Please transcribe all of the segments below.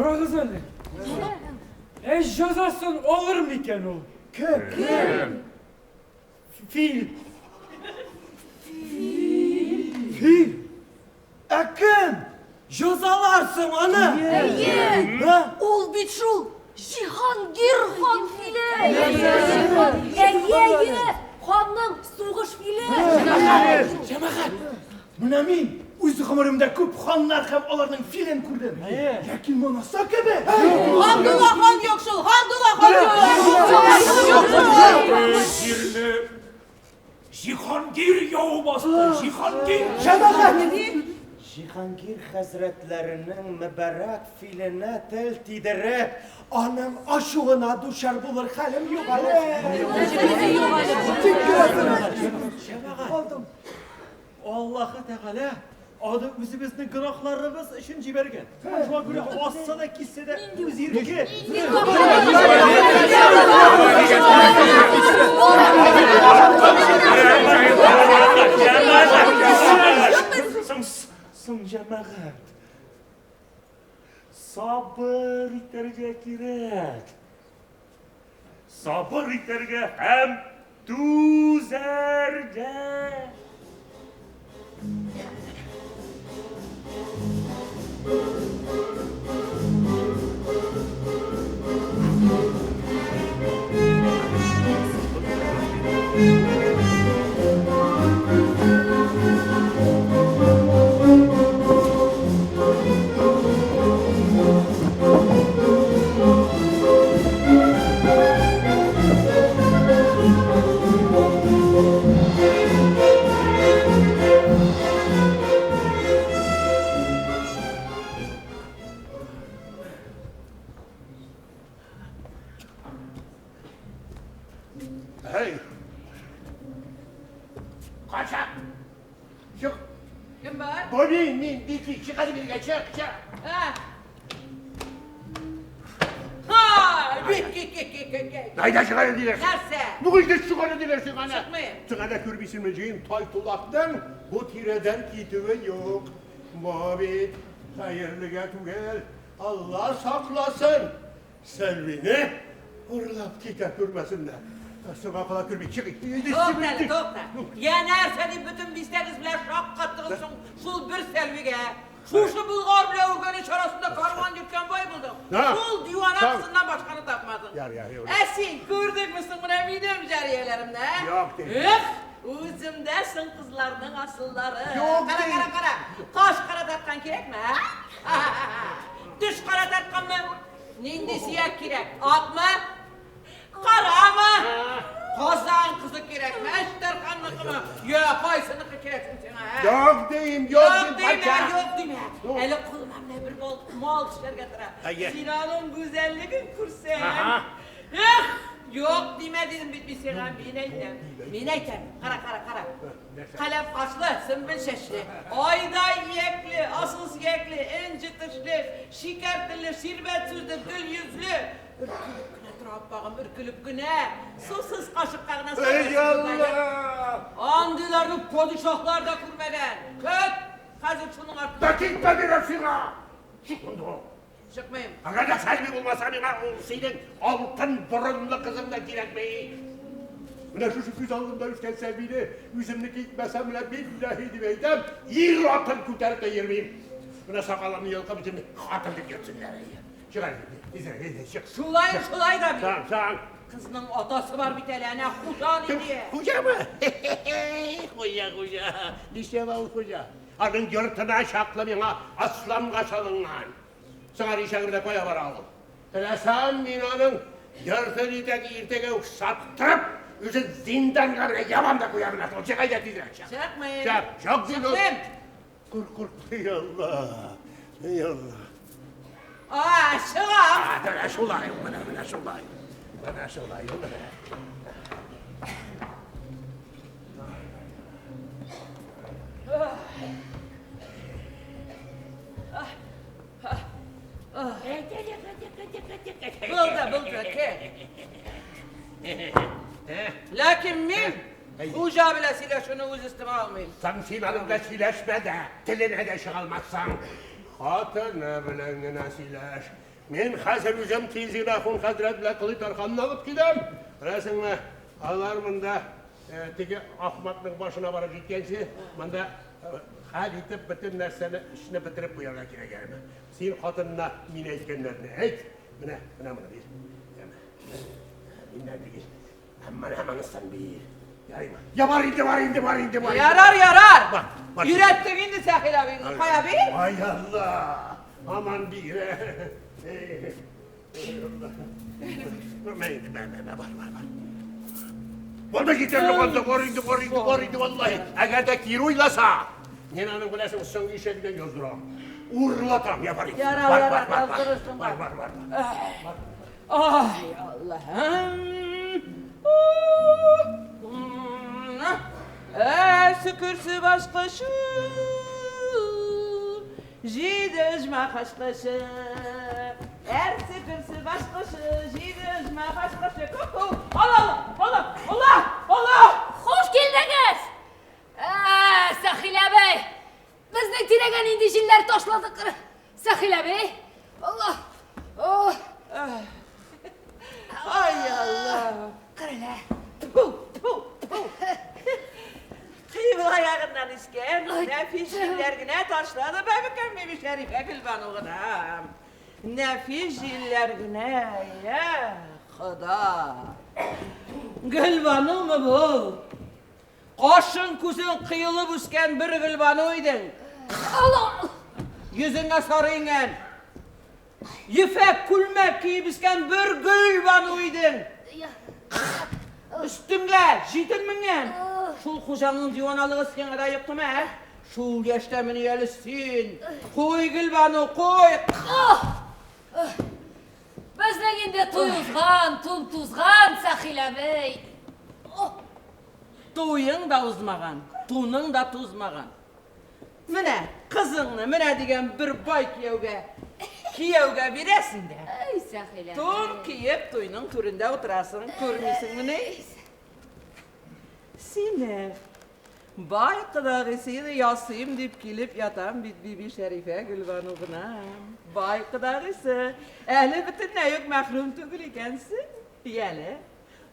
Карагыз әле. Ә җәзасын алыр микән ул? Кем? Кем? Фил. Фил. Ә кем? Җәзалар соң аны? Әйе. Һа? Ул бит шул Җиһангир хан филе. Әйе, әйе. Ханның сугыш филе. Җәмәгать, менә мин үз гомеремдә күп ханнар һәм аларның филен күрдем. Ләкин монысы кебек. Габдулла хан юк шул, Габдулла хан юк. Җирне Җиһангир явы басты, Җиһангир! Җәмәгать! Җиһангир хәзрәтләренең мөбарәк филенә тел тидереп, аның ачуына дучар булыр хәлем юк әле. Җәмәгать, Аллаһы Тәгалә аны үзебезнең гөнаһларыбыз өчен җибәргән. Шуңа күрә асса да киссә дә үз ирке. Соң, соң, җәмәгать. Сабыр итәргә кирәк. Сабыр итәргә һәм түзәргә. Эй! Кача! Чык! Кем бар? Бу мин, мин, Бики, чык әле биргә, чык, чык! Ха. Ха! Бики-ки-ки-ки. Әйдә чык әле диләр. Нәрсә? Бүген дә чык әле диләр сиңа әнә. Чыкмыйм. Сиңа да күрмисеңме, җыен Тайтулакның бу тирәдән китүе юк. Бу бит хәерлегә түгел. Алла сакласын. Сәлвине урлап китә күрмәсеннәр. Соңга кала күрми. Чык. Тукта әле, тукта. Я нәрсә дип бөтен бистәгез белән шаккаттыгыз соң шул бер Сәлвигә? Шушы Болгар белән Үргәнеч арасында карван йөрткән бай булдың. Шул дивана кызыннан башканы тапмадың. Яр, яр, яр. Ә син күрдеңме соң менә минем җарияләремне, ә? Юк, дим. Эх, үземдә соң кызларның асыллары. Юк, Кара, дим. кара, кара. Каш кара тарткан кирәкме, ә? Төш кара тартканмы? Нинди сөяк кирәк? Акмы? Карамы? Казан кызы кирәкме? Әчтәрханныкымы? Я, кайсыныкы кирәк соң сиңа, ә? Юк дим, юк Юк дим, димә, патша. юк димә. Әле кулыма менә бер мал, мал төшәргә тора. Әйе. Син аның гүзәллеген күрсәң. Аһа. Эх, юк димә дидем бит мин сиңа, мин әйтәм. Мин әйтәм. Кара, кара, кара. Каләм кашлы, сөмбел чәчле, айдай иякле, асыл сөякле, энҗе тешле, шикәр телле, ширбәт сүзле, гөл йөзле. Өркелеп кенә тора аппагым, өркелеп кенә. Сусыз кашыкка гына Эй, саласың. Алла! Андыйларны падишаһлар да күрмәгән. Көт, хәзер шуның Да артыннан китмә диләр сиңа! Чык монда! чыкмыйм. Әгәр дә Сәлми булмаса миңа ул синең алтын борынлы кызың да кирәкми. Менә шушы күз алдымда үскән Сәлмине үземнеке итмәсәм, менә билләһи дип әйтәм, ир атын күтәреп тә йөрмим. Менә сакалымны йолкып үземне хатын дип йөртсеннәр. Чык әле, тизрәк, әйдә, чык. Шулай, шулай да бит. Саң, саң. Кызның атасы бар бит әле, әнә Хуҗа Кем? диде. Хуҗамы? Хуҗа, хуҗа. Нишләп ул хуҗа? Аның йортына чаклы миңа асламга салынган. Сыңар ишәгендә кая бара ул? Теләсәм, мин аның йортын итәк иртәгә үк саттырып, үзен зинданга бергә ябам да куям менә шул. Чык әйдә тизрәк, чык. Чыкмыйм. Чык, чык дим. Чыкмыйм. Курк, курк, эй Алла. Эй Алла. А, чыгам. А, менә шулай, менә, менә шулай. Менә шулай, менә. Булды, булды, кел. Ләкин мин хуҗа белән сөйләшүне үз өстемә алмыйм. Соң син аның белән сөйләшмә дә, теленә дә чыга алмассың. Хатыны белән генә сөйләш. Мин хәзер үзем тиз генә Ахун хәзрәт белән Кылый Тарханны алып киләм. Беләсеңме, алар монда теге ахмакның башына барып җиткәнче, монда хәл итеп бөтен нәрсәне, эшне бетереп куярга кирәк әле. Син хатынына мин әйткәннәрне әйт. Менә, менә моны бир. Миннән бир. Менә монысын бир. Ярыймы? Я бар инде, бар инде, бар инде, бар. Ярар, ярар. Бар, бар. Өйрәттең инде Сәхил абыйны. Кая бир? Ай Алла! Аман бир. Мә инде, мә, мә, мә, бар, бар, бар. Барма җитәрлек анда, бар инде, бар инде, бар инде, валлаһи. Әгәр дә кире уйласа, мин аның беләсең, соңгы ишәгеннән яздырам. Урлатам, я бар инде. Ярар, Бар, ярар, бар, бар, бар. яздырырсың, Бар, бар. бар, бар, бар. Ай, Аллаһым. Ә, сөкерсе башкашы, җиде оҗмах ачкычы. Әр сөкерсе башкашы, җиде оҗмах ачкычы. Ку-ку. Алла, Алла, Алла, Алла! Хуш килдегез! Ә, Сәхил әбей! Безнең тирәгә нинди җилләр ташлады? Сәхил әбей! Алла! О, Ай, Алла. Кырыла. Тфу, тфу, тфу. Кыйбла ягыннан искән, Ай, нәфис җилләр генә ташлады бәбекәм Биби Шәрифә Гөлбану гына. Нәфис җилләр генә, я Хода. Гөлбанумы бу? Кашың күзең кыелып үскән бер Гөлбану идең. Алла! Йөзеңә сары иңгән. Ефәк күлмәк киеп үскән бер Гөлбану идең. Я. Өстеңгә җитен менгән. Шул хуҗаңның диваналыгы сиңа да йоктымы, ә? Шул яшьтә мени әле син. Куй, Гөлбану, куй. Безнең инде туй узган, тун тузган, Сәхил әбей. О, Туең да узмаган, туның да тузмаган. Менә кызыңны менә дигән бер бай кияүгә кияүгә бирәсең дә. Ай, Сәхил әбей. Тун киеп туйның түрендә утырасың, күрмисеңмени? Сине бай кодагыйсыны ясыйм дип килеп ятам бит Биби Шәрифә Гөлбану гына. Бай кодагыйсы, әле бөтенләй үк мәхрүм түгел икәнсең. Яле,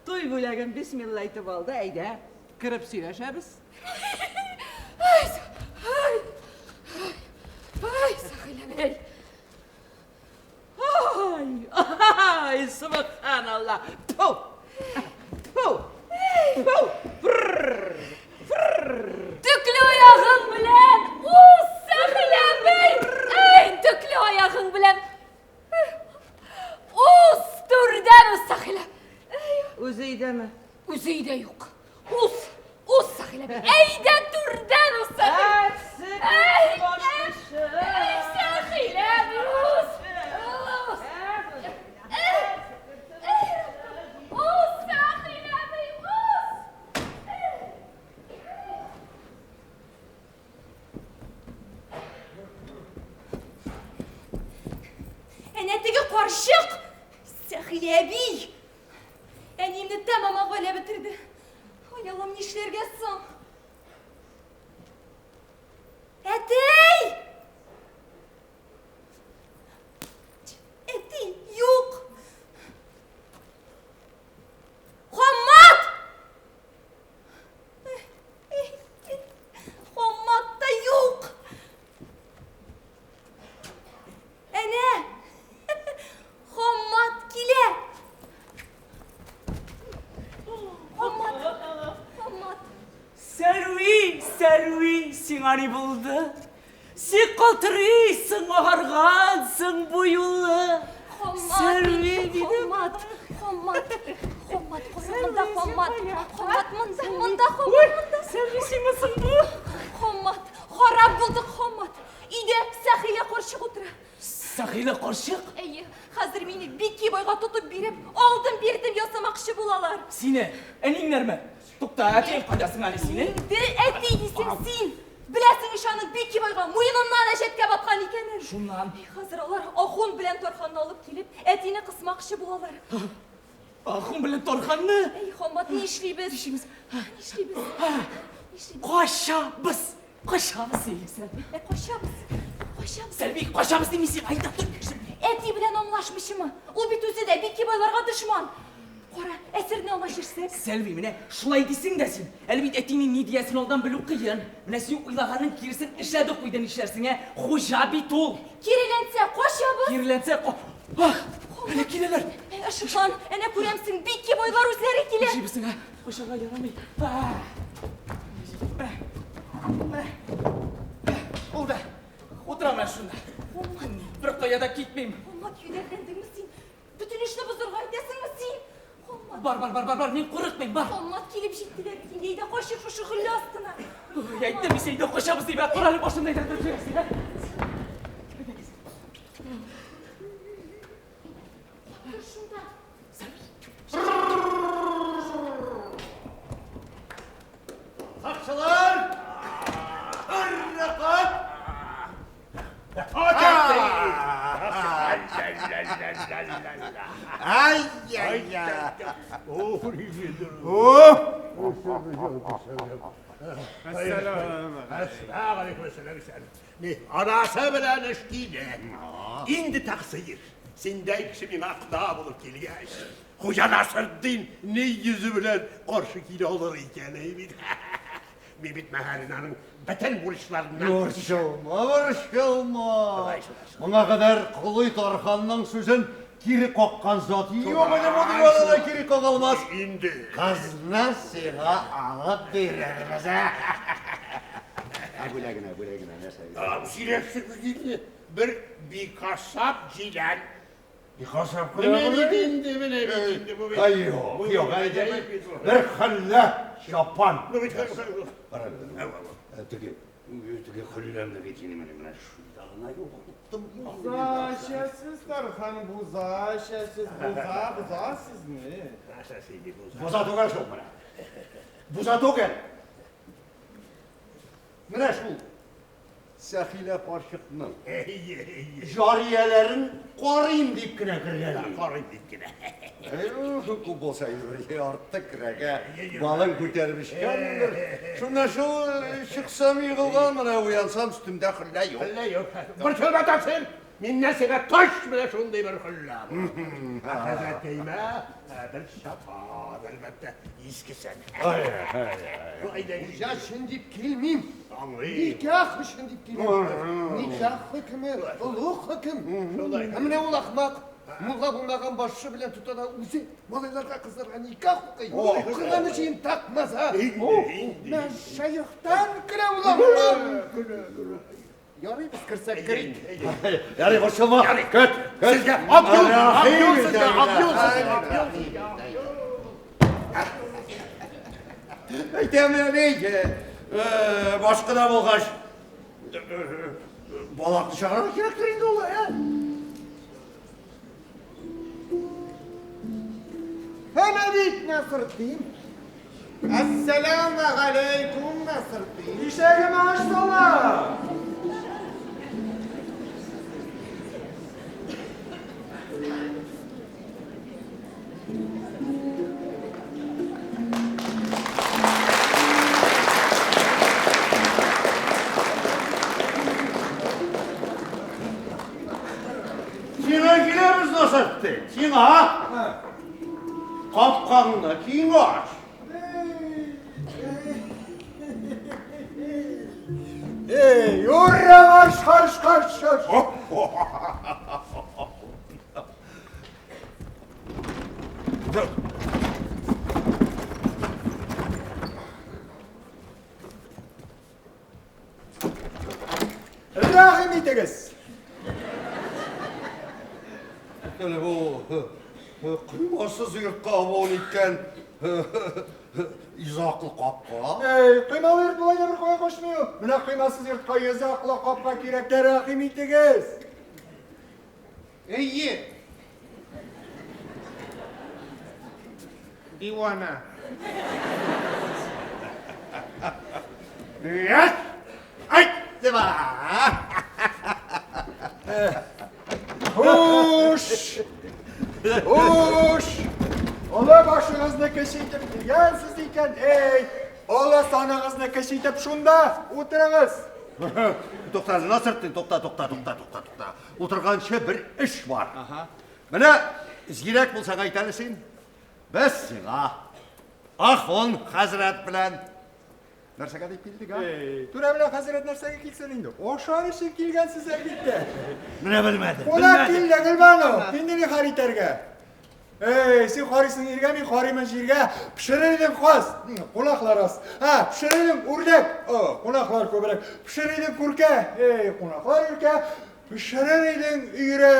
туй бүләген бисмилла әйтеп алды, әйдә, кереп сөйләшәбез. Ай, ай, ай, Сәхил әбей. Ай, ай, субханалла. Тфу, тфу, тфу, фрррр, фрррр. Төкле аягың белән, уз, Сәхил әбей! Әй, төкле аягың белән. Уз, түрдән уз, Сәхил әбей. Үзе өйдәме? Үзе өйдә юк. Уз, уз, Сәхил әбей. Әйдә түрдән уз, Сәхил. Әй, әй, Сәхил әби, уз. Уз. Әй, әй, уз, Сәхил әби, уз. Әнә теге карчык! Сәхилә әби! Әниемне тәмам агайлап бетерде. Ай, Аллам, нишләргә соң? Әтей! Әти, юк! Хаммат! Хаммат та юк! Әнә! Хаммат килә! Хаммат! Хаммат! Сәрви, Сәрви, сиңа ни булды? Син калтырыйсың, агаргансың бу юлы. Хаммат! Сәрви, дидем. Хаммат! Хаммат! Хаммат! Кара монда, Хаммат! Хаммат монда, монда, Хаммат монда! Сәрви, синмесең бу? Хаммат! Харап булдык, Хаммат! Өйдә Сәхилә карчык утыра. Сәхилә карчык? Әйе, хәзер мине Бики байга тотып биреп, алдым бирдем ясамакчы булалар. Сине, әниңнәрме? Тукта, әтиең кайдасың әле сине? Инде әти дисең син. Беләсең ич аның Бики байга муеныннан әҗәткә баткан икәнен. Шуннан? Әй, хәзер алар Ахун белән Тарханны алып килеп, әтине кысмакчы булалар. Ахун белән Тарханны? Әй, Хаммат, ни эшлибез? Нишлибез? Нишлибез? Нишлибез? Качабыз! Качабыз, Сәрви. Ә, качабыз. Качабыз. Сәрви, качабыз димисең, айда тор. Сәрви. Әти белән аңлашмыйчымы? Ул бит үзе дә Биккебайларга дошман. Кара, әсерне аңа чишсәк. Сәлви, менә шулай дисең дә син. Әле бит әтинең ни диясен алдан белү кыен. Менә син уйлаганның киресен эшләде куйды, нишләрсең, ә? Хуҗа бит ул. Киреләнсә, качабыз. Киреләнсә, ка... Ах, әнә киләләр. Ышыклан, әнә күрәмсең, Биккебайлар үзләре килә. Нишлибез соң, ә? Качарга ярамый. Булды. Утырам менә шунда. Бер кая да китмим. Хаммат, юләрләндеңме син? Бөтен эшне бозырга итәсеңме син? Хаммат. Бар, бар, бар, бар, бар, мин курыкмыйм, бар. Хаммат, килеп җиттеләр бит инде, әйдә качыйк шушы хөллә астына. Ой, әйттем исә, әйдә качабыз дип, ә, кара әле башымны әйләндереп җибәрәсең, ә? Тор шунда. Сакчылар! Хәрәкәт! Ай-яй-яй! Анасы белән эш килә. Инде тәкъсир. Синдәй кеше миңа кода булып килгәч, Хуҗа Насретдин ни йөзе белән каршы килә алыр икән, әй бит. Мин бит мәһәрен аның бөтен бурычларыннан. Борчылма, борчылма. Моңа кадәр Колый Тарханның сүзен кире каккан зат юк иде, бу дөньяда да кире кага алмас. Инде. Кызны сиңа алып бирербез, ә? Ә бүләгенә, бүләгенә нәрсә? Сирәксез инде. Бер бикасап җилән. Бикасап кына. Менә бит инде, менә бит инде бу бит. Ай, юк, юк, бер хәллә чапан. Теге, теге хөлләмне бит инде менә менә шунда гына югалттым. Буза эчәсез, Тархан, буза эчәсез, буза, буза сезне. Буза түгел шул менә. Буза түгел. Менә шул Сәхилә карчыкның җарияләрен карыйм дип кенә кергән. Карыйм дип кенә. Күп булса инде артык керәгә балын күтәреп эчкәндер. Шуннан шул чыксам егылган, менә уянсам өстемдә хөллә юк. Хөллә юк. Борчылма тәкъсир. Миннән сиңа тач менә шундый бер хөллә. Хәзрәткәемә бер чапан, әлбәттә, искесен. Хуҗа өчен дип килмим. Аңлыйм. Никах өчен дип киләм. Никах хөкеме, олуг хөкем. Ә менә ул ахмак, мулла булмаган башы белән тота да үзе малайларга, кызларга никах укый. Коръән өчен такмаса. Мәшәехтән көлә ул ахмак. Ярый, без керсәк керик. Ярый, борчылма. Көт, көт. Сезгә ак юл, ак юл сезгә, ак юл сезгә, ак юл. Әйтәм әле, башка да булгач, балакны чыгарырга кирәктер инде ул, ә? Әнә бит Насыртдин. Әссәләмә галәйкүм, Насыртдин. Ишәгемә ачсалар! Сиңа киләбез, Насретдин, сиңа. Капкаңны киң ач. Эй, ура, марш, марш, марш, марш. Рәхим итегез! Әле бу коймасыз йортка абон иткән йозаклы капка. Эй, коймалы йорт болай да бер кая качмый ул. Менә коймасыз йортка йозаклы капка кирәк тә, рәхим итегез! Әйе. Дивана. Ай, дима! Хуш! Хуш! Олы башыгызны кече итеп килгәнсез икән, эй! Олы саныгызны кече итеп шунда утырыгыз! Тукта, Насыртдин, тукта, тукта, тукта, тукта, тукта. Утырганчы бер эш бар. Менә зирәк булсаң әйт әле син. Без сиңа Ахун хәзрәт белән нәрсәгә дип килдек, а? Түрә белән хәзрәт нәрсәгә килсен инде? Ашар өчен килгәнсез әлбәттә. Менә белмәде. Кунак килде, Гөлбану. Инде ни хәл итәргә? Эй, син карыйсың иргә, мин карыймын җиргә. Пешерер идең каз, кунаклар аз. Һа, пешерер идең үрдәк, о, кунаклар күбрәк. Пешерер идең күркә, эй, кунаклар иркә. Пешерер идең өйрә,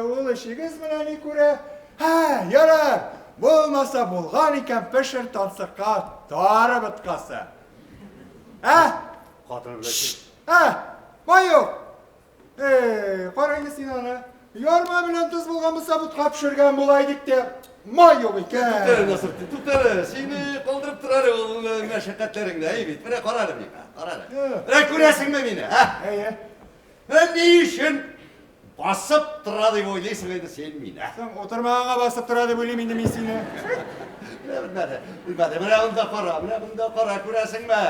ул эшегез менә ни күрә. Һә, ярар, булмаса булган икән, пешер тансыкка тары боткасы. Ә? Хатыны белән. Ә, май юк. Эй, кара инде син аны. Ярма белән тоз булган булса, ботка пешергән була идек тә. Май юк икән. Тукта әле, Насретдин, тукта әле. Сине калдырып тор әле ул мәшәкатьләреңне, әй бит. Менә кара әле миңа, кара әле. Менә күрәсеңме мине, ә? Әйе. Менә ни өчен басып тора дип уйлыйсың инде син мине? Соң утырмаганга басып тора дип уйлыйм инде мин сине. Менә белмәде, белмәде. Менә монда кара, менә монда кара, күрәсеңме?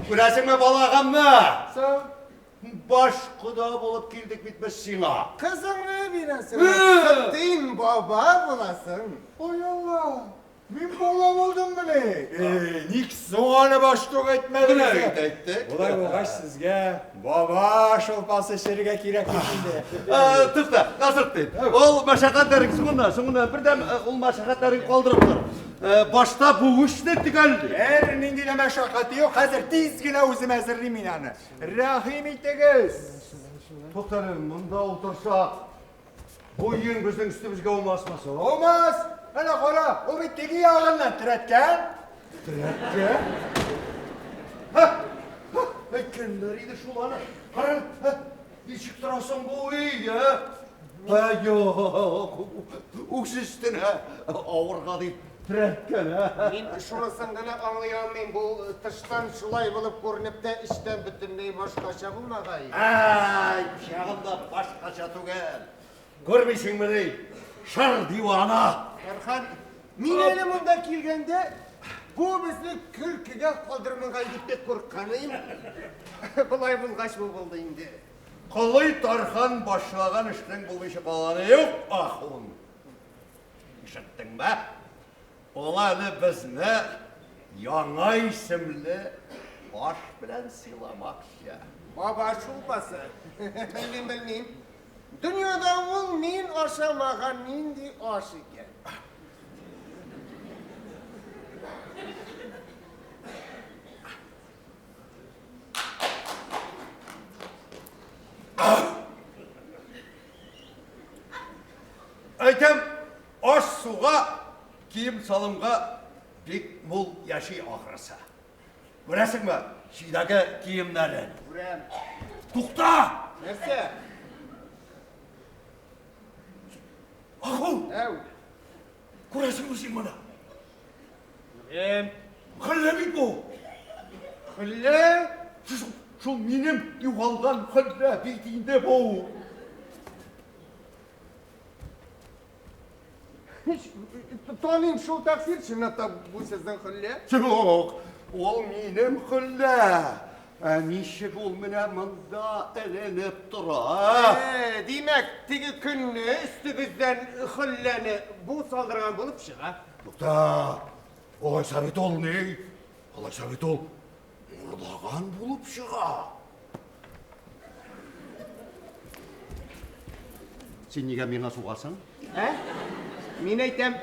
Күрәсеңме балагымны? Соң Баш кода булып килдек бит без сиңа. Кызыңны бирәсең. Син баба буласың. Ой Алла! Мин бала булдыммыни? Эй, ник соң аны баштук әйтмәдегез? Менә бит әйттек. Болай булгач сезгә баба шулпасы эчәргә кирәк бит инде. Тукта, Насретдин. Ул мәшәкатьләрең соңыннан, соңыннан бердәм ул мәшәкатьләрең калдырып тор. Башта бу эшне төгәлли. Бернинди дә мәшәкате юк, хәзер тиз генә үзем әзерлим мин аны. Рәхим итегез! Тукта әле, монда утырсак, бу өең безнең өстебезгә аумасмы соң? Аумас! Әнә кара, ул бит теге ягыннан терәткән. Терәткән? Һа! Һа! Әйткәннәр иде шул аны. Кара, һа! Ничек тора соң бу өй, ә? Һа, юк, үз өстенә авырга дип Терәткән, ә? Мин шунысын гына аңлый алмыйм, бу тыштан шулай булып күренеп тә, эчтән бөтенләй башкача булмагай. Әй, пычагым да башкача түгел. Күрмисеңмени, шыр дивана. Фәрхан, мин әле монда килгәндә, бу безне көлкегә калдырмагай дип тә курыккан идем. Болай булгач, бу булды инде. Колый Тархан башлаган эшнең булмыйча калганы юк, ахун. Ишеттеңме? Ул әле безне яңа исемле аш белән сыйламакчы. Баба шулпасы. Белмим, белмим. Дөньяда ул мин ашамаган нинди аш икән? Әйтәм, аш-суга, кием-салымга бик мул яши ахрысы. Күрәсеңме, чөйдәге киемнәрен? Күрәм. Тукта! Нәрсә? Ахун! Әү. Күрәсеңме син моны? Күрәм. Хөллә бит бу! Хөллә? Шул, шул минем югалган хөллә бит инде бу! Таныйм шул тәкъсир, чынлап та бу сезнең хөллә. Юк, ул минем хөллә. Ә ничек ул менә монда эленеп тора? Ә, димәк, теге көнне өстегездән хөлләне бу салдырган булып чыга. Тукта, алайса бит ул ни? Алайса бит ул урлаган булып чыга. Син нигә миңа сугасың? Ә? Мин әйтәм,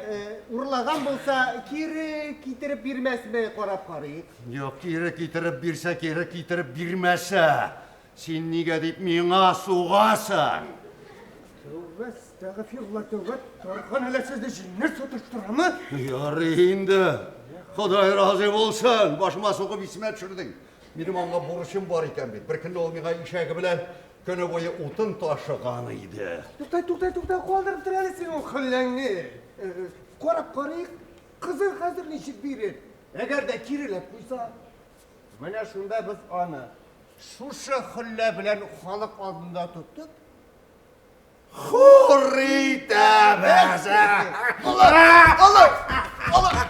урлаган булса, кире китереп бирмәсме, карап карыйк. Юк, кире китереп бирсә, кире китереп бирмәсә. Син нигә дип миңа сугасың? Тәүбә, әстәгъфирулла, тәүбә, Тархан әллә сезне җеннәр саташтырамы? Ярый инде. Ходай разый булсын, башыма сугып исемә төшердең. Минем аңа бурычым бар икән бит. Бер көнне ул миңа ишәге белән көне буе утын ташыган иде. Тукта, тукта, тукта, калдырып тор әле син ул хөлләңне. Карап карыйк, кызын хәзер ничек бирер? Әгәр дә киреләп куйса, менә шунда без аны шушы хөллә белән халык алдында тотып, Хур итәбез! Алай! Алай! Алай!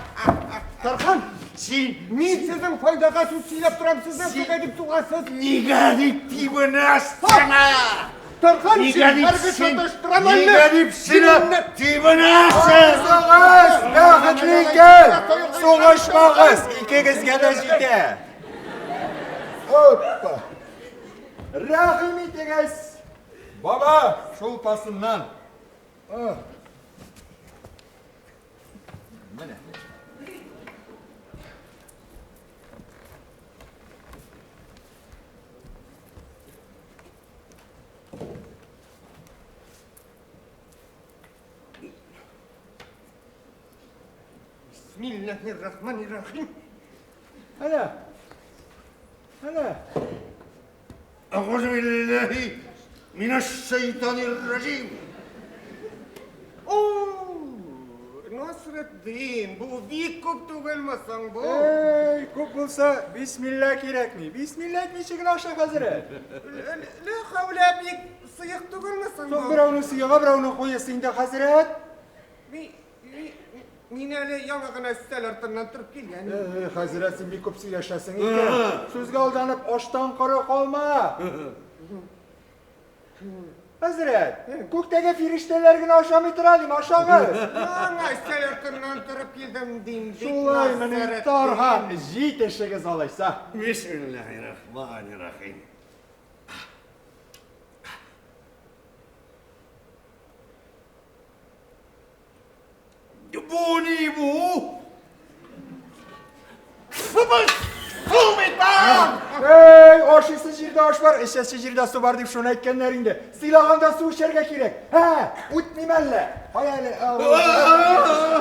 Тархан! Син... Мин сезнең файдага сүз сөйләп торам, сез нәрсәгә дип сугасыз? Нигә дип тибенәсең? Тархан, Нигә син дип һәрбер син- саташтырам әллә? Нигә дип сине тибенәсең? Сугыш, бәхетле икән. Сугышмагыз, икегезгә дә җитә. Опа. Рәхим итегез. Баба, шулпасыннан. Ах. Менә. Бисмиллаһир-рахманир-рахим. Әнә. Әнә. Әгъузу биллаһи минәш-шәйтанир-раҗим. О, Насретдин, бу бик күп түгелме соң бу? Эй, күп булса, бисмилла кирәкми. Бисмилла әйтмичә генә аша хәзрәт. Лә хәүлә бик сыек түгелме соң Соң бу? берәүнең сыегы, берәүнең куесы инде хәзрәт. Мин әле яңа гына өстәл артыннан торып килгән. Эй, хәзрәт, син бик күп сөйләшәсең икән. Сүзгә алданып, аштан коры калма. Хәзрәт, күктәге фирештәләр генә ашамый тора дим, ашагыз. Яңа өстәл артыннан торып килдем дим. бит, Шулай менә Насретдин. Тархан, җитешегез алайса. Бисмиллаһир-рахманир-рахим. Бу ни бу? Су бит бу! Эй, ашыйсы җирдә аш бар, эчәсе җирдә су бар дип шуны әйткәннәр инде. Сыйлаганда су эчәргә кирәк. Һә, үтмим әллә. Кая әле?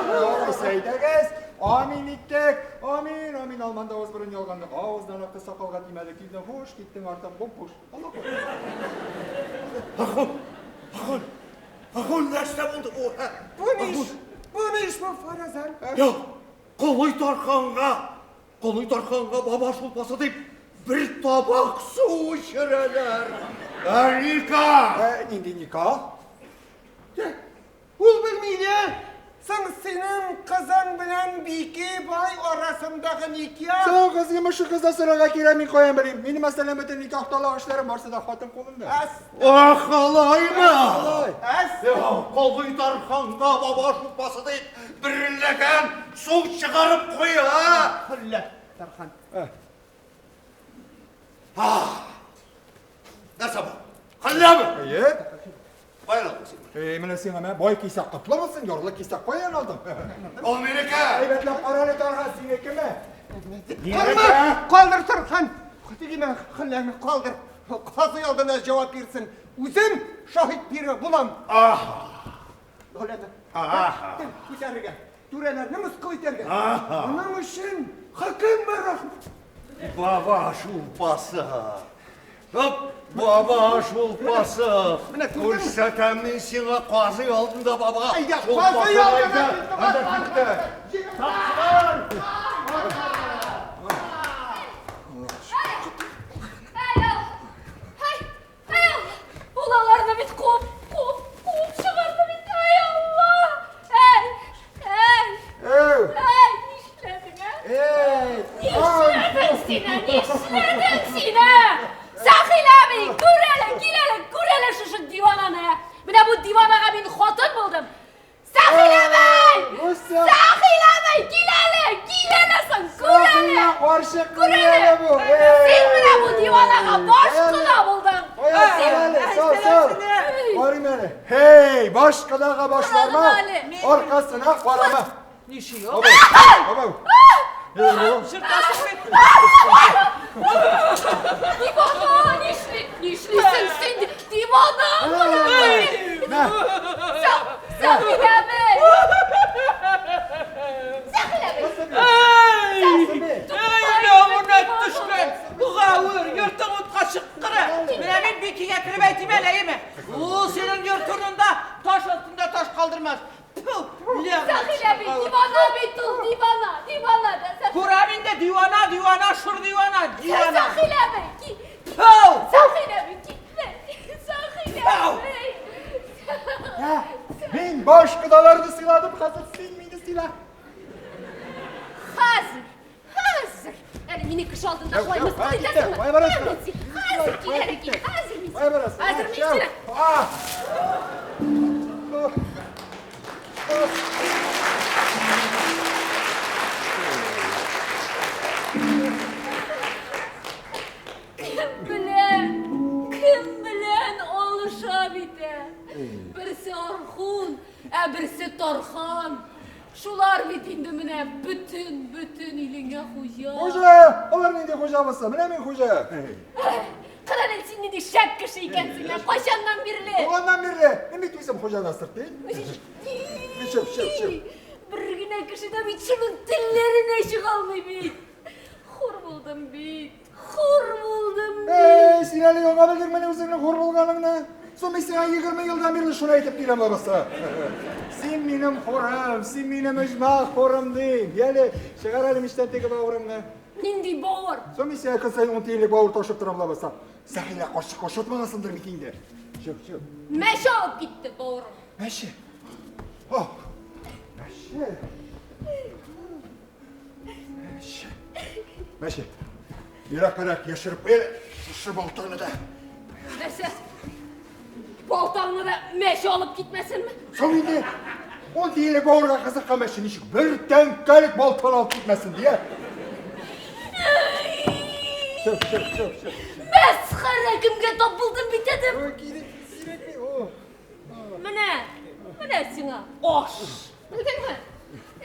Алайса әйдәгез. Амин иттек. Амин, амин. Алманда авыз борын ялганды. Авыздан акты сакалга тимәде. Килдең хуш, киттең артык буп-буш. Алла куй. Ахун, ахун, ахун нәрсә булды бу? Һә? Бу ни эш? Бу ни эш бу, Фаразан? Я, Колый Тарханга, Колый Тарханга баба шулпасы дип бер табак су эчерәләр. Ә никах? Ә, нинди никах? Ул белми дә. Соң синең кызың белән Бике бай арасындагы никах. Соң кыз йомышы кызда сорарга кирәк, мин каян белим? Минем мәсәлән бөтен никах талак эшләрем барсы да хатын кулында. Әс, Ах, алаймы? Алай. әс. Я, Колый Тарханга баба шулпасы дип бер ләгән су чыгарып куя. Хөллә, Тархан. Нәрсә бу? Хәлләме? Әйе. Каян алдың син? Эй, менә сиңа мә, бай кисәк котлы булсын, ярлы кисәк каян алдың? Ул минеке. Әйбәтләп кара әле Тархан, синекеме? Калдыр, калдыр Тархан. Тигемә хөлләне калдыр. Казый алдына җавап бирсен. Үзем шаһит бире булам. Дәүләт. Күтәрергә. Түрәләрне мыскыл итәргә. Моның өчен хөкем бар. Баба шулпасы. Хоп, баба шулпасы. Менә күрдеңме? Күрсәтәм мин сиңа казый алдында баба. Әйдә, Шулпасы казый алдына әйдә. китте. Әй, ал! Әй, әй, ал! Ул аларны бит куып, куып, куып чыгарды бит. Әй, Алла! Әй, әй, Әү, әй, нишләдең, ә? эй, Нишләдең син, ә? Нишләдең син, ә? Сәхил әби, күр әле, кил әле, күр әле шушы дивананы. ә? Менә бу диванага мин хатын булдым. Сәхил әби! Муса. Сәхил әби, кил әле, кил әле соң, күр әле. Сәхилә карчык Күр ни әле. әле бу? Син менә бу диванага баш кына булдың. Кая, Син- әле, сал, сал. Карыйм әле. Һей, баш кынага башларма, Карагыз әле. аркасына карама. Нише юк. Абау, абау. Эй, бу. Жыртасың бит. Дивана, нишли, нишлисең син, дивана? Мә, Сәхил әби! Сәхил әби! Эй! Сәхилә. Эй, намына төшкән! Гавыр, йортың утка чыккыры! Менә мин Бикигә кереп әйтим әле, әйеме? Ул синең йортыңда таш астында таш калдырмас. Тфу, ләгънәт Сәхил әби, чыккыры. дивана бит ул, дивана, дивана да. Сәхил- Күрәм инде, дивана, дивана, шур дивана, дивана. Сәхил әби, ки- Тфу! Сәхил әби, китмә. Сәхил Ау! әби. Ә, Мин баш кодаларны сыйладым, хәзер син мине сыйла. Хәзер, хәзер. Әле мине кеше алдында Яу, шулай яу, мыскыл кая китте? итәсеңме? Кая барасың? Хәзер, кил әле, кил, хәзер мин Кая барасың? Хәзер мин Яу. сине. А! Кем белән, кем белән алыша бит ә? Берсе Орхун, ә берсе Тархан. Шулар бит инде менә бөтен, бөтен илеңә хуҗа. Хуҗа! Алар нинди хуҗа булса? Менә мин хуҗа. Кара әле син нинди шәп кеше икәнсең, ә кайчаннан бирле? Туганнан бирле. Мин бит үзем хуҗадан сырт Чып, чып, чып. Бер генә кеше дә бит шуның телләренә чыга алмый бит. Хур булдым бит, хур булдым бит. Эй, син әле яңа белдеңмени үзеңнең хур булганыңны? Соң мин сиңа 20 елдан бирле шуны әйтеп киләм лабаса. Син минем хурым, син минем оҗмах хурым дим. Яле, чыгар әле мичтән теге бавырыңны. Нинди бавыр? Соң мин сиңа көн саен 10 тиенлек бавыр ташып торам лабаса. Сәхилә карчык ашатмагансыңдыр бит инде. Чык, чык. Мәче алып китте бавырым. Мәче. О, мәче. Мәче. Мәче. Ерак-ерак яшереп куй әле шушы балтаны да. Нәрсә? Балтаңны да мәче алып китмәсенме? Соң инде ун тиенлек бавырга кызыккан мәче ничек бер тәңкәлек балтаны алып китмәсен ди, ә? Чык, чык, чык, чык. Мәсхәрә кемгә тап булдым бит әдем. Ой, кирәк, кирәкми, о. Менә, менә сиңа аш. Белдеңме?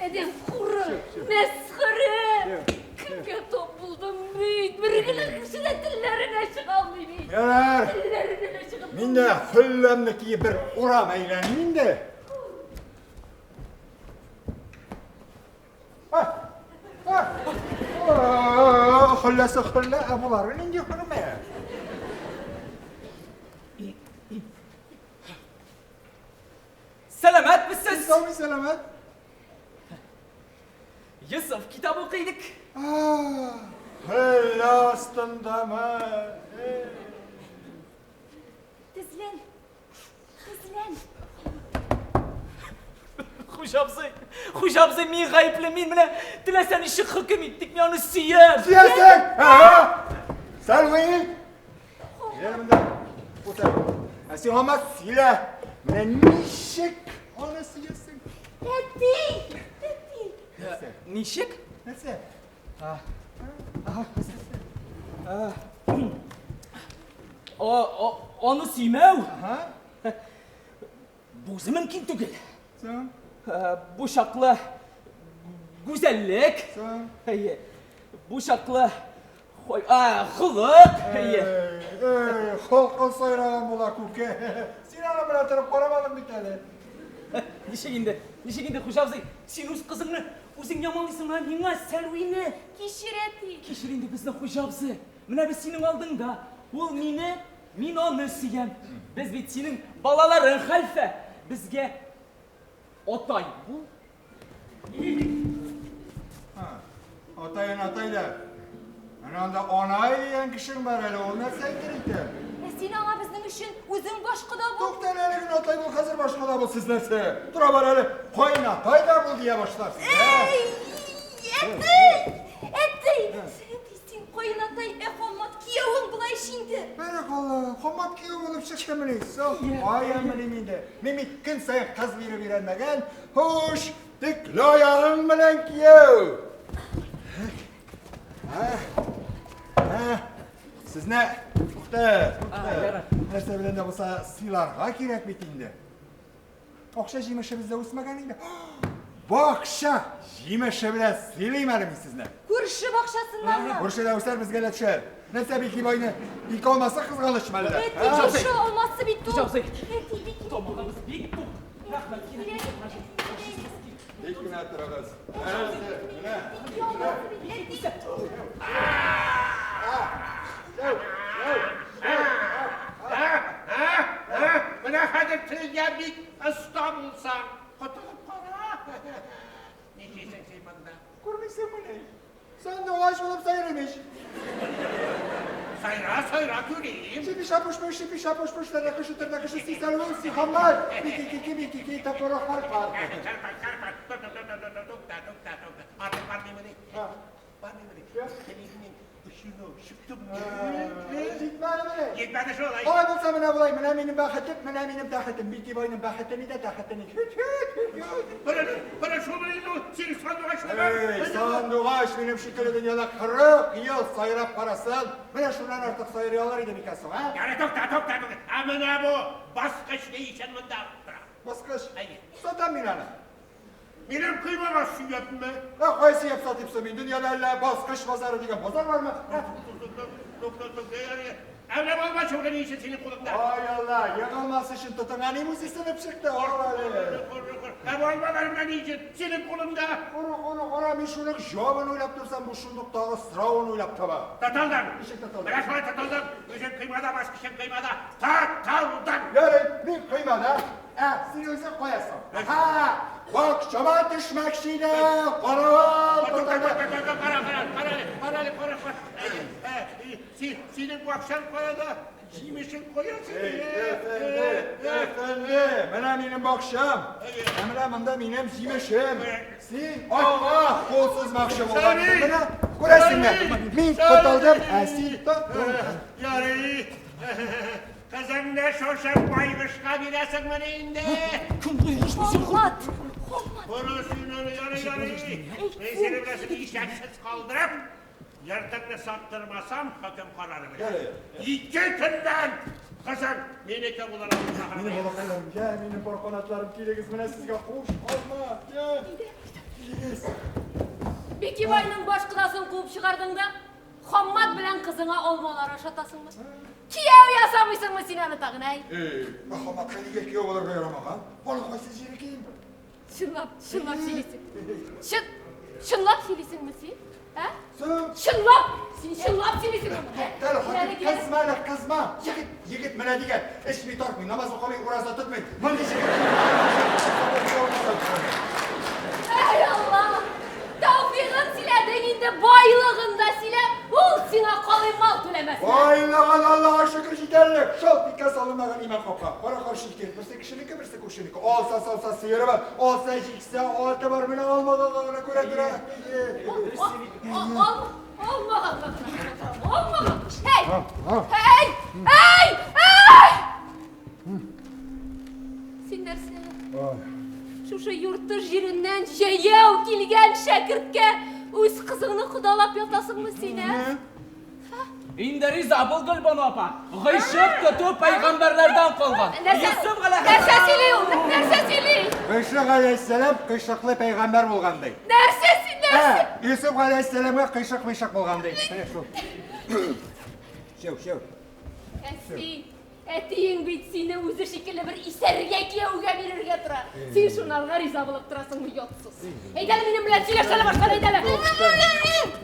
Әдәм хуры, мәсхәрә. Кемгә тап булдым бит? Бер генә кеше дә телләренә чыга алмый бит. Ярар. Телләренә дә чыгып. Мин дә хөлләмне киеп бер урам әйләним инде. Хөлләсе хөллә, ә болары нинди хөрмә? Сәламәтмесез? Саумы, сәламәт. Йосыф китап укый идек. Хөллә астындамы? Тезлән. Тезлән. Хуҗа абзый, Хуҗа абзый, мин гаепле, мин менә теләсә ничек хөкем ит, тик мин аны сөям. Сөясең! Ага! Сәлви! Кил монда. Утыр. Ә син һаман сөйлә. Менә ничек аны сөясең? Әти! Әти! Нәрсә? Ничек? Нәрсә? Аны сөймәү? Ага. Бу үзе мөмкин түгел. Соң? Бу чаклы гүзәллек. Соң? Әйе. Бу чаклы холык. Әйе. Эй, холкын сайраган була күке. Син аны белән торып карамадың бит әле. Ничек инде? Ничек инде, Хуҗа абзый? Син үз кызыңны үзең яманлыйсың, ә миңа Сәлвине. Кичер, әти. Кичер инде безне, Хуҗа абзый. Менә без синең алдыңда. Ул мине, мин аны сөям. Без бит синең балаларың, хәлфә. Безгә атай бул. Атайын атай да. Менә анда анай дигән кешең бар әле, ул нәрсә әйтер икән? Ә син аңа безнең өчен үзең башкода бул. Туктале әле генә атай бул, хәзер башкода бул, сез нәрсә? Тора бар әле, кайнатай да бул дия башларсыз. Әй, әти! Әти! Әти, син кайнатай, ә Хаммат киявең була ич инде. Бәрәкалла, Хаммат кияү булып чыктымыни? Соң, каян белим инде. Мин бит көн саен кыз биреп өйрәнмәгән. Хуш, тикле аягың белән кияү. Сезне, тукта, тукта. Нәрсә белән дә булса сыйларга кирәк бит инде. Акча җимеше бездә үсмәгән инде. Бакча җимеше белән сыйлыйм әле мин сезне. Күрше бакчасыннанмы? Күршедә үсәр, безгә дә төшәр. Нәрсә бик байны? Ике алмасы кызганыч мәллә? Әти, күрше алмасы бит ул. Хуҗа абзый. Әти, бик Тамагыбыз бик тук. Рәхмәт, килә. Бик кенә торыгыз. Менә. Ике алмасы бит, әти. Менә хәзер телгә бик оста булсаң, котылып кара. Нишлисең син монда? Күрмисеңмени? Сандугач булып сайрыйм ич. Сайра, сайра күрим. Шипи шапуш-пуш, шипи шапуш-пуш, тәрәкүше, тәрәкүше, сисәлвү, сихаммар. Бики-ки-ки, бики-ки, тапыры хар-хар. Чарпар, чарпар. Тукта, тукта, тукта, тукта. Артык бармыймыни? Бармыймыни? Син үзеңнең Очына чыктым. Җитмәдемени? Җитмәде шулай. Алай булса менә болай, менә минем бәхетем, менә минем тәхетем. Бикибайның бәхете ни дә, тәхете ни. Хит, хит, хит, хит. Менә, менә шул инде ул, синең сандугачларың. Эй, сандугач минем шикелле дөньяда 40 ел сайрап карасын, менә шуннан артык сайрый алыр иде микән соң, ә? Ярый, тукта, тукта, тукта. Ә менә бу баскыч ни өчен монда тора? Баскыч. Әйе. Сатам мин аны. Минем коймага сөяпме? Ә кайсы яп сатып соң мин дөньяда әллә баскыч базары дигән базар бармы? Ә? Тукта, тукта, ярый. Ә менә алма чыбыгы ни өчен синең кулыңда? Ай Алла, егылмас өчен тотынган им үзе сынып чыкты. Алла. Ә бу алмалар менә ни өчен синең кулыңда? Кара, кара, кара, мин шуның җавабын уйлап торсам, бу шундук тагы соравын уйлап таба. Таталдан. Ничек таталдан? Менә шулай таталдан. Үзең коймада, баскычың коймада. Таталдан. Ярый, мин коймада. Ә, син үзең каясың? Аһа, бакчама төшмәкче иде. Каравыл, Кара, таталдан. кара, кара, кара, кара, кара, кара. Синең бакчаң каяда? Җимешең кая синең? Әфәнде, әфәнде, менә минем бакчам. Ә менә монда минем җимешем. Син аңа кул сузмакчы булган. Менә күрәсеңме? Мин котылдым, ә син тоттың. Ярый. Кызыңны шушы байгышка бирәсеңмени инде? Кем байгыш бу син? Хаммат! Хаммат! Кара син аны, ярый, ярый. Мин сине беләсең, ишәксез калдырып, йортыңны саттырмасам, хөкем карары белән. Ике көннән кызың минеке буларак Минем балакайларым, я, минем пар канатларым, килегез, менә сезгә куш алма, я. Килегез. Бикибайның баш кодасын куып чыгардың да, Хаммат белән кызыңа алмалар ашатасыңмы? Кияү ясамыйсыңмы син аны тагын, әй? Эй, Мөхәммәткә нигә кияү булырга ярамаган? Аның кайсы җире ким? Чынлап, чынлап сөйлисең. Чын, чынлап сөйлисеңме син? Ә? Соң, Чынлап! Син чынлап сөйлисеңме? Туктале, хатын, кызма әле, кызма. Егет, егет менә дигән. Эчми, тартмый, намаз укымый, ураза тотмый. Мондый егет. Әй Алла! Тәүфигын сөйләдең инде, байлыгын да сөйлә, ул сиңа калай мал түләмәс. Байлыгын Аллага шөкер җитәрлек. Шул тиккә салынмаган имән капка. Кара каршы ике, берсе кешенеке, берсе күршенеке. Алса салса сыеры бар, алса җиксә аты бар. Менә алмаганга гына күрә тора. Алмаганга гына күрә тора. Алмаган. Һәй! Һәй! Һәй! Һәй! Син нәрсә? Шушы йорты җиреннән җәяү килгән шәкерткә үз кызыңны кодалап ятасыңмы син, ә? Инде риза бул, Гөлбану апа. Гыйшык тоту пәйгамбәрләрдән калган. Нәрсә? Йосыф галәйһиссәлам. Нәрсә сөйли ул? Нәрсә сөйли? Гыйшык галәйһиссәлам кыйшыклы пәйгамбәр булган ди. Нәрсә син, нәрсә? Ә, Йосыф галәйһиссәламгә кыйшык-мыйшык булган ди. Менә шул. Шәү, шәү. Ә син, әтиең бит сине үзе шикелле бер исәргә кияүгә бирергә тора. Син шунарга риза булып торасыңмы, ятсыз? Әйдә әле минем белән сөйләш әле баштан, әйдә әле.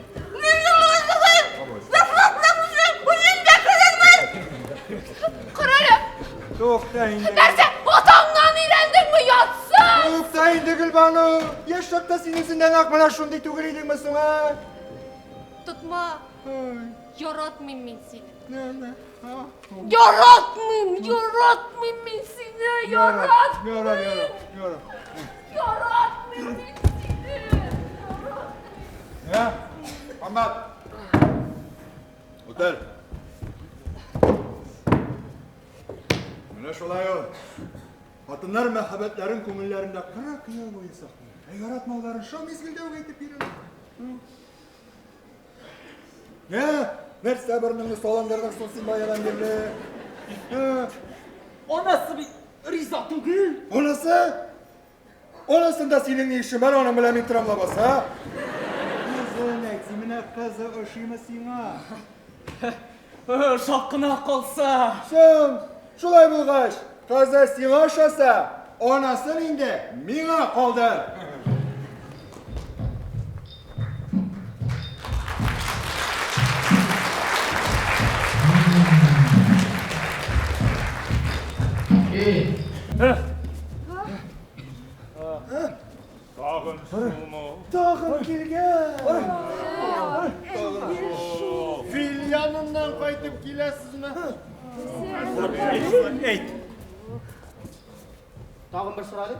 Кара әле. Тукта инде. Нәрсә? Атаңнан өйрәндеңме, ятсыз? Тукта инде, Гөлбану. Яшь чакта син үзеңнән ак менә шундый түгел идеңме соң, ә? Тотма. Ай, Яратмыйм мин сине. нә, нә. А, Яратмыйм, яратмыйм мин сине, яратмыйм. Ярар, ярар, ярар. Яратмыйм мин сине. Яратмыйм. Ә, Хаммат. Утыр. Менә шулай ул. Хатыннар мәхәббәтләрен күңелләрендә 40 ел буе саклый. Ә яратмауларын шул мизгелдә үк әйтеп бирәләр. Ә, нәрсә борыныңны салындырдың соң син баядан бирле? Ә, Анасы бит риза түгел. Анасы? Анасында синең ни эшең бар, аның белән мин торам лабаса. Кызын әйт, син менә кызы ошыймы сиңа? Ошап кына калса. Соң, шулай булгач, кызы сиңа ошаса, анасын инде миңа калдыр. Тагын шулмы? Тагын килгән. Фил яныннан кайтып киләсезме? Әйт. Тагын бер сорале.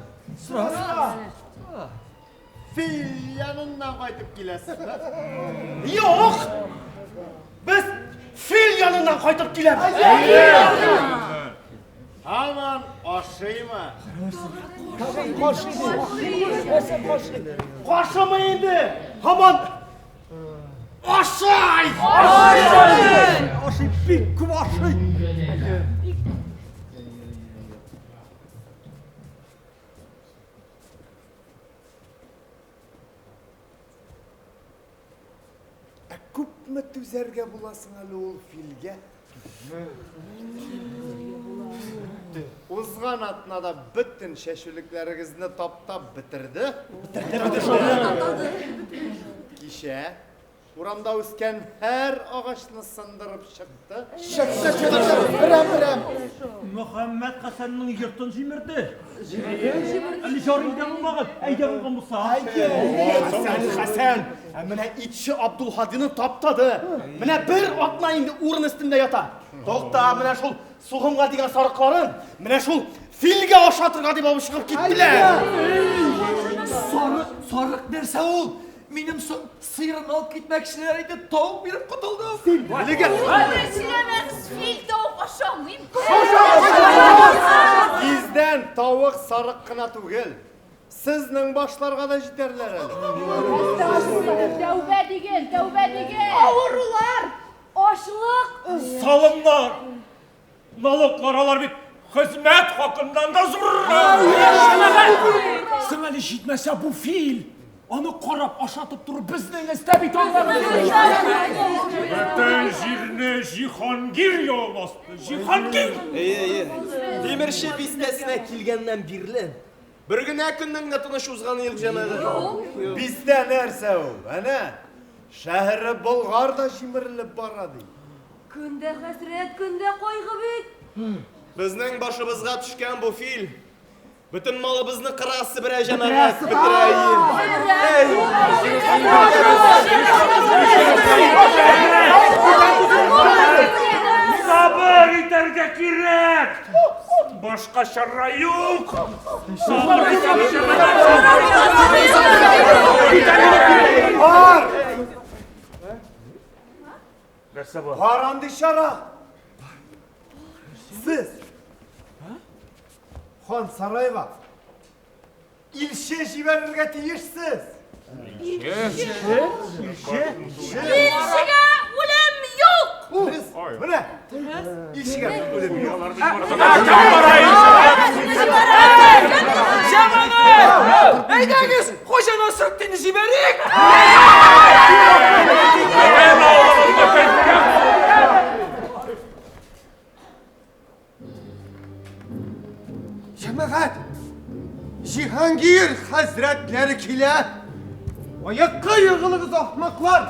Фил яныннан кайтып киләсезме? Юк! Без фил яныннан кайтып киләбез. Һаман ашыймы? Кашымы инде? Һаман ашый! Ашый! Ашый, бик күп ашый. Ә күпме түзәргә була соң әле ул филгә? Узган атнада бөтен чәчүлекләрегезне таптап бетерде. Кичә урамда үскән һәр агачны сындырып чыкты. Чыкты, чыкты, берәм, берәм. Мөхәммәт Хәсәннең йортын җимерде. Әле җар өйдә булмаган, әйдә булган булса. Хәсән, Хәсән, ә менә итче Абдулһадины таптады. Менә бер атна инде урын өстендә ята. Тукта, менә шул сугымга дигән сарыкларын, менә шул филгә ашатырга дип алып чыгып киттеләр. Сарык, сарык нәрсә ул? Минем соң сыерымны алып китмәкчеләр иде, тавык биреп котылдым. Әлегә Хәзер сөйләмәгез, фил тавык ашамыйм. Тиздән тавык сарык кына түгел, сезнең башларга да җитәрләр әле. Тәүбә диген, тәүбә диген. Авырулар, ачлык. Салымнар, налоглар алар бит хезмәт хакыннан да зуррак. Соң әле җитмәсә бу фил. Аны карап ашатып тору безнең өстә бит алар. Бөтен җирне Җиһангир явып асты. Җиһангир! Әйе, әйе. Тимерче бистәсенә килгәннән бирле бер генә көннең дә тыныч узганы юк, җәмәгать. Бистә нәрсә ул? Әнә, шәһәре Болгар да җимерелеп бара ди. Көндә хәсрәт, көндә кайгы бит. Безнең башыбызга төшкән бу фил бөтен малыбызны кыра себерә, җәмәгать, бетерә. Әй. Сабыр итәргә кирәк! Башка чара юк! Сабыр итәргә Бар! Нәрсә бар? Бар андый чара! Сез хан сарайга илче җибәрергә тиешсез. Илче? Илчегә үлем юк. Дөрес. Менә илчегә үлем юк. Җәмәгать! Әйдәгез, Хуҗа Насретдинне җибәрик! Җәмәгать! Җиһангир хәзрәтләре килә! Аякка егылыгыз, ахмаклар!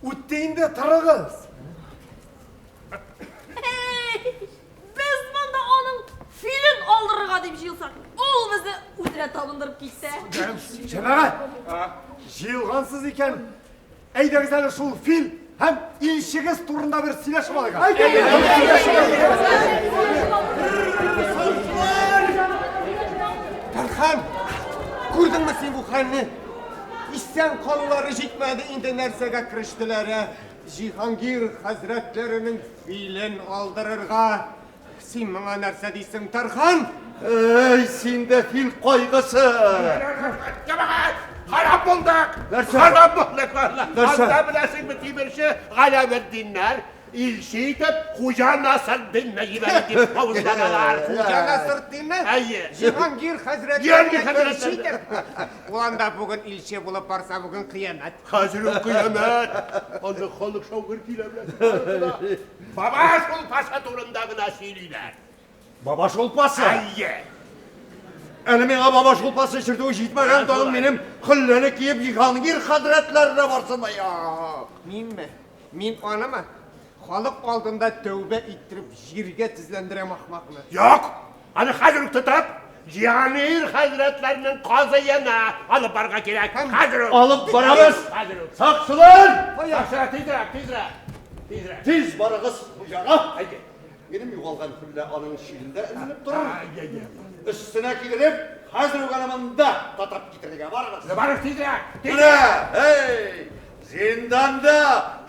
Үтте инде, торыгыз. Без монда аның филен алдырырга дип җыелсак, ул безне үзенә табындырып китсә. Җәмәгать, җыелгансыз икән, әйдәгез әле шул фил һәм илчегез турында бер сөйләшеп алыйк. Тархан, күрдеңме син бу хәлне? Исән калулары җитмәде, инде нәрсәгә керештеләр, ә? Җиһангир хәзрәтләренең филен алдырырга. Син моңа нәрсә дисең, Тархан? Әй, синдә фил кайгысы! Җәмәгать, харап булдык! Нәрсә? Харап булдык, валла. Нәрсә? Анда беләсеңме, тимерче Галәветдиннәр илче итеп Хуҗа Насретдинне җибәрер дип авызланалар. Хуҗа Насретдинне? Әйе. Җиһангир хәзрәтләренә Җиһангир хәзрәтләренә. илче итеп. Ул анда бүген илче булып барса, бүген кыямәт. Хәзер үк кыямәт. Анда халык шаугыр килә беләсеңме? Баба шулпасы турында гына сөйлиләр. Баба шулпасы? Әйе. Әле миңа баба шулпасы эчертүе җитмәгән, тагын минем хөлләне киеп Җиһангир хәзрәтләренә барсынмы? Юк. Минме? Мин анымы? Халык алдында тәүбә иттереп җиргә тезләндерәм ахмакны. Юк! Аны хәзер үк тотып, Җиһангир хәзрәтләренең казыена алып барырга кирәк. Хәзер үк. Алып барабыз. Хәзер үк. Сакчылар! Сакчылар, тизрәк, тизрәк. Тизрәк. Тиз барыгыз хуҗага. Әйдә. Минем югалган хөллә аның чилендә эленеп торыр. Өстенә кидереп, хәзер үк аны монда татап китерергә барыгыз. Барыгыз тизрәк. Менә, эй, зинданда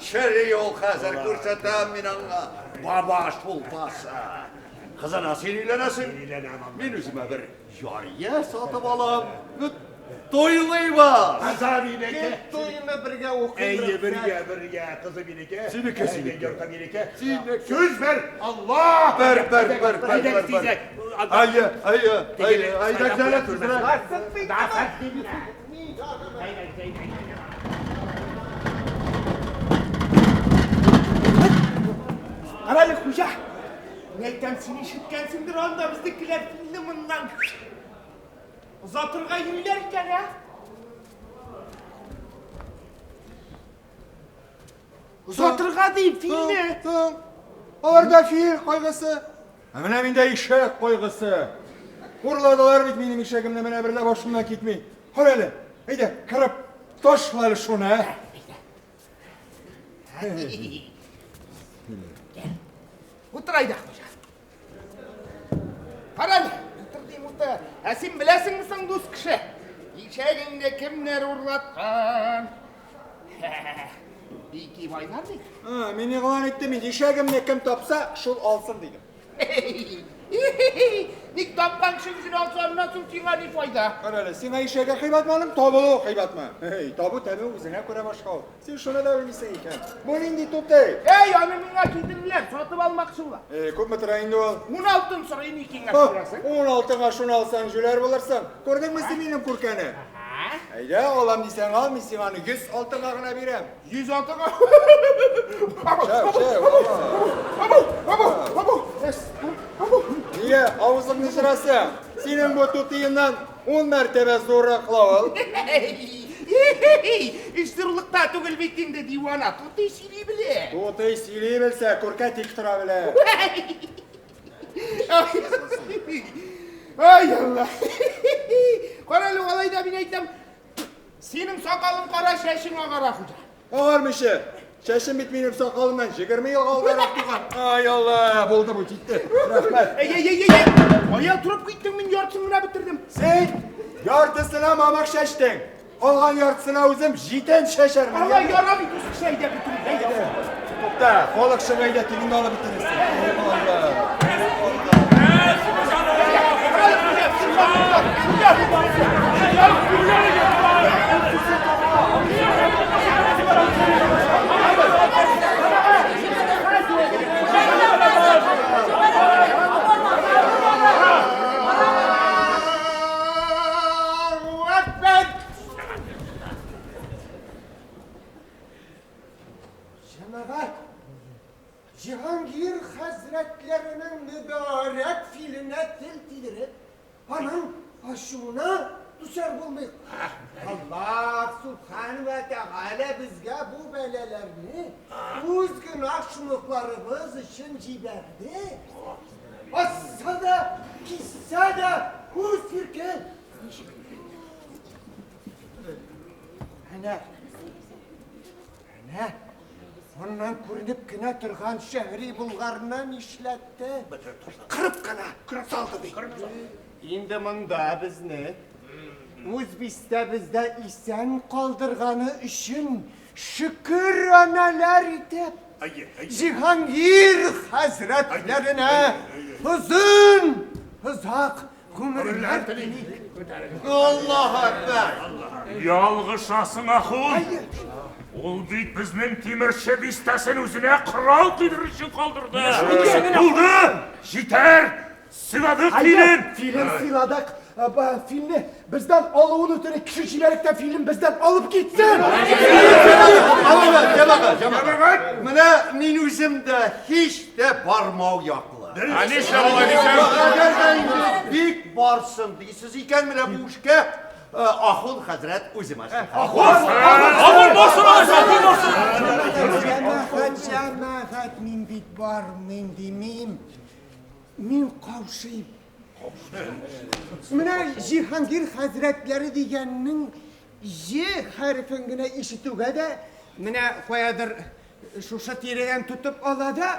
чери ул хәзер күрсәтәм мин аңа. Баба шулпасы. Кызына син өйләнәсең. Мин үземә бер җария сатып алам. Ну, туйлыйбыз. Кызы минеке. Туйны бергә укыйбыз. Әйе, бергә, бергә. Кызы минеке. Синеке, синеке. Йорты минеке. Синеке. Сүз бер. Алла! Бер, бер, бер, бер, Әйдә, бер, бер. тизрәк. Әйе, әйе, әйе, әйдә, әйдә, тизрәк. Карале, хуҗа. Мин әйтәм, син ишеткәнсеңдер анда безнекеләр филне моннан озатырга йөриләр икән, ә? Озатырга дип филне. Соң, аларда фил кайгысы. Ә менә миндә ишәк кайгысы. Урладылар бит минем ишәгемне, менә берлә башымнан китми. Кара әле, әйдә, кереп ташла әле шуны, ә. Утыр әйдә, хуҗа. Кара әле, утыр дим, утыр. Ә син беләсеңме соң, дус кеше? Ишәгеңне кемнәр урлаткан? Бики байлар бит. А, мин игълан иттем инде, ишәгемне кем тапса, шул алсын дидем. Ник тапкан кеше үзен алса, аннан соң сиңа ни файда? Кара әле, сиңа ишәге кыйбатмы аның, табылуы кыйбатмы? Эй, табу тәме үзенә күрә башка ул. Син шуны да белмисең икән. Бу нинди тутый? Эй, аны миңа китерделәр, сатып алмакчы була. Эй, күпме тора инде ул? Ун алтын сорый, ни киңәш Һо, бирәсең? ун алтынга шуны алсаң, җүләр булырсың. Күрдеңме син минем күркәне? Әйдә, алам дисәң ал, мин сиңа аны 100 алтынга гына бирәм. 100 алтынга? Шәп, шәп. Абу, абу, абу. Абу. Нигә авызыңны җырасың? Синең бу тутыеннан 10 мәртәбә зуррак ла ул. Эш зурлыкта түгел бит инде, дивана. Тутый сөйли белә. Тутый сөйли белсә, күркә тик тора белә. Ай Алла. Кара әле, алай да мин әйтәм, синең сакалың кара, чәчең агара, хуҗа. Агармыйча. Чәчем бит минем сакалымнан 20 елга алдарак туган. Ай Алла, булды бу, китте. Рәхмәт. Әй, әй, әй, әй, кая торып киттең, мин яртысын гына бетердем. Син яртысына мамык чәчтең. Калган яртысына үзем җитен чәчәрмен. Алла ярамый, дус кеше, әйдә бетерик, әйдә. Тукта, халык чыга, әйдә, тегеңне алып бетерерсең. Алла. Аллаһу әкбәр! Җәмәгать, Җиһангир хәзрәтләренең мөбарәк филенә тел тидереп, аның ачуына дучар булмыйк. Аллаһ субхана вә тәгалә безгә бу бәлаләрне үз гөнаһ шомлыкларыбыз өчен җибәрде. Асса да, киссә дә үз ирке. Әнә, әнә, моннан күренеп кенә торган Шәһри Болгарны нишләтте? Кырып кына салды бит. Инде монда безне үз бистәбездә исән калдырганы өчен шөкер аналар итеп, Җиһангир хәзрәтләренә озын озак гомерләр телик. Аллаһу әкбәр. Ялгышасың, ахун. Ул бит безнең тимерче бистәсен үзенә корал кидерер өчен калдырды. Булды! Җитәр! Сыйладык филен! Филен сыйладык. Филне бездән алуын үтенеп кеше җибәрик тә филен бездән алып китсен. Җәмәгать, җәмәгать, җәмәгать. Менә мин үзем дә һич тә бармау яклы. Ә нишләп алай дисең? Әгәр дә инде бик бар барсын дисез икән, менә бу эшкә Ахун хәзрәт үзе мәслихәт. Ахун! Ахун барсын алайса, ахун барсын! Җәмәгать, җәмәгать, мин бит бармыйм димим. Мин каушыйм. Менә Җиһангир хәзрәтләре дигәннең Җ хәрефен генә ишетүгә дә, менә каядыр шушы тирәдән тотып ала да,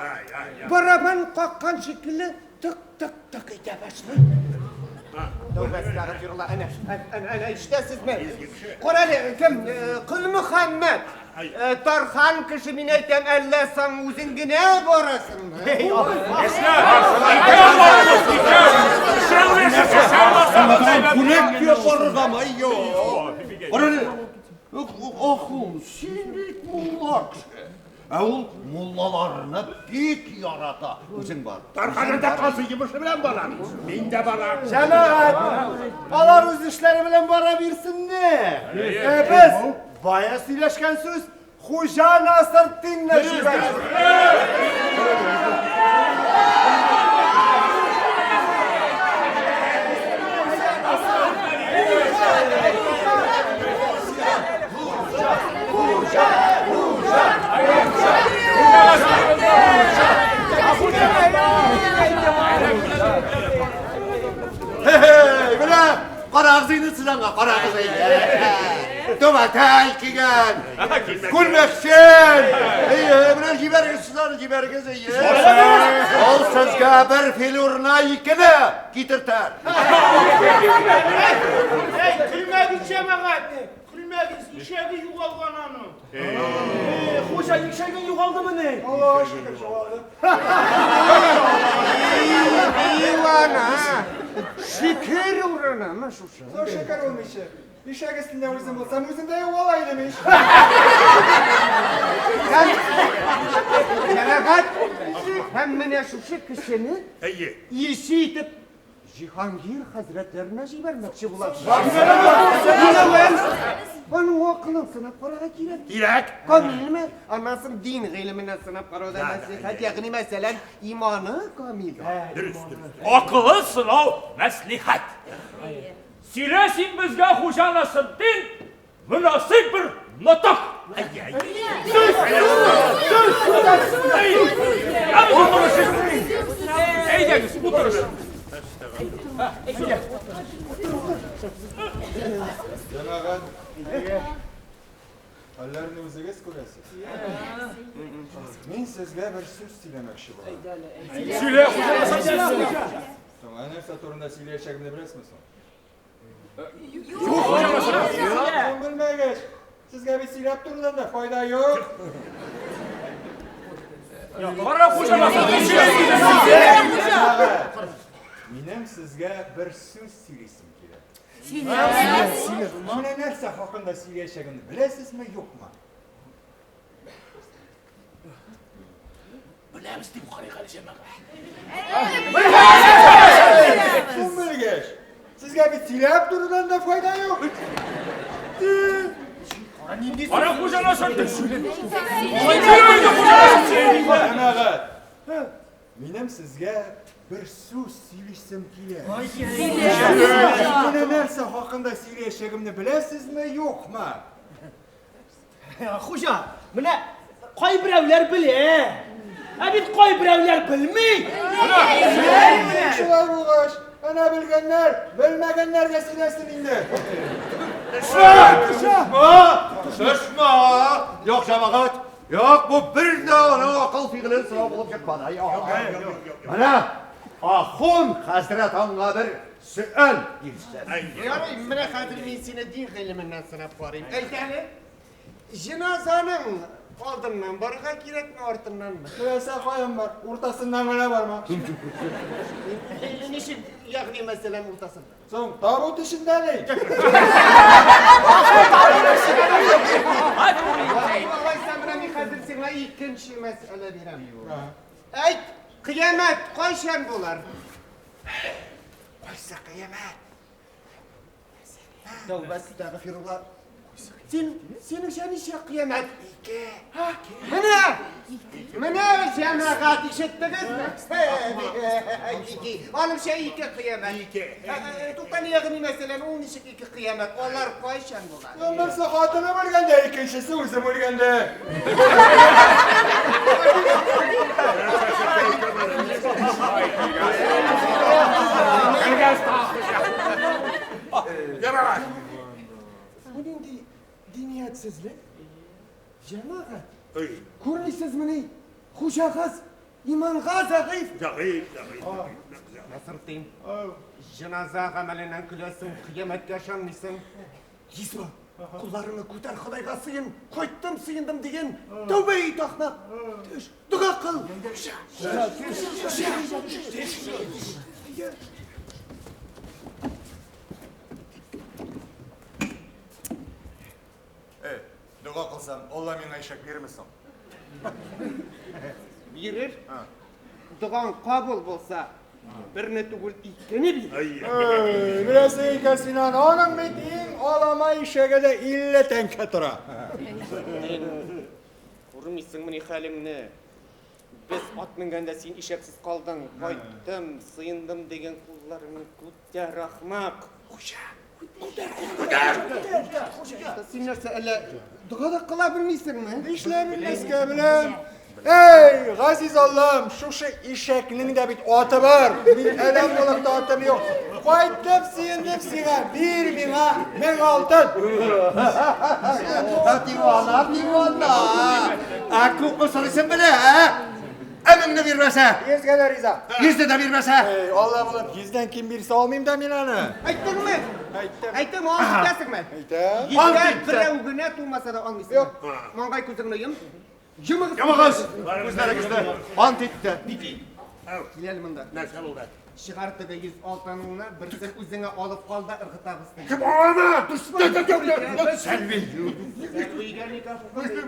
барабан каккан шикелле тык-тык-тык итә башлый. Тәүбә әстәгъфирулла, әнә, әнә, әнә, ишетәсезме? Кара әле, кем, Колмөхәммәт, Тархан кеше, мин әйтәм, әллә соң үзең генә барасыңмы? Бүләк барыргамы? Юк. Кара әле, Ахун, син бит мулла кеше. Ә ул муллаларны бик ярата. Үзең бар. Тарханның да казый йомышы белән барам. Мин дә барам. Җәмәгать, алар үз эшләре белән бара бирсеннәр. Ә без бая сөйләшкән сүз Хуҗа Насыртдинны җибәрәбез. Хе-хе, менә карагыз инде сез аңа, карагыз инде. Түбәтәй кигән, күлмәкчән. Әйе, менә җибәрегез сез аны, җибәрегез, әйе. Ул сезгә бер фил урынына икене китертер. Әй, көлмәгез, җәмәгать! Көлмәгез, ишәге югалган аның. Хуҗа, ишәгең югалдымыни? Аллага шөкер, югалды. Дивана! Шөкер урынымы шушы? Зур шөкер ул ничек? Ишәк өстендә үзем булсам, үзем дә югала идем ич. Җәмәгать, һәм менә шушы кешене илче итеп Җиһангир хәзрәтләренә җибәрмәкче була. Әүвәл аның акылын сынап карарга кирәк. Кирәк. Камилме? Аннан соң дин гыйлеменнән сынап карау да мәслихәт, ягъни мәсәлән, иманы камил. Дөрес, дөрес. Акылын сынау мәслихәт. Сөйлә син безгә, Хуҗа Насретдин, мөнасыйп бер нотык. Сүз! Сүз! Сүз! Әйдәгез, утырыш. Җәмәгать, хәлләрне үзегез күрәсез. Мин сезгә бер сүз сөйләмәкче булам. Сөйлә, Хуҗа Насретдин. Соң, ә нәрсә турында сөйләячәгемне беләсезме соң? Юк, Хуҗа Насретдин. Соң белмәгәч, сезгә бит сөйләп торудан да файда юк. Кара, Хуҗа Насретдин, сөйлә. Минем сезгә бер сүз сөйлисем килә. Менә нәрсә хакында сөйләячәгемне беләсезме, юкмы? Беләбез дип карыйк әле, җәмәгать. Соң белгәч, сезгә бит сөйләп торудан да файда юк. Кара, Хуҗа Насретдин, сөйлә. Җәмәгать, минем сезгә бер сүз сөйлисем килә. Менә нәрсә хакында сөйләячәгемне беләсезме, юкмы? Хуҗа, менә кайберәүләр белә. Ә бит кайберәүләр белми. Шулай булгач, әнә белгәннәр, белмәгәннәргә сөйләсен инде. Шашма! Юк, җәмәгать, юк, бу бер дә аның акыл фигылен сорау булып чыкмады. Менә Ахун хәзрәт аңа бер сөаль бирсен. Ярый, менә хәзер мин сине дин гыйлеменнән сынап карыйм. Әйт әле, җеназаның алдыннан барырга кирәкме, артыннанмы? Теләсә каян бар, уртасыннан гына барма. Ничек, ягъни мәсәлән, уртасыннан? Соң, табут эчендә ни? Алайса, менә мин хәзер сиңа икенче мәсьәлә бирәм. Әйт, кыямәт кайчан булыр? Кайсы кыямәт? Тәүбә әстәгъфирулла. Син, синеңчә ничә кыямәт? Ике. Менә! Менә җәмәгать ишеттегезме? Аныңча ике кыямәт. Ике. Туктале, ягъни мәсәлән, ул ничек ике кыямәт? Алар кайчан була? Берсе хатыным үлгәндә, икенчесе үзем үлгәндә. Җәмәгать! Бу нинди диниятсезлек? Җәмәгать! Күрмисезмени? Хуҗа кыз иманга зәгыйфь. Зәгыйфь, зәгыйфь. Насыртдин, җеназа гамәленнән көләсең, кыямәткә ышанмыйсың. Йөз бал, кулларыңны күтәр, Ходайга сыен, кайттым, сыендым диген. Тәүбә ит, ахмак. Төш, дога кыл. Эй, дога кылсам, Алла миңа ишәк бирерме соң? Бирер. Догаң кабул булса, берне түгел, икене бирер. Эй, беләсең икән син аны, аның бит иң алама ишәге дә 50 тәңкә тора. Күрмисеңмени хәлеңне? Без ат менгәндә син ишәксез калдың. Кайттым, сыендым дигән кулларыңны күтәр, ахмак. Хуҗа, күтәр, күтәр. Күтәр. Син нәрсә, әллә дога да кыла белмисеңме? Нишләп белмәскә беләм. Эй, газиз Аллам, шушы ишәкнең дә бит аты бар. Мин адәм булып та атым юк. Кайтып сыендым сиңа, бир миңа 1000 алтын. Дивана, дивана. Ә күпме сорыйсың белә, ә? Ә меңне бирмәсә? Йөзгә дә риза. Йөзне дә бирмәсә? Эй, Алла булып, йөздән ким бирсә алмыйм да мин аны. Әйттеңме? Әйттем. Әйттем, алып китәсеңме? Әйтәм. Йөзгә берәү генә тулмаса да алмыйсың. Юк. Маңгай күзеңне йом. Йомыгыз. Йомыгыз. Күзләрегезне. Ант итте. Кил әле монда. Нәрсә булды? Чыгар теге 100 алтыныңны, берсен үзеңә алып кал да ыргытабыз. Кем аны? Сәлви. Сәлвигә никах укыды.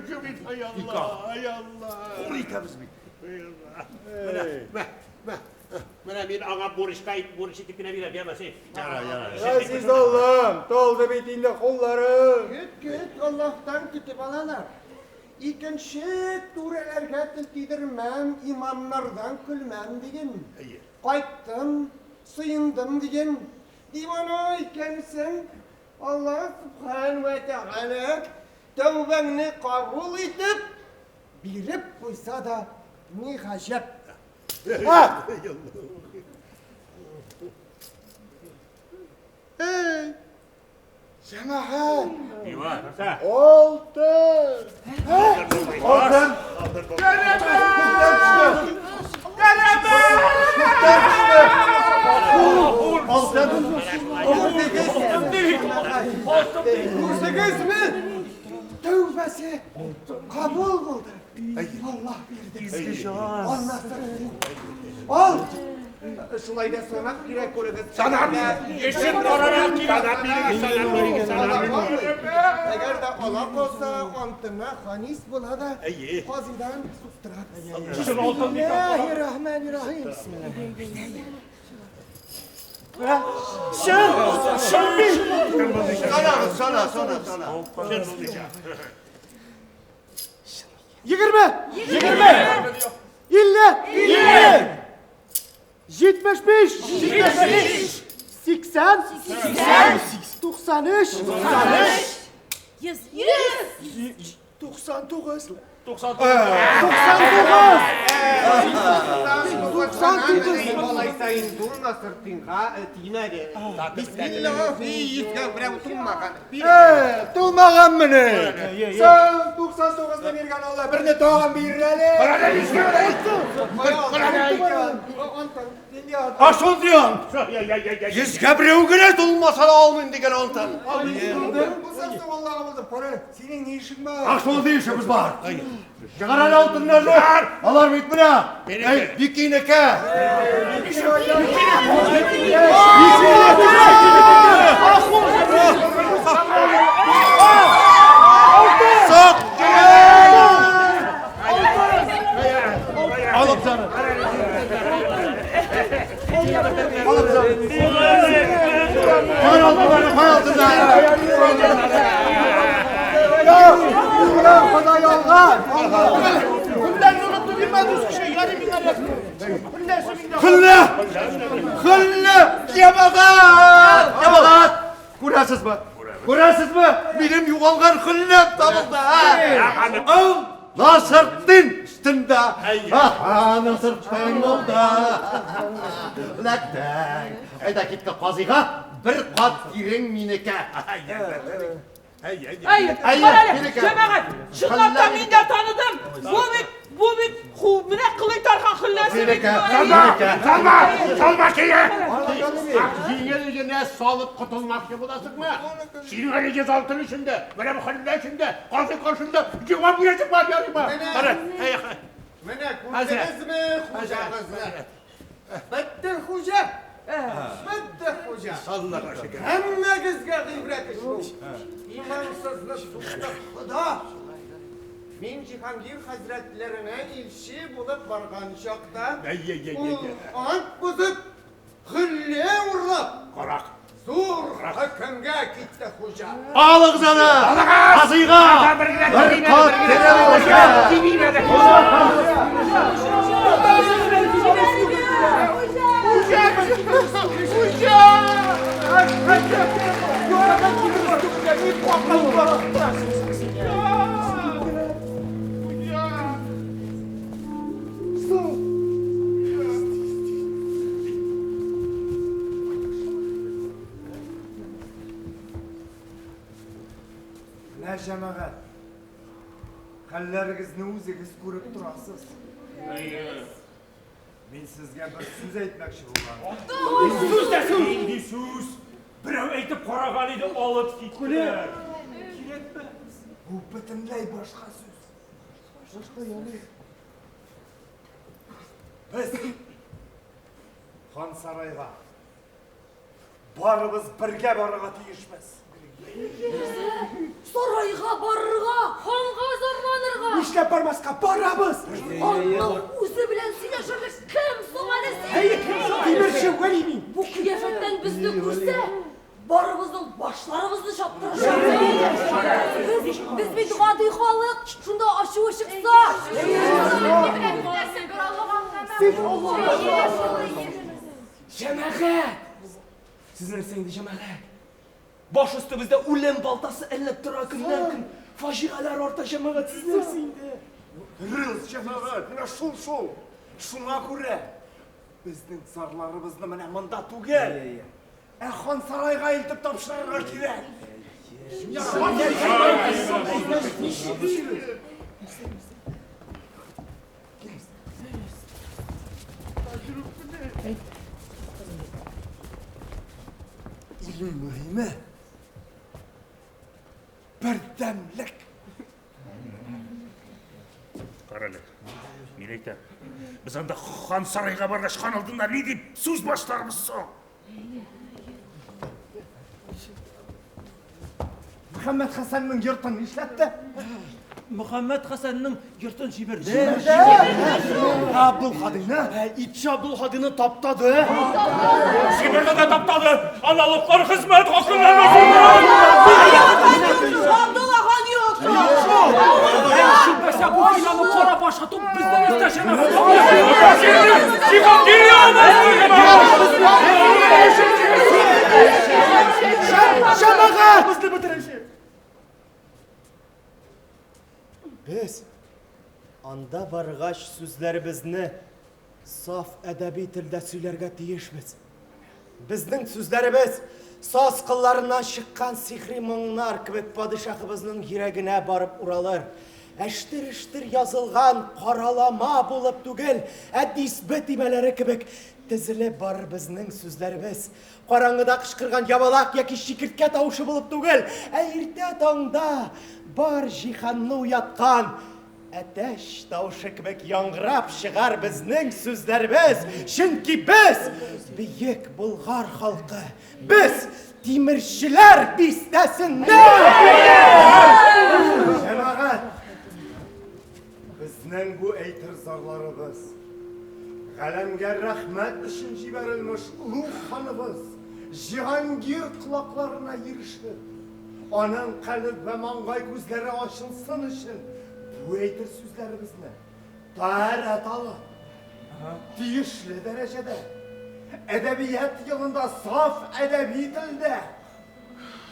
Ай Алла, ай Алла. Хур итәбез бит. Менә, менә, менә мин аңа бурычка бурыч итеп кенә бирәм, яме син. Газиз Аллам, талды бит инде кулларым. Көт, көт, Аллаһтан көтеп алалар. Икенче түрәләргә тел тидермәм, имамнардан көлмәм диген. Кайттым, сыендым диген. Дивана икәнсең, Аллаһ Субхану вә Тәгалә тәүбәңне кабул итеп, биреп куйса да, ни гаҗәп. Эй, җәмәгать, Нәрсә? алтын. Алтын. Алтын. Күрдегезме? Тәүбәсе кабул булды. Аллаһ бирде. Аллаһ бирде. Ал! Шулай да санап кирәк күрегез. Санап, эшен карарак кирәк. Санап бирегез, санап бирегез, санап бирегез. Әгәр дә ала калса, антына ханис була да, казыйдан суктыра. Бисмиллаһир-рахманир-рахим. Чын! Чын бит! Санагыз, сана, сана, сана. 20! 20! 50! 50! 75! 75! 80! 80! 93! 93! 100! 100! 99! 99. 99! Алайса инде ул Насыртдинга тимәде. Бисмиллаһи, йөзгә берәү тулмаган. Э, тулмаганмыни? Соң 99-ны биргән Алла берне тагын бирер әле. А шул дигән. Йөзгә берәү генә тулмаса да алмыйм дигән алтын. Булсаң соң Аллага булдым. Кара, синең ни эшең бар? А шул дишебез бар. Чыгар әле алтыннарны. Алар бит менә. Эй, бикинеке. Сак! Алып саны. Алып саны. Чыгар алтыннарны, кой алтыннарны. Алган, Ходай алган. Хөлләне онытып йөрмә, дус кеше, ярый миңа эләкте. Хөлләсе миндә. Хөллә! Хөллә! Җәмәгать! Җәмәгать! Күрәсезме? Күрәсезме? Минем югалган хөлләм табылды, ә? Ул Насыртдин өстендә. Аһа, Насыртдин булды. Эләктең. Әйдә китте казыйга, бер кат ирең минеке. Әй, кара әле, җәмәгать, чынлап та мин дә таныдым. Бу бит, бу бит, ху, менә кылый тархан хөлләсе бит. Салма! Салма! Салма кие! Җиңел генә салып котылмакчы буласыңмы? Синең әле 106 өчен дә, менә бу хөллә өчен дә, казый каршында җавап бирәсең бар, ярыймы? Кара, әй, Менә күрдегезме хуҗагызны? Бетте хуҗа! Бетте хуҗа! Аллага шөкер. Һәммәгезгә гыйбрәт эш бу. Имансызны сукты Хода. Мин Җиһангир хәзрәтләренә илче булып барган чакта, ул ант бозып, гөлле урлап, Карак. зур хөкемгә китте хуҗа. Алыгыз аны! Казыйга! Бер кат тире Менә җәмәгать, хәлләрегезне үзегез күреп торасыз. Мин сезгә бер сүз әйтмәкче булган. Сүз дә сүз! Нинди сүз? Берәү әйтеп караган иде, алып киттеләр. Кирәкмәс. Бу бөтенләй башка сүз. Башка яны. Без хан сарайга барыбыз бергә барырга тиешбез. Сарайга барырга, ханга зарланырга. Нишләп бармаска? Барабыз! Ханның үзе белән сөйләшерлек кем соң әле син? Әйе, кем соң? Тимерче Вәли мин. Бу кыяфәттән безне күрсә, барыбызның башларыбызны чаптырыр. Без, без бит гади халык, шунда ачуы чыкса. Җәмәгать! Сез нәрсә инде, җәмәгать? Баш өстебездә үлем балтасы эленеп тора көннән-көн. Фаҗигаләр арта, җәмәгать, сез нәрсә инде? Дөрес, җәмәгать, менә шул-шул. Шуңа күрә безнең зарларыбызны менә монда түгел, ә хан сарайга илтеп тапшырырга кирәк. Иң мөһиме бердәмлек. Карале, мин әйтәм. Без анда хан сарайга баргач, хан алдында ни дип сүз башларбыз соң? Мөхәммәд Хәсәннең йортын нишләтте? Мөхәммәд Хәсәннең йортын җибәрде. Абдулхадины, итче Абдулхадины таптады. Җибәрде дә таптады. Аналыклар хезмәт хакыннан Абдулла хан юк. Җитмәсә бу филаны карап ашату безнең өстә җәмәгать. Җиһангир Җәмәгать! Безне бетерәчәк. Без анда баргач сүзләребезне саф әдәби телдә сөйләргә тиешбез. Безнең сүзләребез саз кылларыннан чыккан сихри моңнар кебек падишаһыбызның йөрәгенә барып уралыр. Әштер-эштер язылган каралама булып түгел, ә дисбе төймәләре кебек тезелеп барыр безнең сүзләребез. Караңгыда кычкырган ябалак яки чикерткә тавышы булып түгел, ә иртә таңда бар җиһанны уяткан әтәч тавышы кебек яңгырап чыгар безнең сүзләребез. Чөнки без бөек Болгар халкы, без тимерчеләр бистәсеннән! Җәмәгать, безнең бу әйтер зарларыбыз галәмгә рәхмәт өчен җибәрелмеш олуг ханыбыз Җиһангир колакларына ирешер. Аның калеб вә маңгай күзләре ачылсын өчен бу әйтер сүзләребезне таһәрәт алып, тиешле дәрәҗәдә, әдәбият елында саф әдәби телдә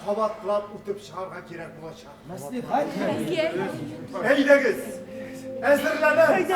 кабатлап үтеп чыгарга кирәк булачак. Мәслихәт. Әйдәгез, әзерләнәбез.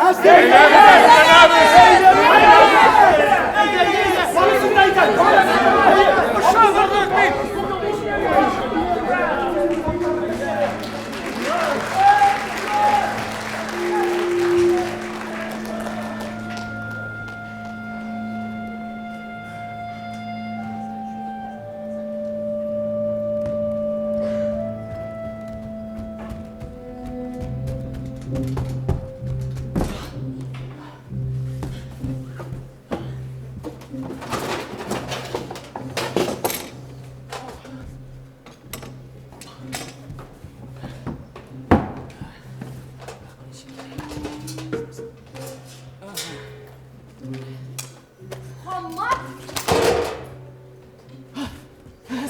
Хаммат!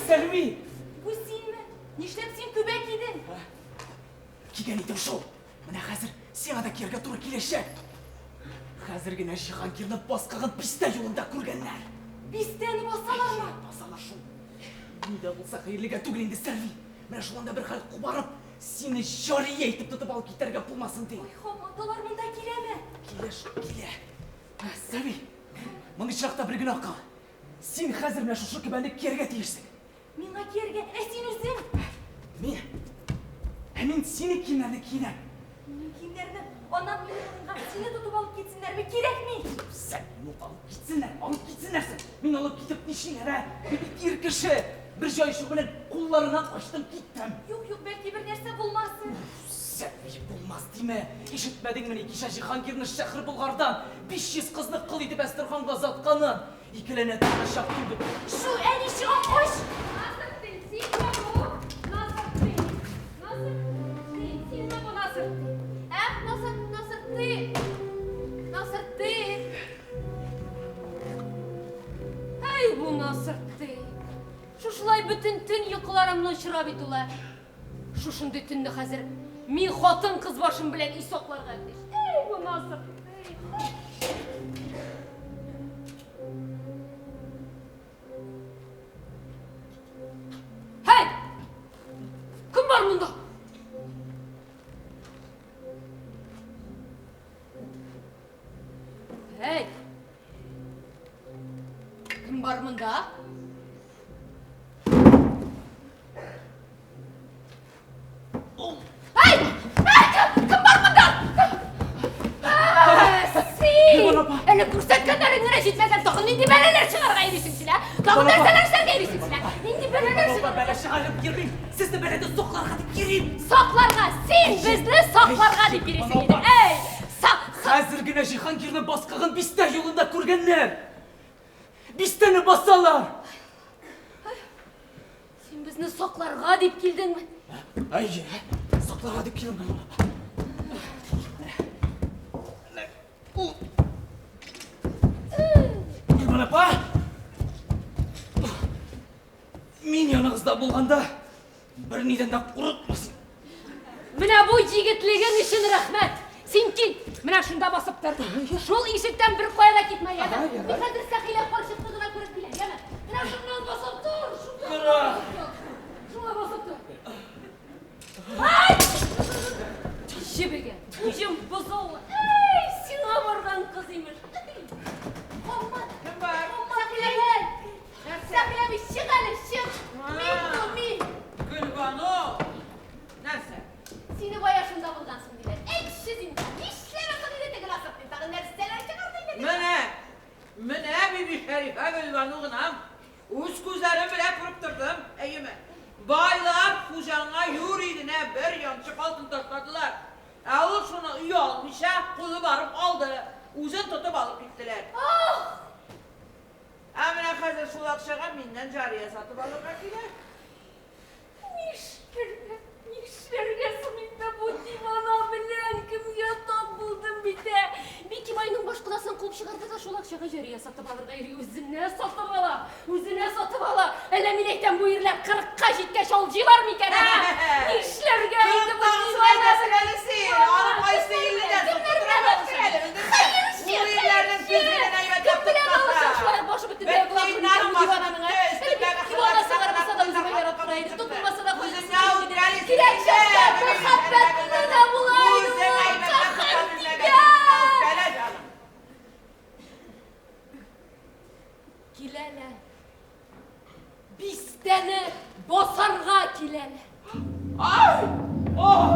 Сәрви! Бу синме? Нишләп син түбә кидең? Кигән идем шул. Менә хәзер сиңа да кияргә туры киләчәк. Хәзер генә Җиһангирны баскагын бистә юлында күргәннәр. Бистәне басалармы? Басалар шул. Ни дә булса хәерлегә түгел инде, Сәрви. Менә шул анда бер хәл кубарып, сине җария итеп тотып алып китәргә булмасын ди. Ой, Хаммат, алар монда киләме? Килә шул, килә. Сәрви, мондый чакта бер генә акыл. Син хәзер менә шушы көбәне кияргә тиешсең. Миңа кияргә, ә син үзең? Мин? Ә мин синең киемнәрне киенәм. Минем киемнәрне, аннан минем урынга сине тотып алып китсеннәрме? Кирәкми! Сән, ну алып китсеннәр, алып китсеннәр син. Мин алып китеп нишлиләр, ә? Мин бит ир кеше. Бер җай чыгу белән кулларына качтым, киттем. Юк, юк, бәлки бер нәрсә булмасын. Сәлми, булмас димә. Ишетмәдеңмени кичә Җиһангирны шәһре Болгардан 500 кызны кол итеп Әстерханга озатканын? Икеләнә торачак түгел. Шу, әни, чыгам, кач! Насыртдин, синме бу? Насыртдин, Насыртдин, синме бу, Насыртдин? Ә, Насыр, Насыртдин, Насыртдин. Әй, бу Насыртдин. Шушылай бөтен төн йокыларымны очыра бит ул, ә. Шушындый төнне хәзер мин хатын-кыз башым белән өй сакларга тиеш. Әй, бу Насыртдин. Һәй! Кем бар монда? Һәй! Кем бар монда? Ай! Ай, кем, кем бар монда? Син! Әле күрсәткәннәрең генә җитмәгән, тагын нинди бәлаләр чыгарга йөрисең син, ә? Тагын нәрсәләр эшләргә йөрисең син, ә? Нинди бәлаләр чыгарга? Бәла чыгарып йөрмим. Сезне бәладән сакларга дип йөрим. Сакларга! Син безне сакларга дип йөрисең инде. Әй! Сак! Хәзер генә Җиһангирны баскагын бистә юлында күргәннәр. Бистәне басалар. Син безне сакларга дип килдеңме? Әйе, сакларга дип килдем. Гөлбан апа! Мин яныгызда булганда бернидән дә курыкмасын. Менә бу егетлегең өчен рәхмәт. Син кил, менә шунда басып тор. Шул ишектән бер кая да китмә, яме. Мин хәзер Сәхилә карчыкны гына күреп киләм, яме. Менә шуннан басып тор, шунда. Шунда басып тор. Ай! Җебегән, уҗым бозау. Әй, сиңа барган кыз имеш. Хаммат, Кем бар? Сәхилә гел. Сәхилә би, чык әле, чык. Мин бу, мин. Гөлбану! Нәрсә? Сине бая шунда булгансың диләр. Әйтче зинһар, нишләмә соң инде теге Насыртдин, тагын нәрсәләр чыгарды инде теге? Менә, менә Бибишәрифә Гөлбану гынам. Үз күзләрем белән күреп тордым, әйеме? Байлар хуҗаңа юри генә бер янчык алтын ташладылар. Ә ул шуны оялмыйча кулы барып алды. Үзен тотып алып киттеләр. Ах! Ә менә хәзер шул акчага миннән җария сатып алырга килә. Нишләргә, нишләргә соң инде бу дивана белән? Кемгә тап булдым? бит, ә. Бикибайның баш кодасын куып чыгарды да шул акчага җария сатып алырга йөри. Үзенә сатып ала, үзенә сатып ала. Әллә мин әйтәм, бу ирләр кырыкка җиткәч алҗыйлар микән, ә? Нишләргә инде бу Кырыктагысын әйтәсең әле син. Аның кайсы илледән соң тотыра башлый әле, белдеңме? Хәерче, Ул ирләрнең хәерче! күзеннән әйбәтләп Кем белән тотмаса. алыша шулай башы бөтенләй Бөтен була нормасы дивананың, бетте, ә? өстендәге Дивана хәлвәсенә сыгара булса да үземә кадәр ярап тора иде. чыкты. Тук булмаса да Үзеңә үткәрисең Кирәк инде, чакта бөтен мәхәббәт дә була инде Үзең ул, әйбәтләп каһәр тота белмәгән тигән! үпкәлә, җаным. Киләләр. Бистәне басарга киләләр. Ай! Ох!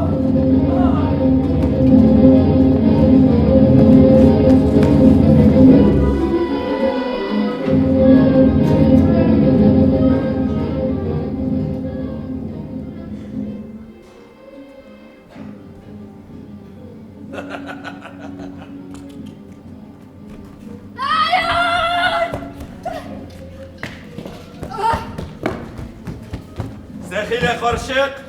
Сәхилә карчык!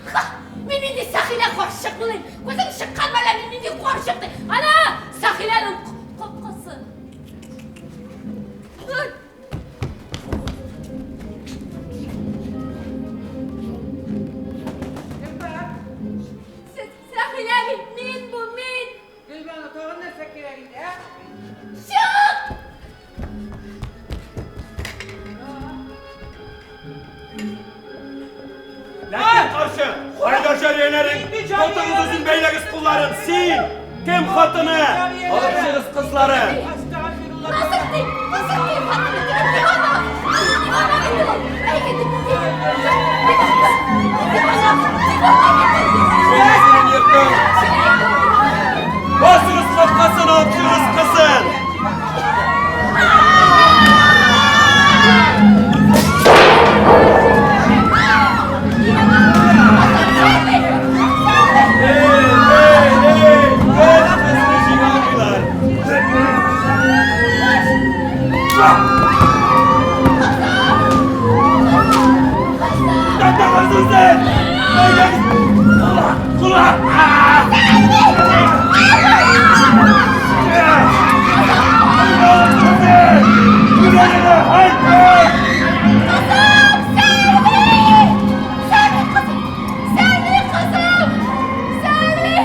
Мин нинди Сәхилә карчык булыйм? Күзең чыккан мәллә, мин нинди карчык ди? Ана, Сәхиләнең капкасы. Ой! Кем бар? Сәхилә бит мин бу, мин! Гөлбану, тагын нәрсә кирәк инде, ә? Чык! Ләкин карчык, кайда җарияләрең? Тотыгыз үзен, бәйләгез кулларын. Син, кем хатыны? Алып чыгыз кызларын. Насыр ди, Насыр ди, хатыны дигән дивана! Дивана бит ул! Әй, дивана, дивана бит ул! Шунда синең йортың. Басыгыз капкасын, алып чыгыз кызын. Эй, эй, эй, кыз кызны җиңә алмыйлар. Тотыгыз үзен! Бәйләгез! Кулак, кулак! Кызым, Сәрви! Сәрви кызым! Сәрви кызым! Сәрви!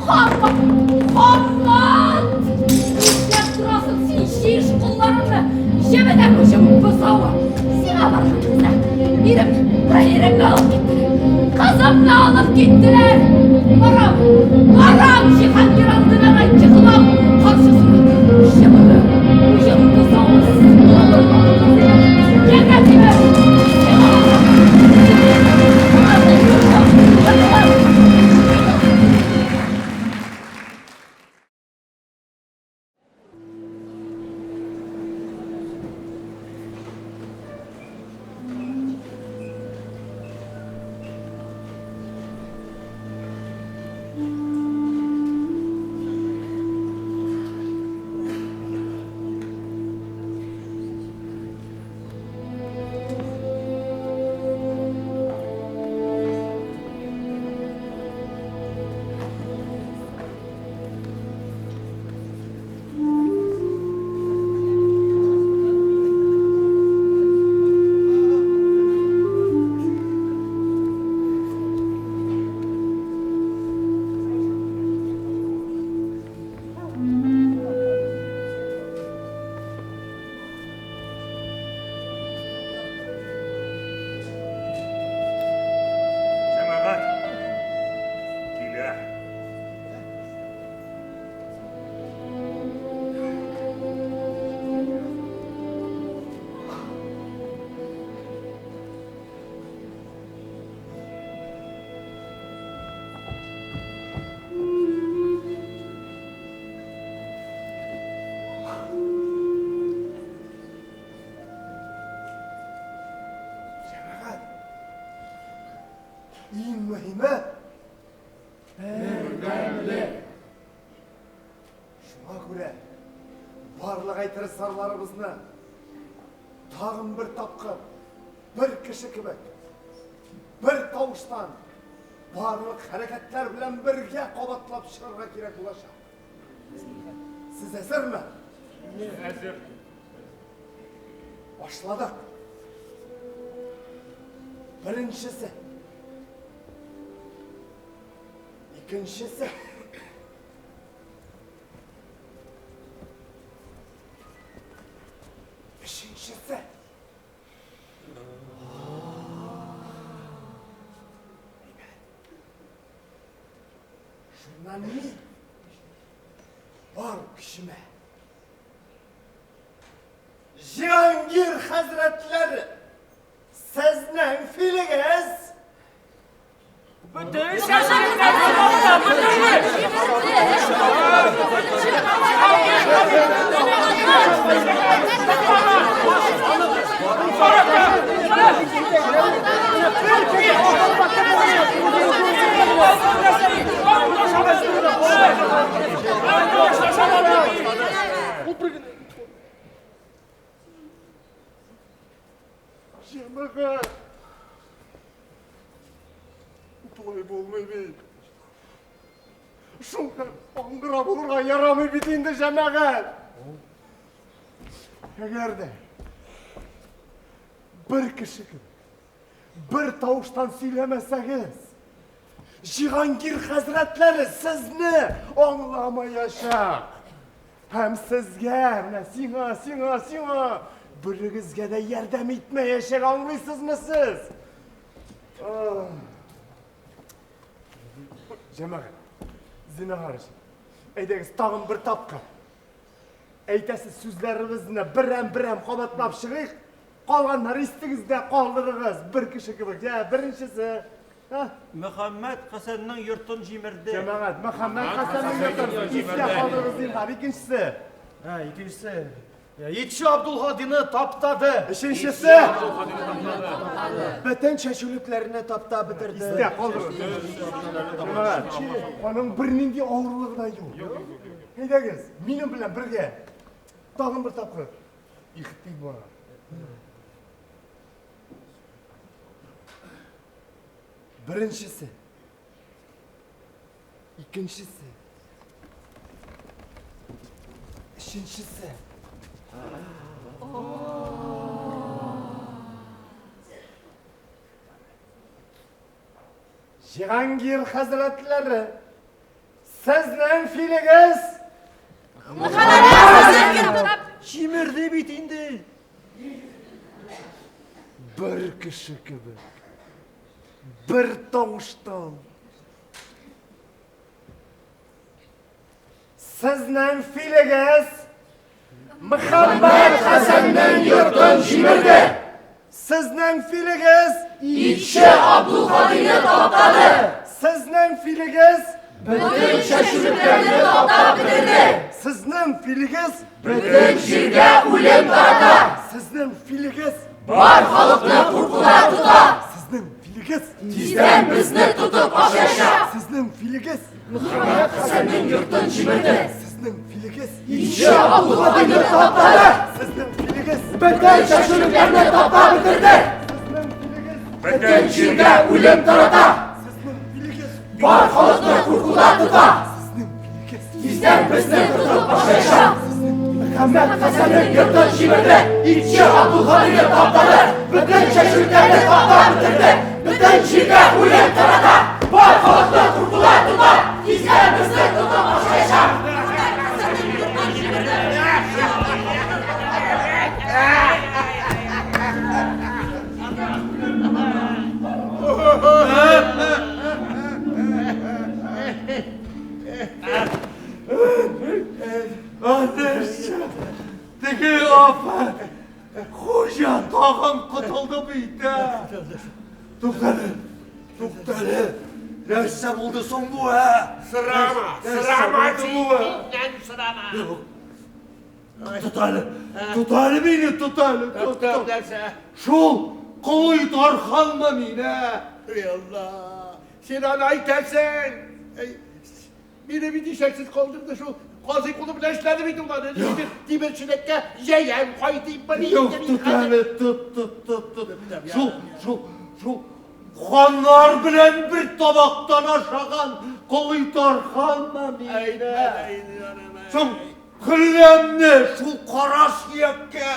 Хаммат! Хаммат! Нишләп торасың син җыеш кулларыңны? Җебедә күчем бозавы! Сиңа барган кызда. Ирем, иремне алып киттеләр. Кызымны алып киттеләр. Барам, барам Җиһангир алдына да егылам каршысына. Җебеде, үҗем бозавы, Ягә тимә! Сиңа барган. Җәмәгать, килә. Җәмәгать, иң мөһиме бердәмлек. Шуңа күрә барлык әйтер зарларыбызны тагын бер тапкыр, бер кеше кебек, бер тавыштан, барлык хәрәкәтләр белән бергә кабатлап чыгарга кирәк булачак. Сез әзерме? Әзер. Башладык. Беренчесе. Икенчесе. Өченчесе. Шуннан мин бар көчемә. Җиһангир хәзрәтләре, сезнең филегез Бөтен чәчәкләрне Җәмәгать! Болай булмый бит. Шул аңгыра булырга ярамый бит инде, җәмәгать. Әгәр дә бер кеше кебек бер тавыштан сөйләмәсәгез, Җиһангир хәзрәтләре сезне аңламаячак. Һәм сезгә, менә сиңа, сиңа, сиңа, берегезгә дә ярдәм итмәячәк, аңлыйсызмы сез? Җәмәгать, зинһар өчен, әйдәгез тагын бер тапкыр. Әйтәсе сүзләребезне берәм-берәм кабатлап чыгыйк. Калганнары истегездә калдырыгыз, бер кеше кебек. Җә, беренчесе. Мөхәммәд Хәсәннең йортын җимерде. Җәмәгать, Мөхәммәд Хәсәннең йортын истә калдырыгыз, зинһар. Икенчесе. Ә, икенчесе. Итче Абдулһадины таптады. Өченчесе. Бөтен чәчүлекләрне таптап бетерде. Истә калдырыгыз. Җәмәгать, аның бернинди авырлыгы да юк. Әйдәгез, минем белән бергә. Тагын бер тапкыр. Игътибар. Беренчесе. Икенчесе. Өченчесе. Җиһангир хәзрәтләре, сезнең филегез Җимерде бит инде. Бер кеше кебек, бер тавыштан. Сезнең филегез Мөхәммәд Хәсәннең йортын җимерде. Сезнең филегез Итче Абдулхадыйны таптады. Сезнең филегез Бөтен чәчүлекләрне таптап бетерде. Сезнең филегез Бөтен җиргә үлем тарата. Сезнең филегез Бар халыкны куркуда тота. Сезнең филегез Тиздән безне тотып ашаячак. Сезнең филегез Мөхәммәд Хәсәннең йортын җимерде. Сезнең филегез Итче Абдулхадыйны таптады. Сезнең филегез Бөтен чәчүлекләрне таптап бетерде. Бөтен җиргә үлем тарата. Бар халыкны куркуда тота. Тиздән безне тотып ашаячак. Мөхәммәд Хәсәннең йортын җимерде. Итче Абдулхадыйны таптады. Бөтен чәчүлекләрне таптап бетерде. Бөтен җиргә үлем тарата. Бар халыкны куркуда тота. Тиздән безне тотып ашаячак. Әтәче, теге афәт, хуҗа тагын котылды бит, ә? Туктале, туктале, нәрсә булды соң бу, ә? Сорама, Нәрсә сорама булды син бу, ә? миннән сорама. Юк. Тот әле, тот әле мине, тот әле, тот, Тоттым тот. нәрсә? Шул Колый Тарханмы мин, ә? Эй, Алла, син аны әйтәсең. Эй, Мине бит ишәксез калдырды шул. Казый кулы белән эшләде бит ул аны. Нидер тимерчелеккә җәям кайтыйм Юк, тот әле, тот, тот, тот, тот. Шул, шул, шул ханнар белән бер табактан ашаган Колый Тарханмы мин, ә? Соң гөлләмне шул кара сөяккә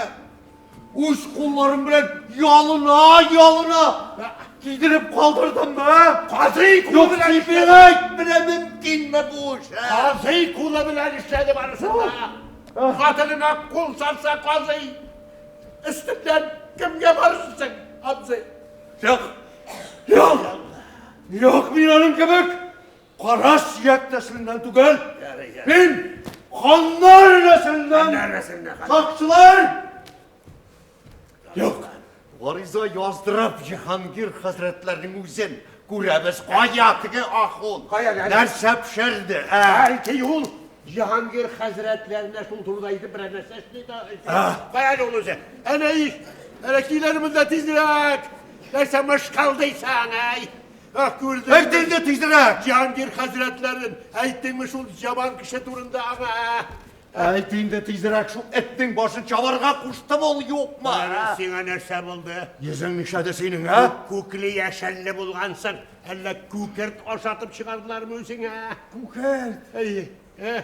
үз кулларым белән ялына-ялына кидереп калдырдыммы, ә? Казый кулы Юк, белән син миңа әйт, менә мөмкинме бу эш, ә? Казый кулы белән эшләде барысын да. Хатынына кул салса казый, өстеннән кемгә барырсың, абзый? Юк, юк, юк, мин аның кебек кара сөяк нәселеннән түгел. Мин ханнар нәселеннән. Ханнар нәселеннән. Сакчылар! Юк, гариза яздырып Җиһангир хәзрәтләрнең үзен күрәбез. Кая теге ахун? Кая әле? Нәрсә пешерде? Ә? Бәлки ул Җиһангир хәзрәтләренә шул турыда әйтеп берәр нәрсә эшли дә. Кая әле ул үзе? Әнә ич, әнә килер монда тизрәк. Нәрсә мышкылдыйсың, әй? Ах, күрдем. Әйт инде тизрәк. Җиһангир хәзрәтләрен әйттеңме шул яман кеше турында аңа? Әйт инде тизрәк, шул этнең башын чабарга куштым ул юкмы? Ә сиңа нәрсә булды? Йөзең нишләде синең, ә? Күкле яшелле булгансың. Әллә күкерт ашатып чыгардылармы үзеңә? Күкерт? Әйе. Ә?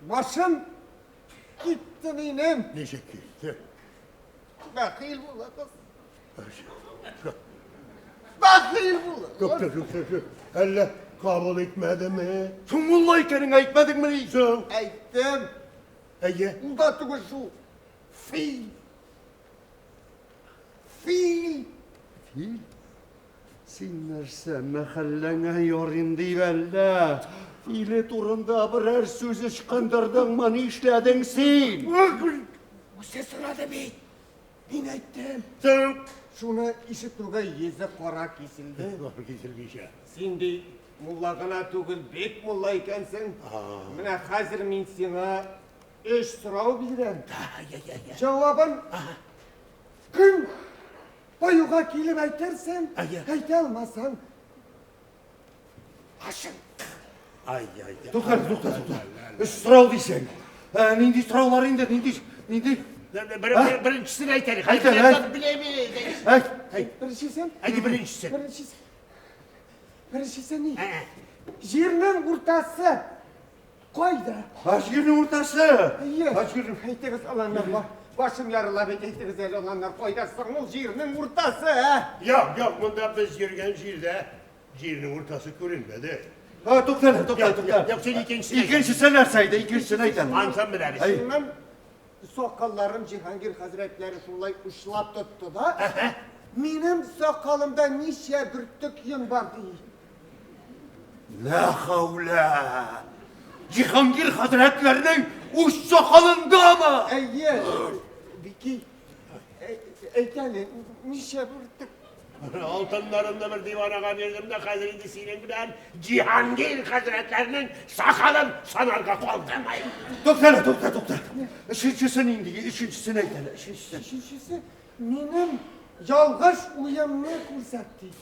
Башым китте минем. Ничек китте? Бәхил булыгыз. Бәхил булыгыз. Тукта, тукта, тукта. Әллә кабул итмәдеме? Соң мулла икәнең әйтмәдеңмени? Соң. Әйттем. Әйе. Ул да түгел шул. Фил. Фил. Фил? Син нәрсә, мәхәлләңә ярыйм дип әллә? Филе турында берәр сүз ычкындырдыңмы? Нишләдең син? Үзе сорады бит. Мин әйттем. Соң. Шуны ишетүгә йөзе кара киселде. Кара киселмичә. Син ди, мулла гына түгел, бик мулла икәнсең. Менә хәзер мин сиңа өч сорау бирәм. Җавабын көн баюга килеп әйтерсең, әйтә алмасаң, башың. Ай-яй. Тукта, тукта, тукта. Өч сорау дисең. Нинди сораулар инде, нинди, нинди? Беренчесен әйт әле. Әйт әле, әйт. Беләм. Әйт. Беренчесен? Әйт беренчесен. Беренчесе. Беренчесе ни? Җирнең уртасы кайда? Ха, җирнең уртасы. Әйе. Әйтегез, оланнар, башым ярыла бит, әйтегез әле, оланнар, кайда соң ул җирнең уртасы, ә? Юк, юк, монда без йөргән җирдә җирнең уртасы күренмәде. Ха, тукта әле, тукта, тукта. Юк, син икенчесен әйт. Икенчесе нәрсә иде? Икенчесен әйт әле. Ансын беләбез. Шуннан сакалларын Җиһангир хәзрәтләре шулай учлап тотты да, минем сакалымда ничә бөртек йон бар ди. Лә хәүлә! Җиһангир хәзрәтләрнең үз сакалындамы? Әйе. Бики, әйт әле, ничә бөртек? Алтыннарымны бер диванага бирдем дә, хәзер инде синең белән Җиһангир хәзрәтләренең сакалын санарга калдым. Тукта әле, тукта, тукта. Өченчесе нинди? Өченчесен әйт әле, өченчесен. Өченчесе минем ялгыш уемны күрсәтте.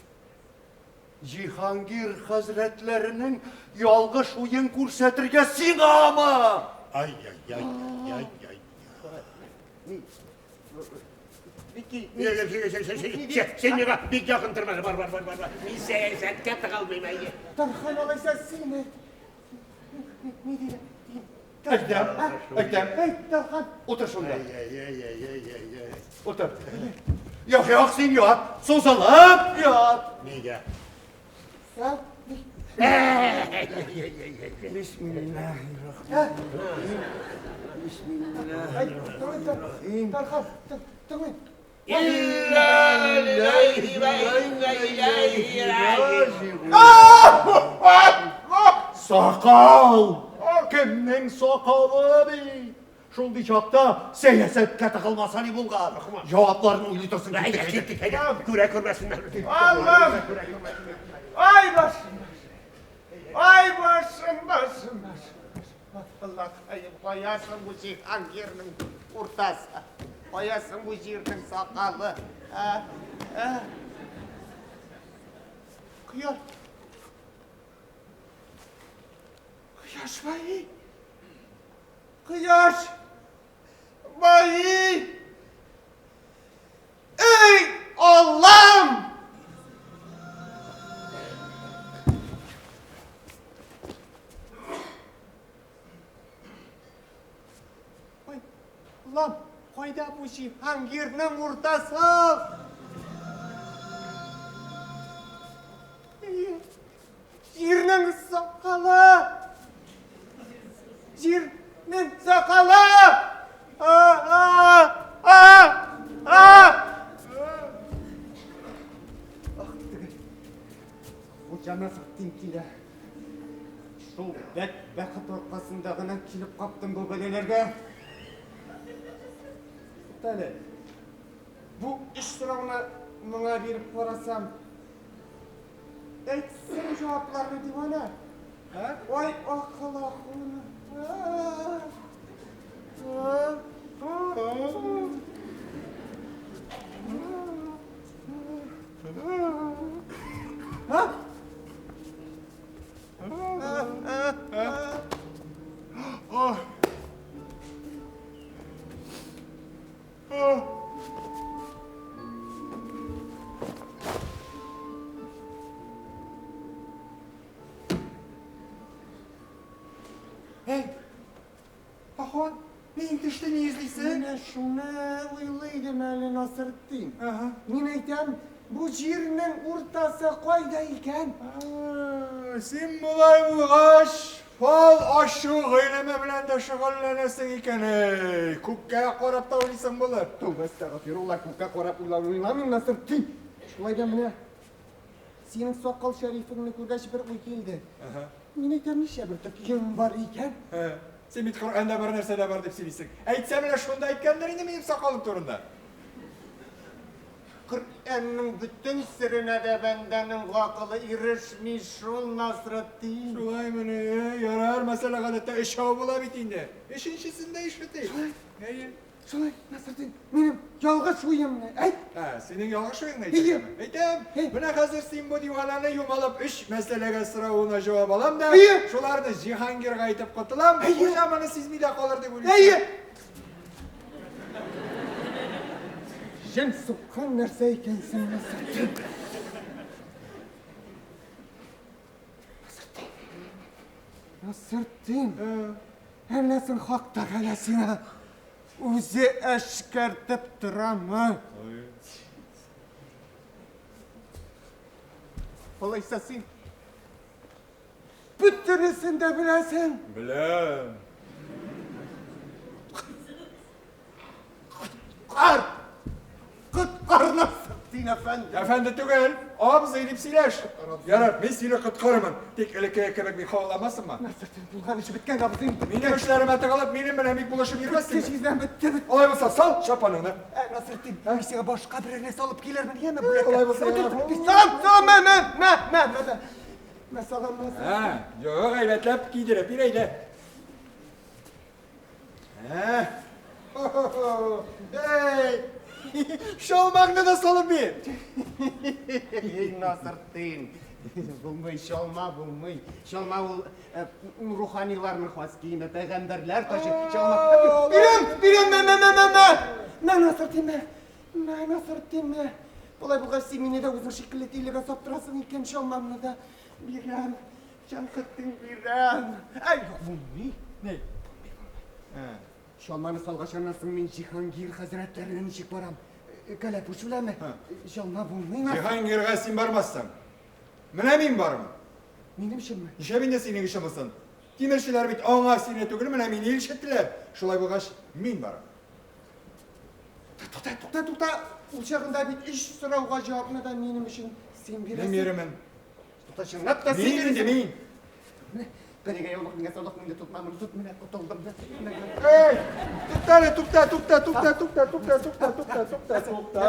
Җиһангир хәзрәтләренең ялгыш уен күрсәтергә сиңамы? Ай-яй-яй-яй-яй. Бики, Син миңа бик якын торма, бар, бар, бар, бар. Мин сәясәткә тыгылмыйм, әйе. Тархан алайса син әйт. Ни диләр? Әйтәм, әйтәм. Әйт, Тархан. Утыр шунда. Ай-яй-яй-яй-яй. Утыр. Юк, юк, син ят. Сузылып ят. Нигә? Ә? Бисмиллаһиррахманиррахим. Бисмиллаһиррахманиррахим. Тархан, тыңлый. Инна лилләһи вә инна иләйһи раҗиун. Сакал! Кемнең сакалы бит? Шундый чакта сәясәткә тыгылмаса ни булган? Җавапларын уйлый торсын. Әйдә, киттек, әйдә. Күрә күрмәсеннәр. Аллам! Ай башым! Ай башым, башым, башым. Аллаһым, каясың бу Җиһангирның уртасы? Каясың бу җирнең сакалы? Ә? Ә? Кояш. Кояш байый. Кояш байый. Эй, Аллам! Аллам, кайда бу Җиһангирның уртасы? Җирнең сакалы! Җирнең сакалы! А, а, а, а! Ах, теге Хуҗа Насретдин килә. Шул бәдбәхет аркасында гына килеп каптым бу бәлаләргә. Тукта әле. Бу өч сорауны моңа биреп карасам, әйтсен җавапларны дивана. Ай, акыл ахуны. Әй, Ахон, мин төште ни эзлисең? Менә шуны уйлый идем әле, Насретдин. Мин әйтәм, бу җирнең уртасы кайда икән? Син болай булгач, фал ачу гыйлеме белән дә шөгыльләнәсең икән, эй, күккә карап та уйлыйсың булыр. Тәүбә әстәгъфирулла, күккә карап уйлау уйламыйм, Насретдин. Шулай да менә синең сакал шәрифеңне күргәч бер уй килде. Мин әйтәм, ничә бөртек йон бар икән? Син бит Коръәндә бар нәрсә дә бар дип сөйлисең. Әйтсә менә шунда әйткәндер инде минем сакалым турында. Коръәннең бөтен серенә дә бәндәнең гакылы ирешми шул, Насретдин. Шулаймыни? Ярар, мәсьәлә гадәттә өчәү була бит инде. Өченчесен дә ишетик. Шулай. Әйе. Шулай, Насретдин, минем ялгыш уемны әйт. Ә, синең ялгыш уеңны әйтәме? Әйтәм. Менә хәзер син бу дивананы юмалап өч мәсьәләгә соравына җавап алам да, шуларны Җиһангирга әйтеп котылам, хуҗа моны сизми дә калыр дип уйлыйсың. Әйе. Җен суккан нәрсә икәнсең, Насретдин. Насретдин. Насретдин. Әллә соң Хак Тәгалә сиңа үзе әшкәртеп торамы? Алайса син бөтенесен дә беләсең. Беләм. Коткар! Коткар, Насретдин әфәнде! Әфәнде түгел, абзый дип сөйләш. Ярар, мин сине коткарырмын. Тик элеккеге кебек бик хаваламассыңмы? Насретдин, булган эш беткән, абзыем. Минем эшләремә тыгылып, минем белән бик булышып йөрмәссеңме? Бетте, җизнәм, бетте, бетте. Алай булса, сал чапаныңны. Ә, Насретдин, мин сиңа башка берәр нәрсә алып килермен, яме, бүләккә. Алай булса, ярар. Салам, салам, мә, мә, мә, мә, мә, мә. Мә, салам, мә, салам. Ә, юк, әйбәтләп кидереп бир әйдә. Ә? Эй! Чалмаңны да салып бир. Эй, Насретдин. Булмый, чалма булмый. Чалма ул руханиларның хас киеме, пәйгамбәрләр таҗы. Чалма. Бирәм, бирәм, мә, мә, мә, мә, мә. Мә, Насретдин, мә. Мә, Насретдин, мә. Болай булгач, син мине дә үзең шикелле тилегә саптырасың икән, чалмамны да бирәм. Җанхетдин, бирәм. Әй, юк, булмый. Ни? Чалманы салгач, аннан соң мин Җиһангир хәзрәтләренә ничек барам? Кәләпүш беләнме? Чалма булмый. Җиһангирга син бармассың. Менә мин бармын. Минем өченме? Нишләп инде синең өчен булсын? Тимерчеләр бит аңа сине түгел, менә мине илчеттеләр. Шулай булгач, мин барам. Тукта, тукта, тукта. Ул чагында бит өч сорауга җавапны да минем өчен син бирәсең. Мин бирермен. Тукта, чынлап та син Мин инде, мин. Менә, бәрегә яулык, миңа саулык, мине тотма, моны тот, менә котылдым. Эй, тукта әле, тукта, тукта, тукта, тукта, тукта, тукта, тукта, тукта, тукта.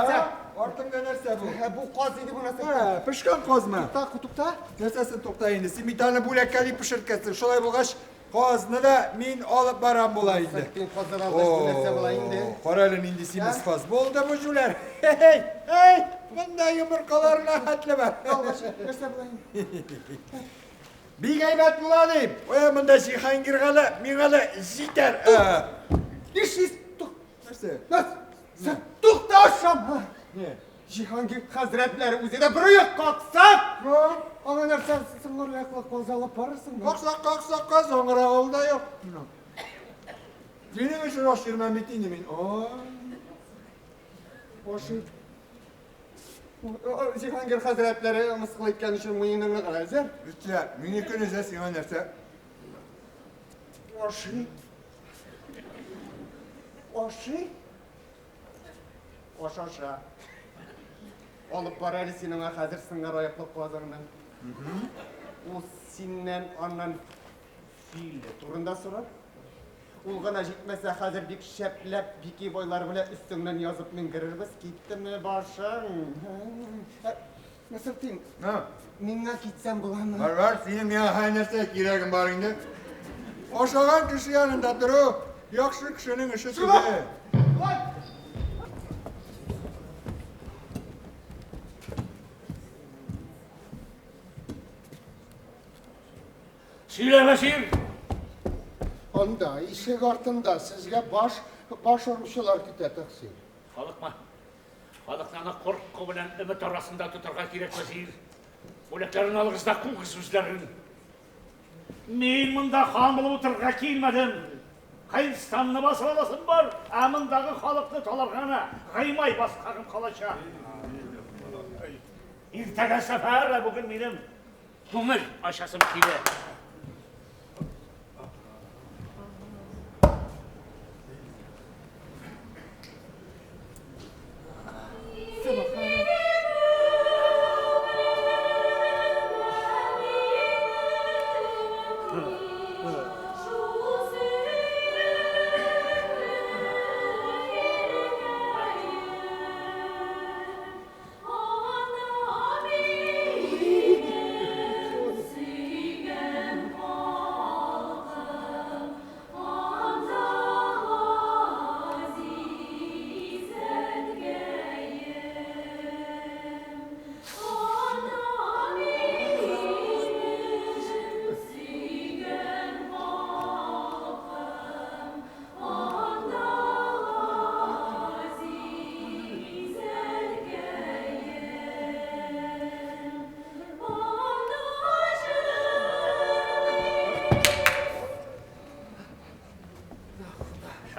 Артыңда нәрсә бу? Бу каз иде бу нәрсә? Ә, пешкән казмы? Тукта, тукта. Нәрсәсен тукта инде? Син бит аны бүләккә дип пешерткәнсең. Шулай булгач, казны да мин алып барам була инде. Син казлар алгач, бу нәрсә була инде? Кара әле нинди симез каз. Булды бу җүләр. Эй, эй, монда йомыркаларына хәтле бар. Алгач, нәрсә була инде? Бик әйбәт була дим. Ой, монда Җиһангирга да, миңа да җитәр. Нишлисең? Нәрсә? Нәрсә? Тукта, ашама. Не? Җиһангир хәзрәтләре үзе дә бер оек каксак! Аңа нәрсә сыңар аяклы каз алып барырсыңмы? Каксак, каксак, каз аңгыра авылда юк. Синең өчен аш йөрмәм бит инде мин. Ашый. Җиһангир хәзрәтләре мыскыл иткән өчен муеныңны гына өзәр. Үтә, минекен өзә, сиңа нәрсә? Ашый. Ашый. Аш аша. Алып бар әле син аңа хәзер сыңар аяклы казыңны. Ул синнән аннан филе турында сорар. Ул гына җитмәсә, хәзер бик шәпләп Бики байлар белән өстеңнән язып менгерербез. Киттеме башың? Насретдин, миңа китсәм буламы? Бар, бар, синең миңа һәр нәрсә кирәгең бар инде. Ашаган кеше янында тору яхшы кешенең эше түгел. Сөйлә, Вәзир! Анда, ишек артында сезгә баш, баш оручылар көтә, тәкъсир. Халыкмы? Халыкны аны курку белән өмет арасында тотарга кирәк, Вәзир. Бүләкләрен алыгыз да куыгыз үзләрен. Мин монда хан булып утырырга килмәдем. Һиндстанны басып аласым бар, ә мондагы халыкны таларга гына Гыймай баскагым калачак. Иртәгә сәфәр, ә бүген минем күңел ачасым килә.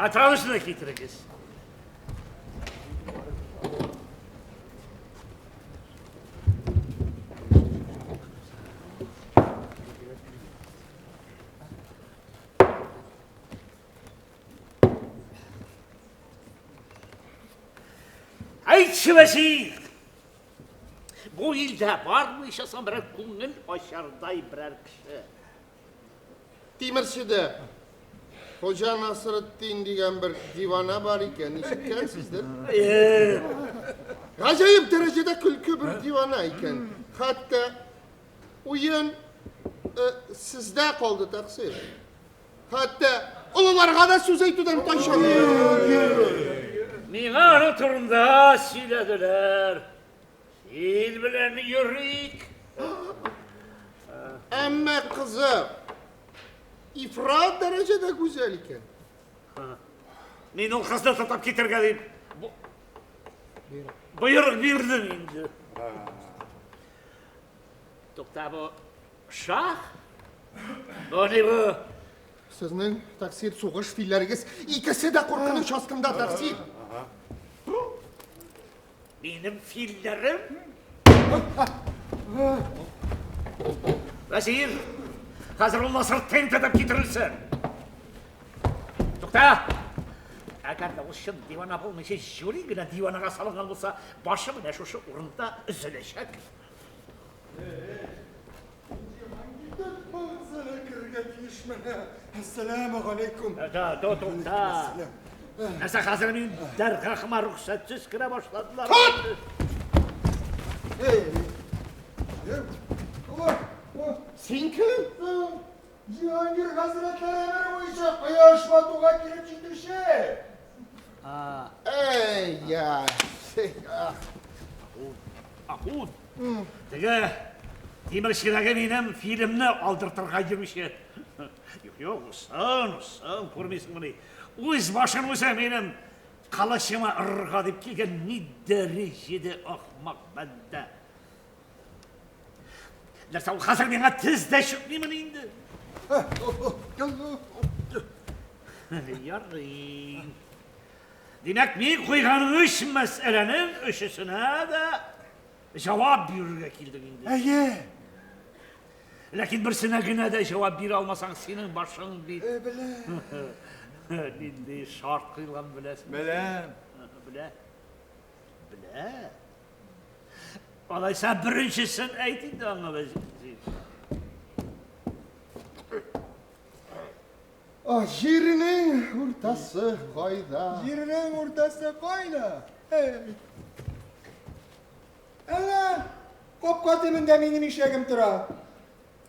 Шатранычны китерегез. Әйтче, вәзир! Бу илдә бармы ичасам берәр күңел ачардай берәр кеше? Тимерчедә Хуҗа Насретдин дигән бер дивана бар икән, ишеткәнсездер? Гаҗәеп дәрәҗәдә көлке бер дивана икән. Хәтта уен сездә калды, тәкъсир. Хәтта олыларга да сүз әйтүдән тайчанмый. Миңа аның турында сөйләделәр. Фил белән йөрик. Әмма кызы ифрат дәрәҗәдә гүзәл икән. Мин ул кызны тотып китергә дип боерык бирдем инде. Тукта, бу шах? Бу ни бу? Сезнең тәкъсир сугыш филләрегез икесе дә куркыныч астында, тәкъсир. Минем филләрем? Вәзир, хәзер ул Насретдин тотып китерелсен. Тукта! Әгәр дә ул чын дивана булмыйча җүри генә диванага салынган булса, башы менә шушы урында өзеләчәк. Әссәләмү галәйкүм. Да, да, тукта. Нәрсә хәзер мин дәргахыма рөхсәтсез керә башладылар. Син кем? Җиһангир хәзрәтләре әмере буенча кояш батуга килеп җитүче. Әй, я. Ахун. Теге тимерчедәге минем фильмны алдыртырга йөрүче. Юк, юк, усын, усын, күрмисеңмени? Үз башын үзе минем кылычыма ырырга дип килгән ни дәрәҗәдә ахмак бәндә. Нәрсә ул хәзер миңа тез дә чыкмыймыни инде? Ярый. Димәк, мин куйган өч мәсьәләнең өчесенә дә җавап бирергә килдең инде. Әйе. Ләкин берсенә генә дә җавап бирә алмасаң, синең башың бит. Беләм. Нинди шарт куелган беләсең? Беләм. Белә. Белә. Алайса беренчесен әйт инде аңа вәзир. А, җирнең уртасы кайда? Җирнең уртасы кайда? Эй. Әнә, капка төбендә минем ишәгем тора.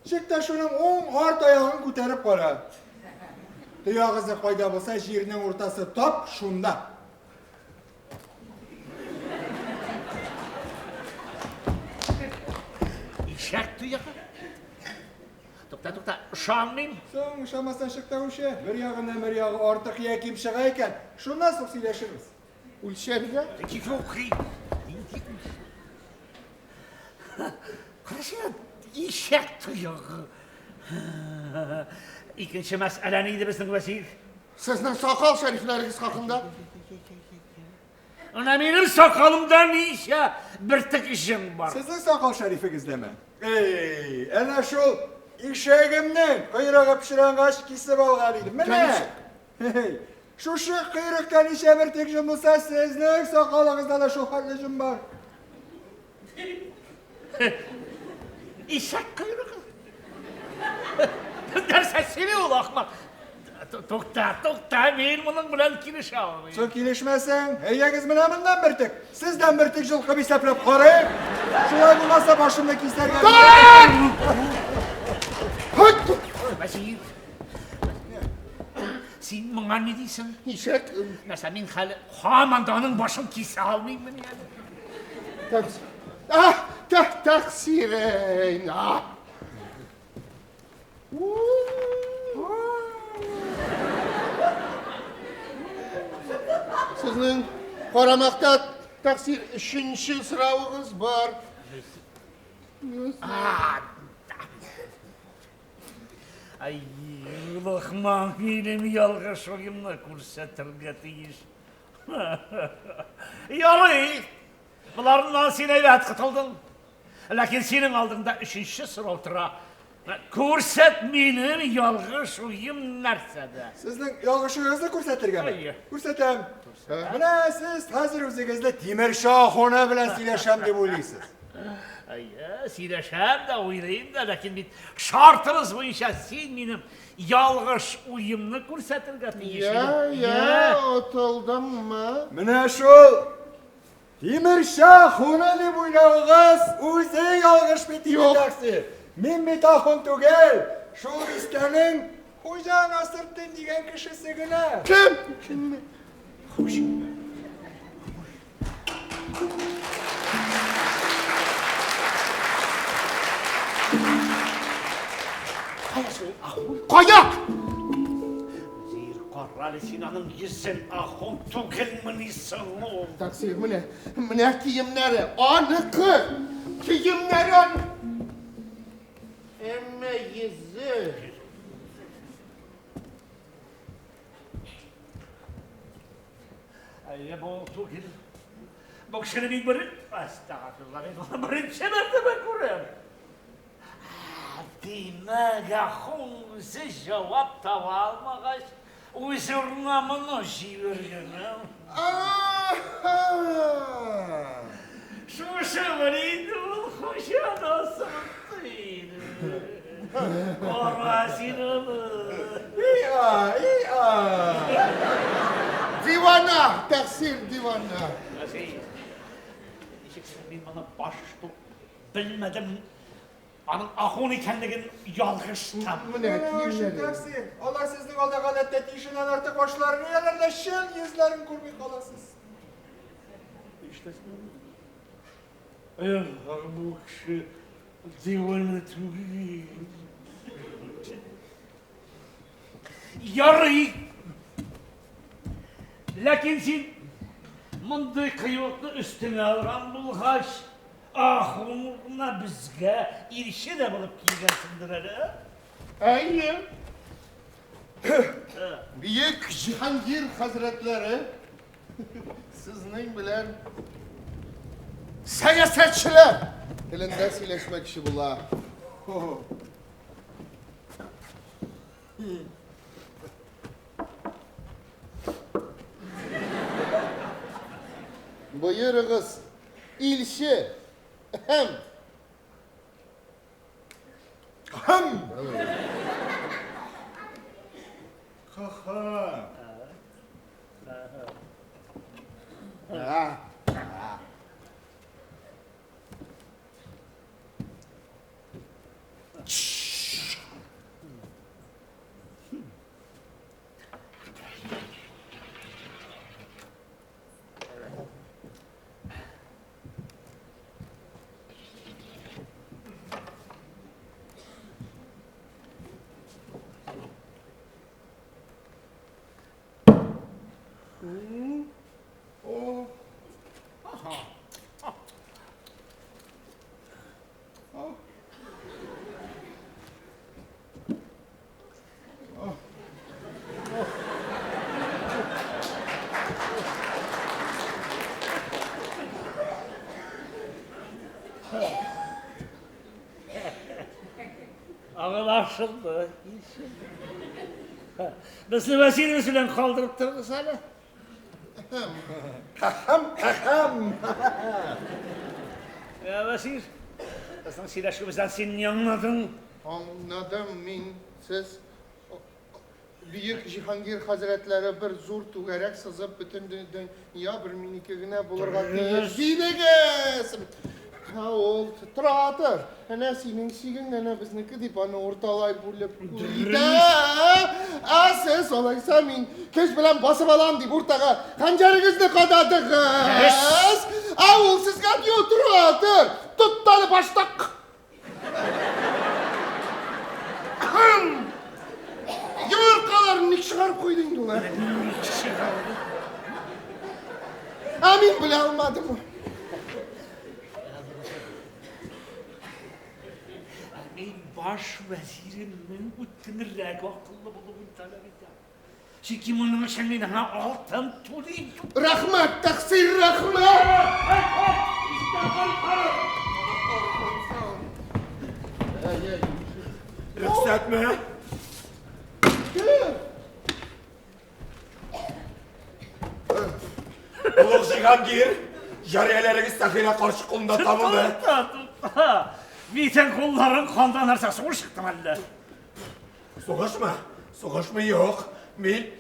Чык та шуның уң арт аягын күтәреп кара. Тоягызы кайда булса, җирнең уртасы тап шунда. Ишәк тоягы? Тукта, тукта, ышанмыйм. Соң, ышанмасаң чык та үлчә. Бер ягыннан бер ягы артык я ким чыга икән, шуннан соң сөйләшербез. Үлчәргә? Юк, Карашы, ишәк тоягы. Икенче мәсьәлә ни иде безнең вәзир? Сезнең сакал шәрифләрегез хакында. Менә минем сакалымда ничә бөртек җен бар. Сезнең сакал шәрифегездәме? Эй, әнә шул ишәгемнең койрыгы пычрангач кисеп алган идем. Менә. Эй, шушы койрыкта ничә бөртек җен булса, сезнең сакалыгызда да шул хәтле җен бар. Ишәк койрыгы. Нәрсә сөйли ул ахмак? Тукта, тукта, мин моның белән килешә алмыйм. Соң килешмәсәң, әйдәгез менә моннан бөртек. Сездән бөртек җылкып исәпләп карыйк. Шулай булмаса башымны кисәргә. Вәзир, син моңа ни дисең? Ишәк. Нәрсә, мин хәле һаман да аның башын кисә алмыйммыни әле? А, тәкъсир. А. Сезнең карамакта тәкъсир өченче соравыгыз бар. Ай, Лохман, минем ялгыш уемны күрсәтергә тиеш. Ярый, боларыннан син әйбәт котылдың. Ләкин синең алдыңда өченче сорау тора. Күрсәт минем ялгыш уем нәрсәдә? Сезнең ялгышыгызны күрсәтергәме? Әйе. Күрсәтәм. Менә сез хәзер үзегезне Тимерша ахуны белән сөйләшәм дип уйлыйсыз. Әйе, сөйләшәм дә, уйлыйм да, ләкин бит шартыбыз буенча син минем ялгыш уемны күрсәтергә тиеш. Я, я, отылдыммы? Менә шул Тимерша ахуны дип уйлавыгыз үзе ялгыш бит инде, тәкъсир. Мин бит ахун түгел, шул бистәнең Хуҗа Насыртдин дигән кешесе генә. Кем? Кем? Хуҗа. Кая шул ахун? Кая? Вәзир, кара әле син аның йөзен, ахун түгелмени соң ул? Тәкъсир, менә, менә киемнәре, аныкы. Киемнәре аны. Әмма йөзе. Әйе, бу түгел. Бу кешене мин бер... Әстәгъфирулла, мин моны беренче мәртәбә күрәм. Димәк, ахун үзе җавап таба алмагач, үз урынына моны җибәргән. Шушымыни инде ул Хуҗа Насретдин? Кара син аны. И-а, и-а. Дивана, тәкъсир, дивана. Вәзир, ничек соң мин моны баштук белмәдем? Аның ахун икәнлеген ялгыштым. Менә шул тәкъсир. Алар сезнең алда гадәттә тишеннән артык башларын ияләр дә чын йөзләрен күрми каласыз. Нишләсен? Эх, бу кеше дивана түгел. Ярый. Ләкин син мондый кыюлыкны өстеңә алган булгач, ахун урынына безгә илче дә булып килгәнсеңдер әле, ә? Әйе. Бөек Җиһангир хәзрәтләре сезнең белән сәясәтчеләр телендә сөйләшмәкче була. Боерыгыз, илче. Әһәм. Хам! Ха-ха. Аңлашылды. Безне вәзиребез белән калдырып торыгыз әле. Хәм, хәм. Я, вәзир, безнең сөйләшүебездән син ни аңладың? Аңладым мин, сез Бөек Җиһангир хәзрәтләре бер зур түгәрәк сызып, бөтен дөнья бер минеке генә булырга тиеш дидегез. Ә ул тора тор. Әнә синең чигең, әнә безнеке дип аны урталай бүлеп куйды. Ә сез алайса мин көч белән басып алам дип уртага хәнҗәрегезне кададыгыз. Ә ул сезгә тора тор. Тот әле башта. Йомыркаларын ник чыгарып куйды инде ул, ә? Ник чыгарды? Ә мин белә алмадым. Ә мин баш вәзиремнең үткенрәк акыллы булуын таләп итәм. Чөнки моның өчен мин аңа алтын түлим. Рәхмәт, тәкъсир, рәхмәт! Рөхсәтме? Олуг Җиһангир, җарияләрегез Сәхирә карчык кулында табылды. Тукта, тукта. Битең кулларың канда нәрсә, сугыш чыктымы әллә? Сугышмы? Сугышмы юк. Мин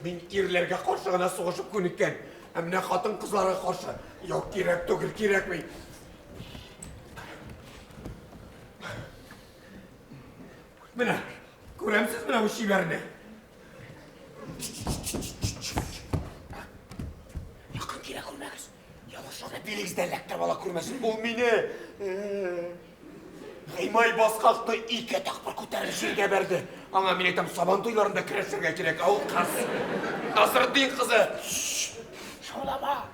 Мин ирләргә каршы гына сугышып күнеккән. Ә менә хатын-кызларга каршы юк, кирәк түгел, кирәкми. Менә, күрәмсез менә бу чибәрне? Якын килә күрмәгез. Ялгышларда билегездә эләктереп ала күрмәсен. Ул мине Гыймай баскакны ике тапкыр күтәреп җиргә бәрде. Аңа мин әйтәм, сабан туйларында көрәшергә кирәк, ә ул кыз. Насретдин кызы. Шаулама.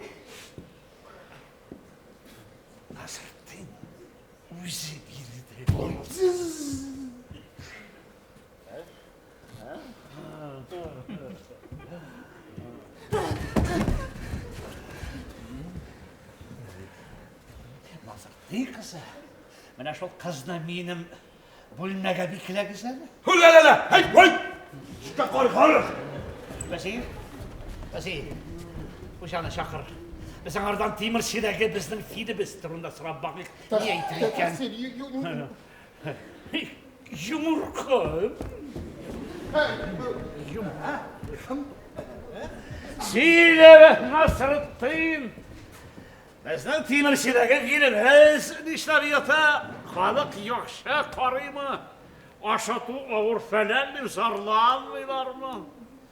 Насретдин үзе бирде. Назыртый кызы, менә шул кызны минем бүлмәгә бикләгез әле. Һүләләлә, һәй, һәй! Шикә кар, кар! Вәзир, вәзир, хуҗаны чакыр. Без аңардан тимерчедәге безнең филебез турында сорап багыйк. Ни әйтер икән? Йомырка. Сөйлә, Насретдин. Безнең тимерчедәге филебез нишләп ята? Халык яхшы карыймы? Ашату авыр фәлән дип зарланмыйлармы?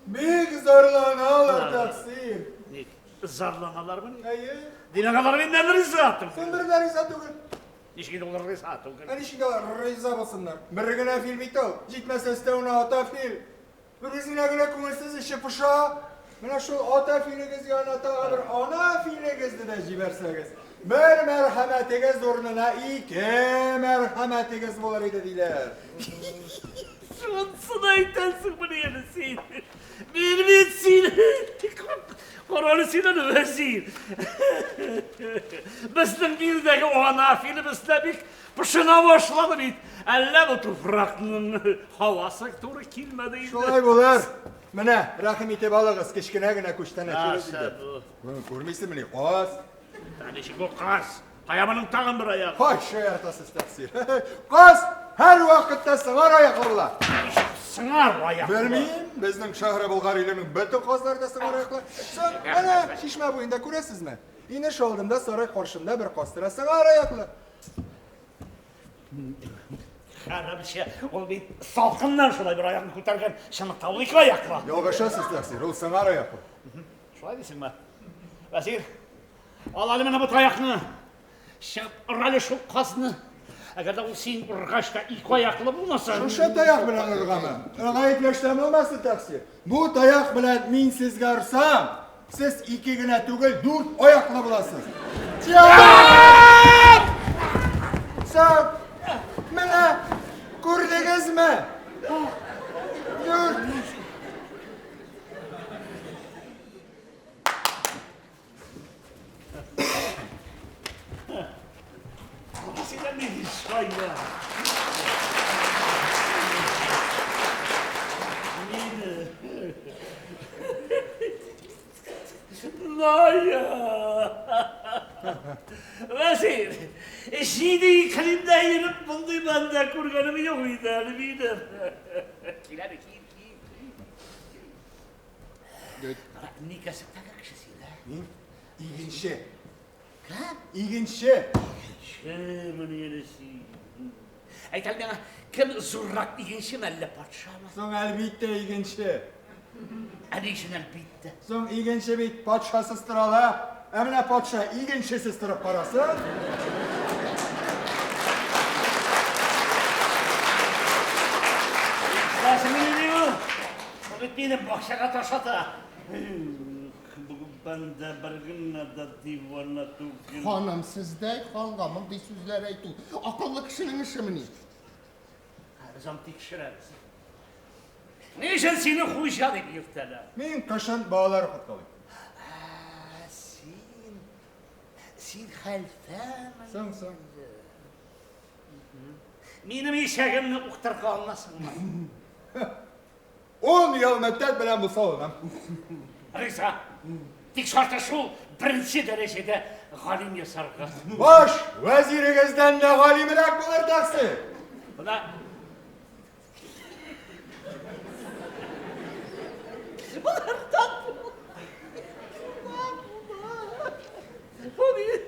Бик зарланалар, тәкъсир. Ник? Зарланалармыни? Әйе. Димәк, алар миннән риза түгел. Син бер дә риза түгел. Ничек инде алар риза түгел? Ә ничек алар риза булсыннар? Бер генә фил бит ул. Җитмәсә өстәвенә ата фил. Бер үзенә генә күңелсез эче поша. Менә шул ата филегез янына тагы бер ана филегезне дә җибәрсәгез. Бер мәрхәмәтегез урынына ике мәрхәмәтегез булыр иде, диләр. Шунысын әйтәсең менә әле син. Мин бит сине. Карале син аны, вәзир. Безнең биредәге ана филебез дә бик пошына башлады бит. Әллә бу туфракның һавасы туры килмәде инде. Шулай булыр. Менә, рәхим итеп алыгыз, кечкенә генә күчтәнәчебез инде. Күрмисеңмени, каз. Ә ничек бу каз? Кая моның тагын бер аягы? Һай, шаяртасыз, тәкъсир. Каз һәрвакытта сыңар аяклы була. Сыңар аяклы? Белмим, безнең шәһре Болгар иленең бөтен казлары да сыңар аяклы. Соң, әнә, чишмә буенда күрәсезме? Инеш алдында, сарай каршында бер каз тора, сыңар аяклы. Хәрәмче, ул бит салкыннан шулай бер аягын күтәргән, чынлыкта ул ике аяклы. Ялгышасыз, тәкъсир, ул сыңар аяклы. Шулай дисеңме? Вәзир, ал әле менә бу таякны. Чыгып ор әле шул казны. Әгәр дә ул син ургач та ике аяклы булмаса. Шушы таяк белән ургамы? Гаепләштән булмасын, тәкъсир. Бу таяк белән мин сезгә орсам, сез ике генә түгел, дүрт аяклы буласыз. Чап! Соң, менә күрдегезме? Дүрт. Вәзир, җиде иклимдә йөреп мондый бәндә күргәнем юк иде әле минем. Кил әле, кил, кил, кил. Ни кәсептәге кеше син, ә? Мин игенче. Кем? Игенче. Игенче мени әле син. Әйт әле миңа, кем зуррак игенчеме әллә патшамы? Соң әлбиттә игенче. Ә ни өчен әлбиттә? Соң игенче бит патшасыз тора ала. Ә менә патша игенчесез торып карасын. Нишләсең ул? Ул бит мине бакчага ташлата. Бүген бәндә бер генә дә дивана түгел. Ханым, сездәй ханга мондый сүзләр әйтү акыллы кешенең эшемени? Без аны тикшерәбез. Ни өчен сине хуҗа дип йөртәләр? Мин кышын балалар укыткалыйм. Ә, син, син хәлфәме? Соң, соң. Минем ишәгемне уктырга алмасыңмы? Ун ел мөддәт белән булса алынам. Риза. Тик шарты шул, беренче дәрәҗәдә галим ясарга. Баш вәзирегездән дә галимрәк булыр тәкъсир. Менә Булырдан бу бит.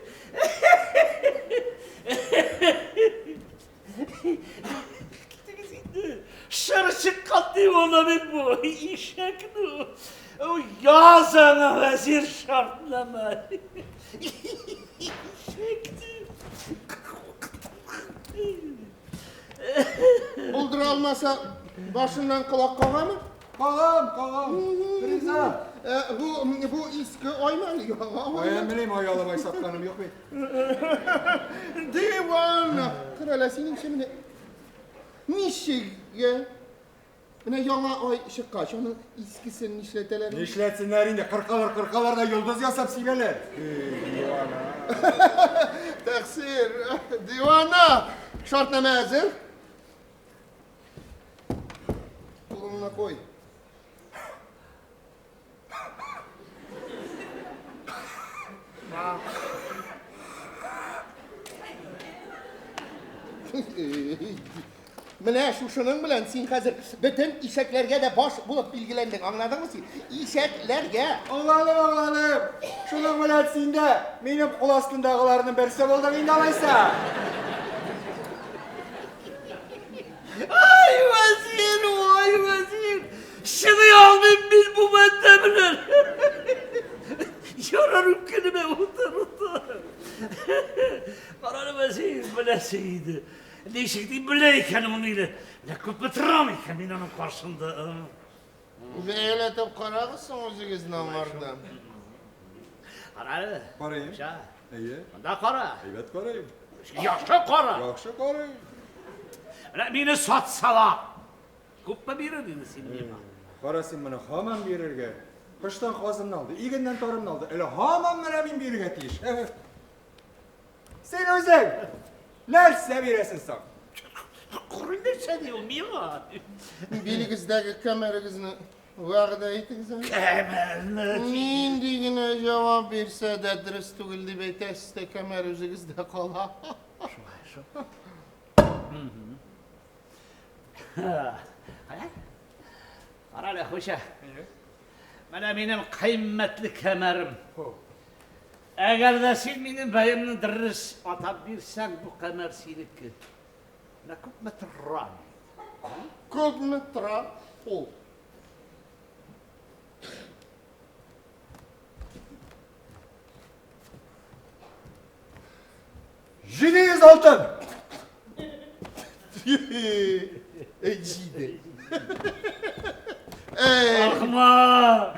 Китегез инде. Шыр чыккан дивана бит бу. Ишәкне. Яз аңа вәзир шартнама. Ишәкне. Булдыра алмаса, башыннан колак кагамы? Кагам, кагам. Риза. Бу, бу иске аймы әле, яңа аймы? Каян белим, ай алып ай сатканым юк бит. Дивана! Керәлә, синеңчә менә ничек? Менә яңа ай чыккач, аның искесен нишләтәләр? Нишләтсеннәр инде, кыркалар, кыркалар да йолдыз ясап сибәләр. Дивана. Тәкъсир, дивана! Шартнамә әзер. Кулыңны куй. Менә шушының белән син хәзер бөтен ишәкләргә дә баш булып билгеләндең, аңладыңмы син? Ишәкләргә! Аңладым, аңладым. Шуның белән син дә минем кул астындагыларның берсе булдың инде алайса. Ай, вәзир, ай, вәзир! Чыдый алмыйм мин бу бәндә белән. Ярар үпкәләмә, утыр, утыр. Карале, вәзир, беләсе иде. Ничек дип белә икән ул мине? Менә күпме торам икән мин аның каршында. Бәяләтеп карагыз соң үзегезне аңарда. Карале. Карыйм. Ша. Әйе. Монда кара. Әйбәт карыйм. Яхшы кара. Яхшы карыйм. Менә мине сатсалар, күпме бирер инде син миңа? Кара син моны һаман бирергә. Кыштан казымны алды, игеннән тарымны алды. Әле һаман менә мин бирергә тиеш. Син үзең нәрсә бирәсең соң? Коры нәрсә ди ул миңа? Билегездәге кәмәрегезне вәгъдә итегез әле. Кәмәрне? Нинди генә җавап бирсә дә дөрес түгел дип әйтәсез дә кәмәр үзегездә кала. Шулай шул. Кара. Кара әле, хуҗа. Менә минем кыйммәтле кәмәрем. Әгәр дә син минем бәямне дөрес атап бирсәң, бу кәмәр синеке. Менә күпме тора? Күпме тора ул? 700 алтын! Җиде. Ахмак!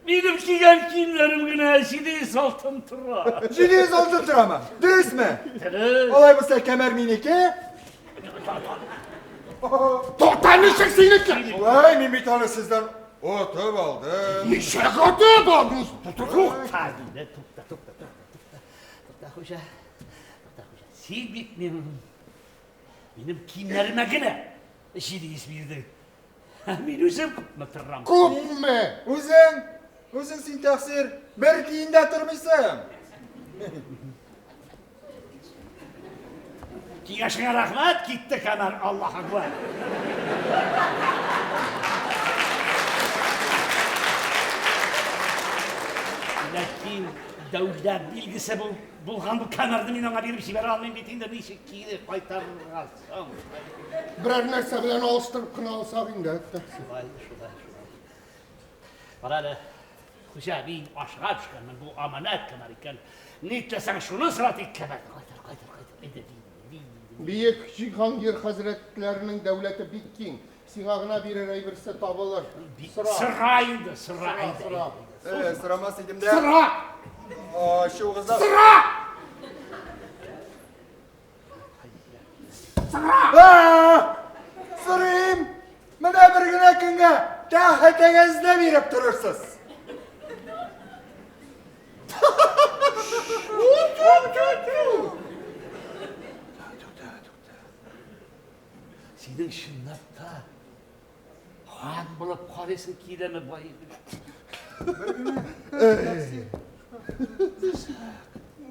Минем кигән киемнәрем генә 700 алтын тора. 700 алтын торамы? Дөресме? Дөрес. Алай булса кәмәр минеке. Тукта, ничек синеке? Шулай, мин бит аны сездән отып алдым. Ничек отып алдың? Тукта, диде, тукта, тукта, тукта, тукта. Тукта, хуҗа. Тукта, хуҗа. Син бит минем минем киемнәремә генә 700 бирдең. Ә мин үзем күпме торам? Күпме? Үзең, үзең син тәкъсир, бер тиен дә тормыйсың. Киңәшеңә рәхмәт, китте кәмәр, Аллаһ акбар. Ләкин дәүләт билгесе бул, булган бу кәмәрне мин аңа биреп җибәрә алмыйм бит инде, ничек кире кайтарырга соң? Берәр нәрсә белән алыштырып кына алсак инде. Шулай, шулай, шулай. Кара әле, хуҗа, мин ашыга төшкәнмен, бу аманәт кәмәр икән. Ни теләсәң шуны сора, тик кәмәрне кайтар, кайтар, кайтар. Әйдә, ди, ди, ди. Бөек Җиһангир хәзрәтләренең дәүләте бик киң. Сиңа гына бирер әйберсе табылыр. Сора. Сора инде, сора, әйдә, Сора. әйдә. Э, сорамас идем дә. Сора! Ачуыгызда. Сора! Сора! Сорыйм. Менә бер генә көнгә тәхетегезне биреп торырсыз. Синең чынлап та хан булып карыйсың киләме, бай?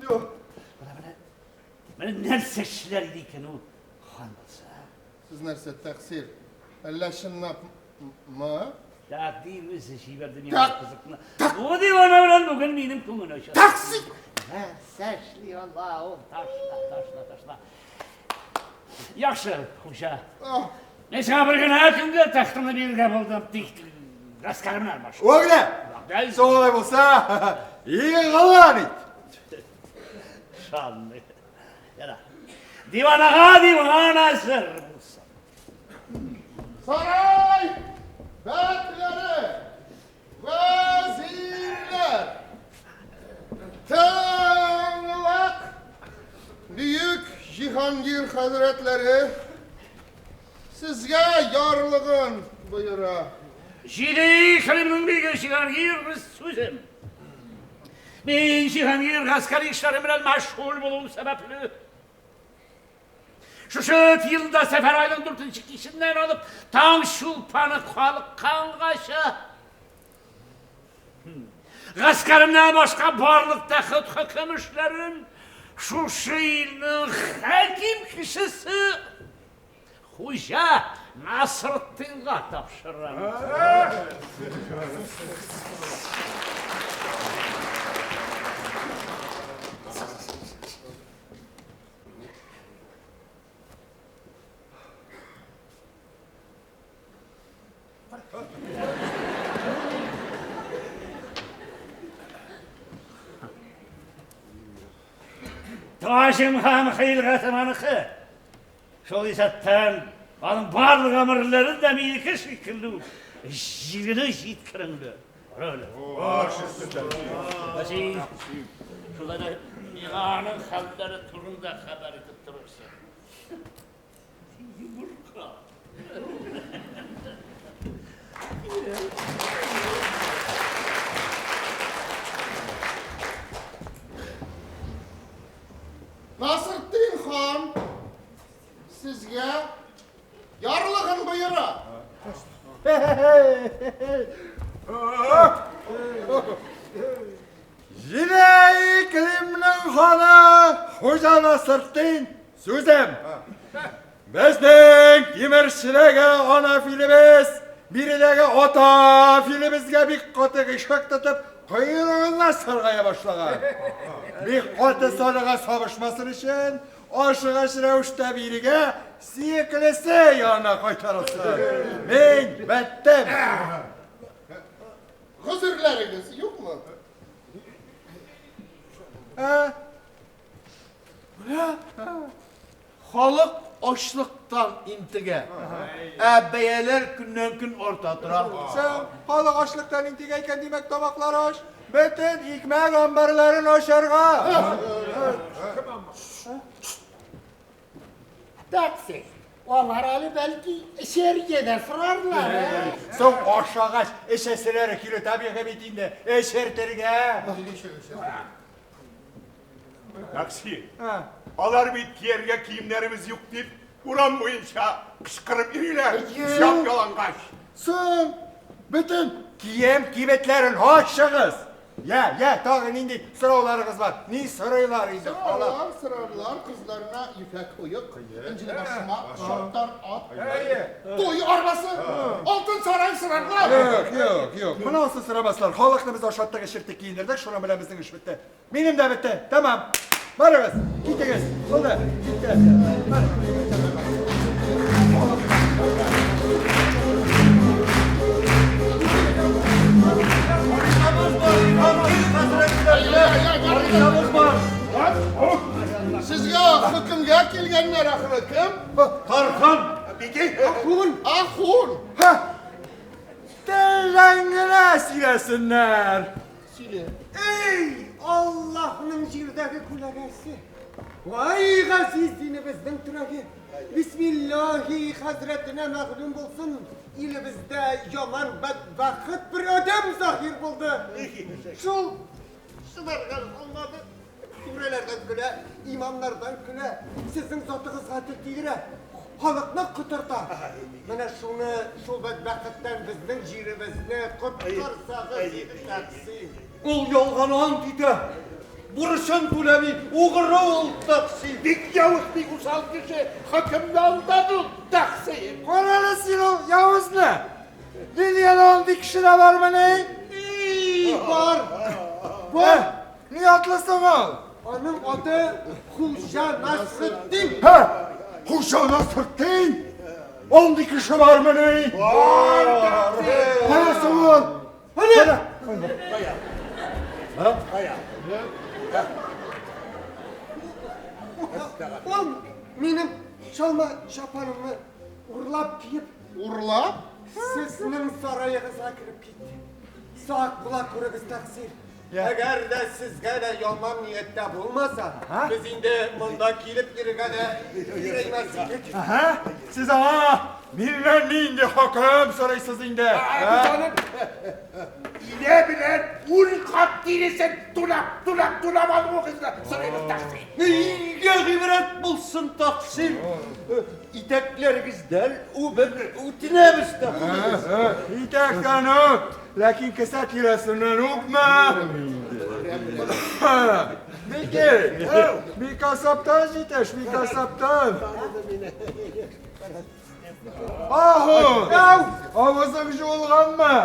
Юк. Менә, менә нәрсә эшләр иде икән ул хан булса? Сез нәрсә, тәкъсир? Әллә чынлапмы? Тәкъдир үзе җибәрде миңа кызыкны. Бу дивана белән бүген минем күңел ача. Тәкъсир! Нәрсә эшли ала ул? Ташла, ташла, ташла. Яхшы, хуҗа. Мин сиңа бер генә көнгә тәхтемне бирергә булдым, тик гаскәремнән башка. Вәгъдә! Соң алай булса, игълан ит! Шанлы. Яра. Диванага диван әзер булсын. Сарай бәкләре, вәзирләр, тыңлак бөек Җиһангир хәзрәтләре сезгә ярлыгын боера. Җиде Кремнең биге Җиһангир сүзем. Мин Җиһангир гаскәри эшләре белән мәшгуль булуым сәбәпле, шушы елда сәфәр айның дүртенче киченнән алып таң чулпаны калыккангача гаскәремнән башка барлык тәхет хөкем эшләрен шушы илнең хаким кешесе хуҗа Насретдинга тапшырам. Таҗым һәм хыйлгатым аныкы. Шул исәптән аның барлык әмерләре дә минеке шикелле үк җирене җиткереңле. Шулай да Миңа аның хәлләре турында хәбәр итеп торырсың. Йомырка. Насыртдин хан сезгә ярлыгын боера. Җиде иклимнең ханы Хуҗа Насыртдин сүзем. Безнең тимерчедәге ана филебез, биредәге ата филебезгә бик каты гыйшык тотып, койрыгына саргая башлаган. Бик каты сарыга сабышмасын өчен, ашыгыч рәвештә бирегә сөеклесе янына кайтарылсын. Мин беттем. Гозерләрегез юкмы? Ә? Менә халык ачлыктан интегә. Ә бәяләр көннән-көн арта тора. Соң, халык ачлыктан интегә икән, димәк, тамаклар ач. Бөтен икмәк амбарларын ачарга. Такси. Алар әле бәлки эчәргә дә сорарлар. Ә? Соң ашагач, эчәселәре килү табигый бит инде. Эчертергә. Такси. Алар бит кияргә киемнәребез юк дип, урам буенча кычкырып йөриләр. Яп ялангач. Соң, бөтен кием кибетләрен ачыгыз. Я, я, тагы нинди сорауларыгыз бар? Ни сорыйлар инде? Сорарлар, сорарлар, кызларына ефәк оек, энҗеле башмак, чаптар ат, туй арбасы, алтын сарай сорарлар. Юк, юк, юк. Монысын сорамаслар. Халыкны без ашаттык, эчерттек, киендердек, шуның белән безнең эш бетте. Минем дә бетте. Тәмам. Барыгыз, китегез. Булды, китте. Сезгә хөкемгә килгәннәр ахры, кем? Тархан. Ахун. Ахун. Ха! Телдән генә сөйләсеннәр. Сөйлә. Эй, Аллаһның җирдәге күләгәсе! Вай, газиз динебезнең терәге! Бисмиллаһи хәзрәтенә мәгълүм булсын, илебездә яман бәдбәхет бер адәм заһир булды. Шул чыдарга алмады. Түрәләрдән көлә, имамнардан көлә, сезнең затыгызга тел тидерә, халыкны котырта. Менә шуны, шул бәдбәхеттән безнең җиребезне коткарсагыз иде, тәкъсир. Ул ялган ант итә. Бурычын түләми, угры ул, тәкъсир. Бик явыз, бик усал кеше, хөкемне алдады ул, тәкъсир. Карале син ул явызны. Дөньяда андый кеше дә бармыни? И, бар. Бар. Ни атлы соң ул? Аның аты Хуҗа Насретдин. Һә! Хуҗа Насретдин? Андый кеше бармыни? Бар, тәкъсир. Кая соң ул? Әнә! Кая? Кая? Ул минем чалма чапанымны урлап киеп, Урлап? Сезнең сараегызга кереп китте. Сак була күрегез, тәкъсир. Әгәр дә сезгә дә яман нияттә булмаса, без инде монда килеп йөрергә дә кирәкмәс идек. Әһә, сез аңа миннән нинди хөкем сорыйсыз инде? Илә белән ун кат тиресен тунап, тунап, тунап алуыгызны сорыйбыз, тәкъсир. Илгә гыйбрәт булсын, тәкъсир. Итәкләрегездән үбеп үтенәбез, тәкъсир. Итәктән үп, ләкин кесә тирәсеннән үпмә. Бики, Бикасаптан җитеш, Бикасаптан. Аһу, авызың жуылганмы?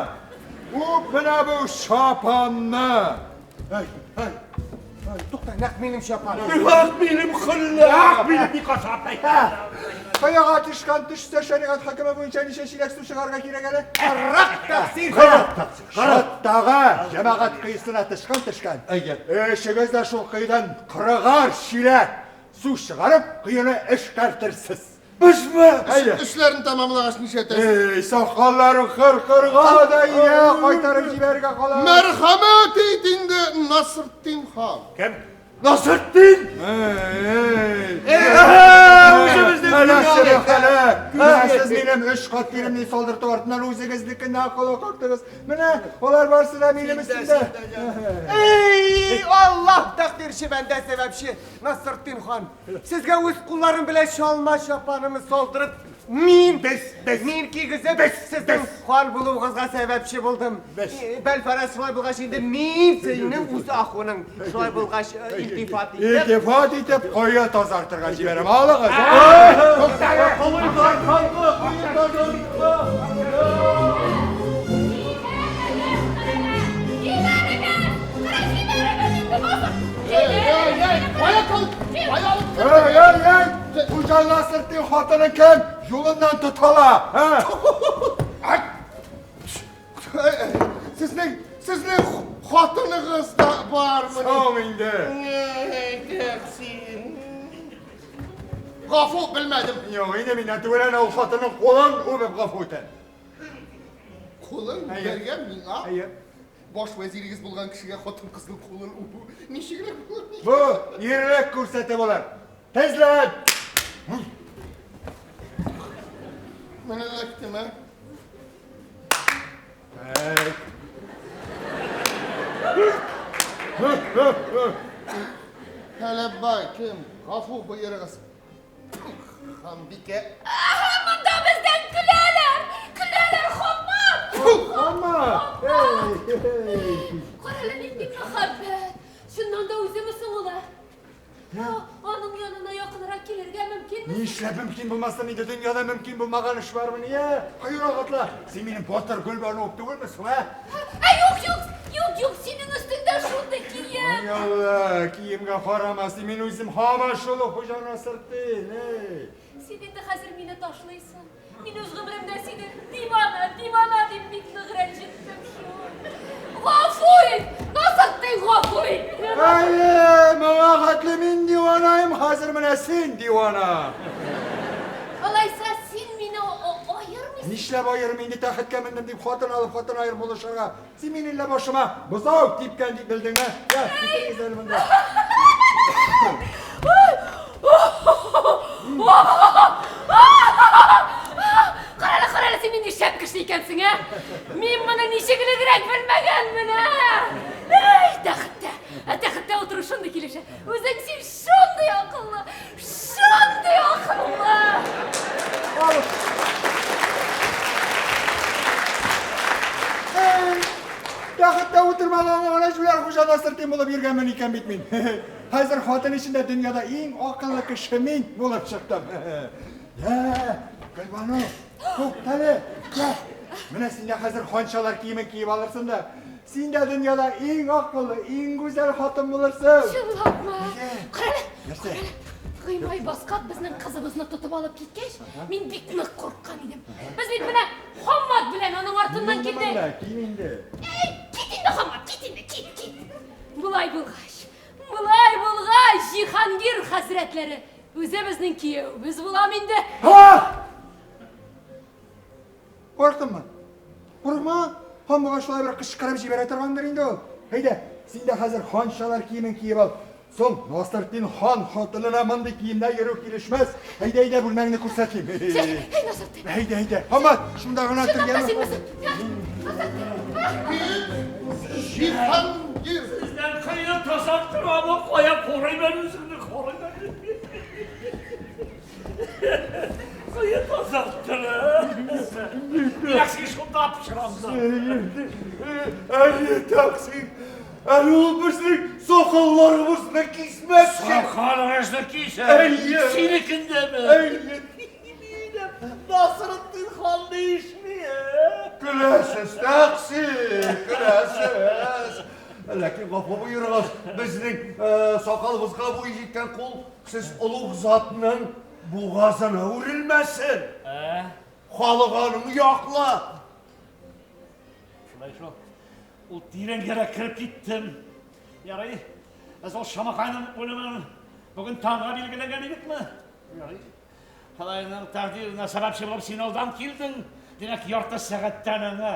Үп менә бу чапанны. Ай, ай, ай, тукта, нәкъ минем чапан. Нәкъ минем хөллә. Нәкъ минем Бикасап. Коега төшкән төшсә, шәригать хөкеме буенча ничә чиләк су чыгарга кирәк әле? 40 тәкъсир. 40 тәкъсир. Чаттагы җәмәгать коесына тычкан төшкән. Әйе. Өчегез дә шул коедан кырыгар чиләк су чыгарып, коены эшкәртерсез. Безме? Әйе. Эшләрен тәмамлагач нишләтәсез? Эй, сакалларын кыр-кырга да ия, кайтарып җибәрергә кала. Мәрхәмәт ит инде, Насретдин хан. Кем? Насретдин! Сез минем өч кат тиремне салдырту артыннан үзегезнекенә колак кактыгыз. Менә алар барысы да минем өстемдә. Эй, Аллаһ тәкъдирче, бәндә сәбәпче, Насретдин хан. Сезгә үз кулларым белән чалма чапанымны салдырып, мин, без, без, мин кигезеп, без, сезнең хан булуыгызга сәбәпче булдым. Бәлфәрәз шулай булгач инде мин синең үз ахуның. Шулай булгач, илтифат итеп. Илтифат итеп, кое тазартырга җибәрәм. Алыгыз. Эй, эй, эй! Хуҗа Насретдин хатыны кем? Юлыннан тотала. Сезнең, сезнең хатыныгыз да бармы? Соң инде. Тәкъсир. Гафу, белмәдем. Юк, инде миннән түгел, әнә ул хатынның кулын үбеп гафу итә. Кулын үбәргә миңа? Баш вәзирегез булган кешегә хатын-кызның кулын үбү ничегрәк булыр? Бу ирлек күрсәтү булыр. Тезлән! Менә эләктем, ә? Әләбай, кем? Гафу боерыгыз. Ханбикә. Монда бездән көләләр! Көләләр, Хаммат! Хаммат! Карале, нинди мәхәббәт! Чыннан да үземе соң ул, ә? Аның янына якынрак килергә мөмкинме? Нишләп мөмкин булмасын инде, дөньяда мөмкин булмаган эш бармыни, ә? Кыюрак атла! Син минем батыр Гөлбану түгелме соң, ә? Ә юк, юк, юк, юк, синең өстеңдә шундый кием! Ай Алла, киемгә карама, син мин үзем һаман шул ук Хуҗа Насретдин, эй! Син инде хәзер мине ташлыйсың. Мин үз гомеремдә сине дивана, дивана дип бик нык рәнҗеттем шул. Гафу ит! Насретдин, гафу ит! Әйе, моңа хәтле мин диванаем, хәзер менә син дивана. Алайса син мине аермыйсың? Нишләп аерым инде, тәхеткә мендем дип хатын алып, хатын аерып булышырга. Син мине әллә башыма бозау типкән дип белдеңме? Я, китегез әле монда. Карале, карале, син нинди шәп кеше икәнсең, ә? Мин моны ничек элегрәк белмәгәнмен, ә? Әй, тәхеттә, ә тәхеттә утыру шундый килешә. Үзең син шундый акыллы, шундый акыллы! Әй, тәхеттә утырмаганга гына җүләр Хуҗа Насретдин булып йөргәнмен икән бит мин. Хәзер хатын эчендә дөньяда иң акыллы кеше мин булып чыктым. Йә, Гөлбану, туктале, йә. Менә син дә хәзер ханшалар киемен киеп алырсың да, син дә дөньяда иң акыллы, иң гүзәл хатын булырсың. Чынлапмы? Карале, Нәрсә? Гыймай Баскак безнең кызыбызны тотып алып киткәч, мин бик нык курыккан идем. Без бит менә Хаммат белән аның артыннан килдек. Кил инде. Әй, кит инде, Хаммат, кит инде, кит, кит. Болай булгач, болай булгач, Җиһангир хәзрәтләре үзе безнең кияүебез булам инде. Курктыңмы? Курыкма, хан буга шулай бер кычкырып җибәрә торгандыр инде ул. Әйдә, син дә хәзер ханшалар киемен киеп ал. Соң, Насретдин хан хатынына мондый киемдә йөрү килешмәс. Әйдә, әйдә, бүлмәңне күрсәтим. Әй, Насретдин. Әйдә, әйдә. Хамат, шунда гына Чынлап та тергәме? син мисең? Җиһангир! Сездән кыю тазарттырамы, кая карыйм үзеңне, карыйм. Кыю тазарттыра. Яхшы шунда пычранды. Әйе, тәкъсир. Әле ул безнең сакалларыбызны кисмәкче. Сакалыгызны кисә. Әйе. Синекендәме? Әйе. Насретдин хан нишли, ә? Көләсез, тәкъсир, көләсез. Ләкин гафу боерыгыз, безнең сакалыбызга буй җиткән кул сез олуг затның бугазына үрелмәсен. Халык аның яклы. Шулай шул. Ул тирәнгәрәк кереп киттем. Ярый, без ул шамакайның үлемен бүген таңга билгеләгән идекме? Ярый. Алайның тәкъдиренә сәбәпче булып син алдан килдең. Димәк, ярты сәгатьтән аңа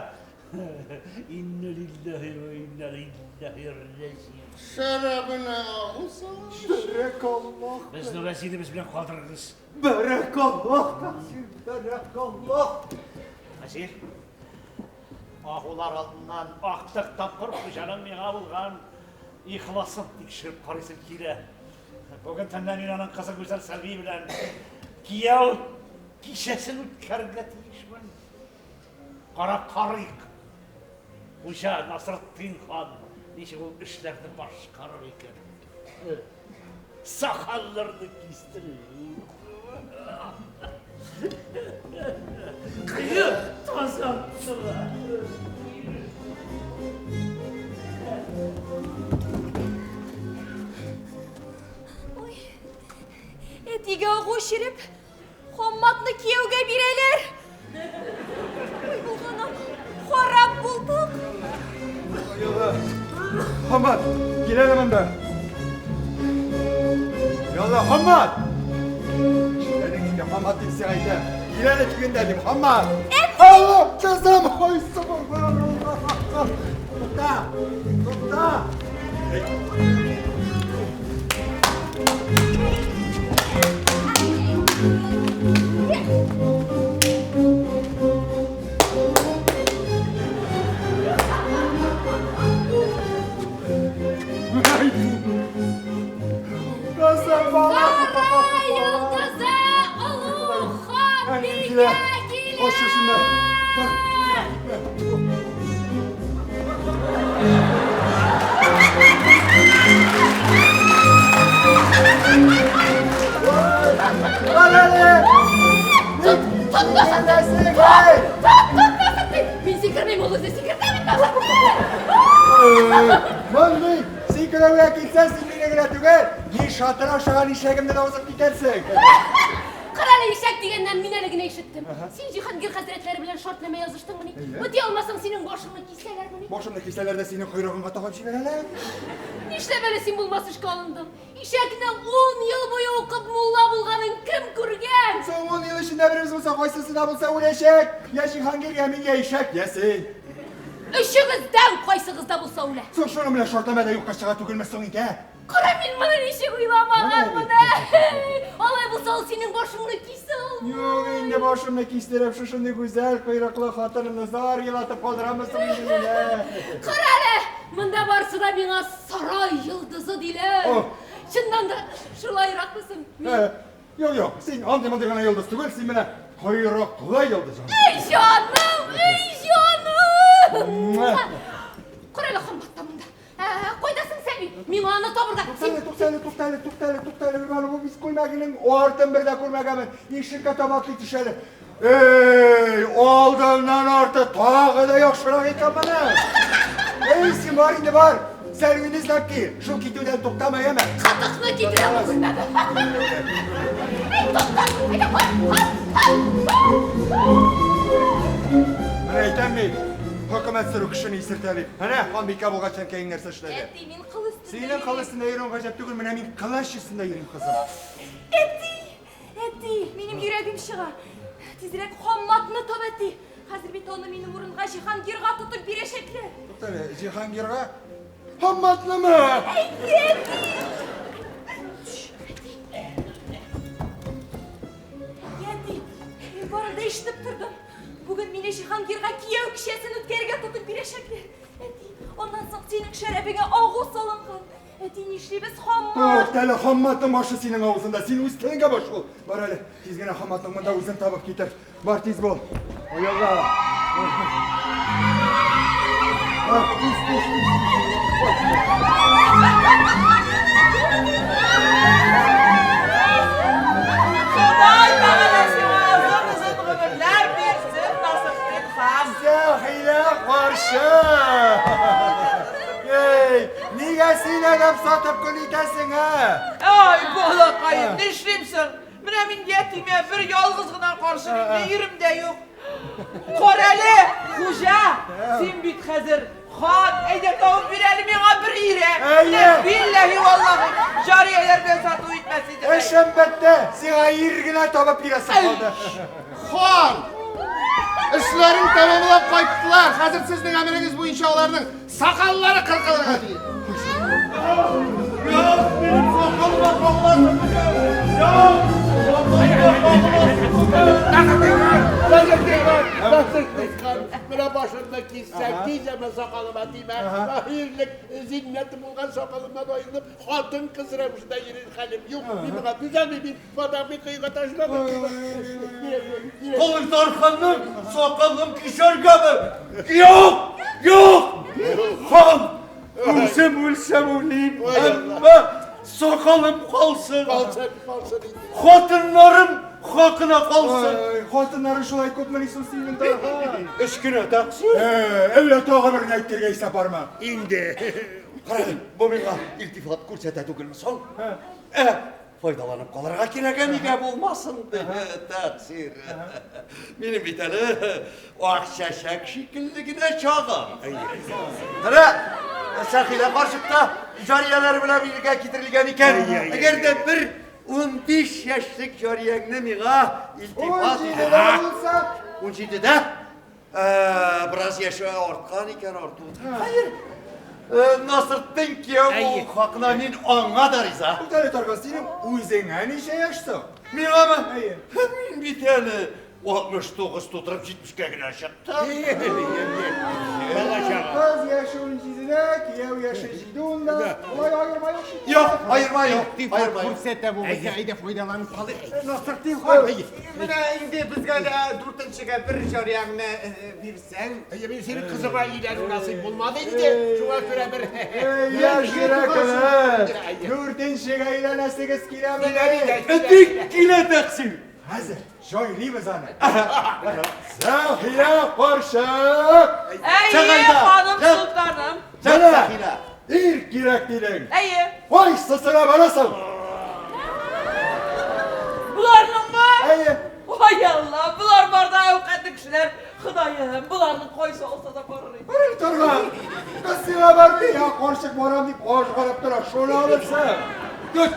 Инна лиллаһи ва инна иләйһи раҗиун. Шәрабына агу салыш. Бәрәкаллаһ. Безне вәзиребез белән калдырыгыз. Бәрәкаллаһ, тәкъсир, бәрәкаллаһ. Вәзир, агулар алдыннан актык тапкыр хуҗаның миңа булган ихласын тикшереп карыйсым килә. Бүген төнлә мин аның кызы Гүзәл Сәлби белән кияү кичәсен үткәрергә тиешмен. Карап карыйк. Хуҗа Насретдин хан ничек ул эшләрне башкарыр икән. Сакалларны кистерер. Кыек тазарттыра. Ой, әтигә агу эчереп, Хамматны кияүгә бирәләр. Ой, булганым, харап булдык. Хаммат, кил әле монда. Ялла, Хаммат! Ишетәдең инде, Хаммат дип сиңа әйтәм. Кил әле дигәндә дим, Хаммат! Алла, кызым, ой, субханалла. Тукта, тукта. Сарай йолдызы олуг ханбикә килә! Мин сикермим, ул үзе сикертә бит. Мондый сикерүгә килсәң, син мине генә түгел, ни шатыр ашаган ишәгемне дә узып китәрсең. Кара әле, ишәк дигәннән мин әле генә ишеттем. Син Җиһангир хәзрәтләре белән шартнамә языштыңмыни? Үти алмасаң, синең башыңны кисәләрмени? Башымны кисәләр дә синең койрыгыңа тагып җибәрәләр. Нишләп әле син булмас эшкә алындың? Ишәкнең 10 ел буе укып мулла булганын кем күргән? Соң 10 ел эчендә беребез булса, кайсысы да булса үләчәк. Я Җиһангир, я мин, я ишәк, я син. Өчегездән кайсыгыз да булса үлә. Соң шуның белән шартнамә дә юкка чыга түгелме соң инде, ә? Кара, мин моны ничек уйламаганмын, ә? Алай булса, ул синең башыңны кисә алмый. Юк инде, башымны кистереп, шушындый гүзәл койрыклы хатынымны зар елатып калдырамы соң инде мин, ә? Кара әле, монда барысы да миңа сарай йолдызы диләр. Чыннан да шулайракмы соң? Юк, юк, син андый-мондый гына йолдыз түгел, син менә койрыклы йолдыз. Эй, җаным, эй, җаным! Кара әле, Хамбат та монда. Кайда соң Сәби? Миңа аны табырга. Туктале, туктале, туктале, туктале, туктале. Гөлбану, бу бит күлмәгенең артын бер дә күрмәгәнмен. Ишеккә таба атлый төш әле. Эй, алдыннан арты тагы да яхшырак икән моны. Эй, син бар инде бар. Сәрвине эзләп кил. Шул китүдән туктама, яме. Катыкны китерә бу күлмәге. Эй, тукта! Әйдә, бар, бар, бар. Менә әйтәм бит. Хөкүмәт сөрү кешене исертә дип. Әнә, ханбикә булгач әнкәең нәрсә эшләде? Әти, мин кыл өстендә Синең кыл өстендә йөрүең гаҗәп түгел, менә мин кылыч өстендә йөрим, кызым. Әти! Әти, минем йөрәгем чыга. Тизрәк Хамматны тап, әти. Хәзер бит аны минем урынга Җиһангирга тотып бирәчәкләр. Туктале, Җиһангирга Хамматнымы? Әйе, әти! Әти! Әти, мин барын да ишетеп тордым. Бүген мине Җиһангирга кияү кичәсен үткәрергә тотып бирәчәкләр. Әти, аннан соң синең шәрабеңә агу салынган. Әти, нишлибез, Хаммат? Туктале, әле, Хамматның башы синең авызында. Син үз телеңгә баш бул. Бар әле, тиз генә Хамматның монда үзен табып китер. Бар, тиз бул. Оялла. Бар, тиз, тиз, тиз. Ходай Тәгалә сиңа озын-озын гомерләр бирсен, Насыйхтин хан. Сәхилә каршы! Эй, нигә син адәм сатып көн итәсең, ә? Ай, балакаем, нишлим соң? Менә мин ятимә бер ялгыз гына карчык инде, ирем дә юк. Карале, хуҗа, син бит хәзер хан, әйдә табып бир әле миңа бер ире. Әйе. Билләһи валлаһи, җарияләр белән сату итмәс идем. Эшем бетте, сиңа ир генә табып бирәсем калды. Хан! Эшләрен тәмамлап кайттылар. Хәзер сезнең әмерегез буенча аларның сакаллары кыркылырга тиеш. Юк, минем сакалыма кагыласың бүген. Юк, сакалыма кагыласың бүген. Менә башымны киссәң, тизәмә сакалыма тимә. Ирлек зиннәте булган сакалымнан аерылып, хатын-кыз рәвешендә йөрер хәлем юк. Мин моңа түзәлмим, мин бадамый коега ташланып. Кылыч Тарханның сакалын кисәргәме? Юк! Юк! Хан! Үзем үлсәм үлим, әмма сакалым калсын. Калсын, калсын инде. Хатыннарым хакына калсын. Ай, хатыннары шулай күпмени соң синең, Тархан? Өч кенә тәкъсир. Әллә тагы берне әйтергә исәп бармы? Инде. Карагыз, бу миңа илтифат күрсәтә түгелме соң? Ә, файдаланып калырга кирәк, ә нигә булмасын, тәкъсир. Минем бит әле ак чәчәк шикелле генә чагым. Менә Сәхилә карчык та җарияләр белән биргә китерелгән икән. Әгәр дә бер 15 яшьлек җарияңне миңа илтифат 17-дә булса? 17-дә? Бераз яше арткан икән артуын. Хәер, Насыртдин кияү булу хакына мин аңа да риза. Туктале, Тархан, синең үзеңә ничә яшь соң? Миңамы? Әйе. Мин бит әле 69 тутырып 70-кә генә чыктым. Кыз яше 17-дә, кияү яше 7 унда. Болай аерма юк шикелле. Юк, аерма юк. Илтифат күрсәтә бу безгә, әйдә файдаланып калыйк. Насыртдин хан. Менә инде безгә дә дүртенчегә бер җарияңне бирсәң. Әйе, мин синең кызыңа өйләнү насыйп булмады инде. Шуңа күрә бер. Яшь йөрәкләр, дүртенчегә өйләнәсегез киләме? Бик килә тәкъсир. Хәзер җайлыйбыз аны. Сәхилә карчык! Әйе, ханым солтаным. Менә ир кирәк дидең. Әйе. Кайсысына барасың? Боларныңмы? Әйе. Ой, Алла, болар барда әүкәтле кешеләр. Ходаем, боларның кайсы алса да барыр иде. Барыр торган. Кыз сиңа бармый, я карчык барам дип ажгырып тора. Шуны алырсың. Көт.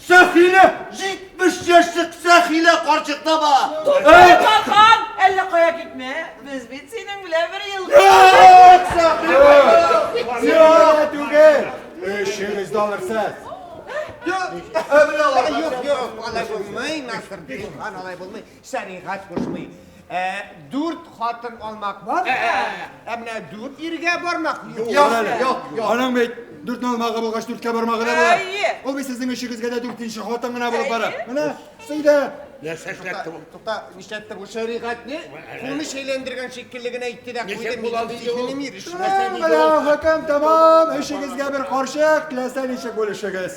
Сәхилә, 70 яшьлек Сәхилә карчык та бар. Тукта, Тархан, әллә кая китмә. Без бит синең белән бер елгы. Юк, Сәхилә! Сиңа түгел. Өчегез дә алырсыз. Юк, юк, алай булмый, Насыртдин хан, алай булмый. Шәригать кушмый. Дүрт хатын алмак бар, ә менә дүрт иргә бармак юк. Юк, юк. Аның бит дүртне алмагы булгач, дүрткә бармагы да була. Әйе. Ул бит сезнең өчегезгә дә дүртенче хатын гына булып бара. Менә, сыйда. Нәрсә эшләтте бу? Тукта, нишләтте бу шәригатьне? Кулны шәйләндергән шикелле генә әйтте дә куйды. Ничек була Минем инде ул? зиһенем ирешмәсә Менә хөкем тәмам. Өчегезгә бер карчык, теләсә ничек бүлешегез.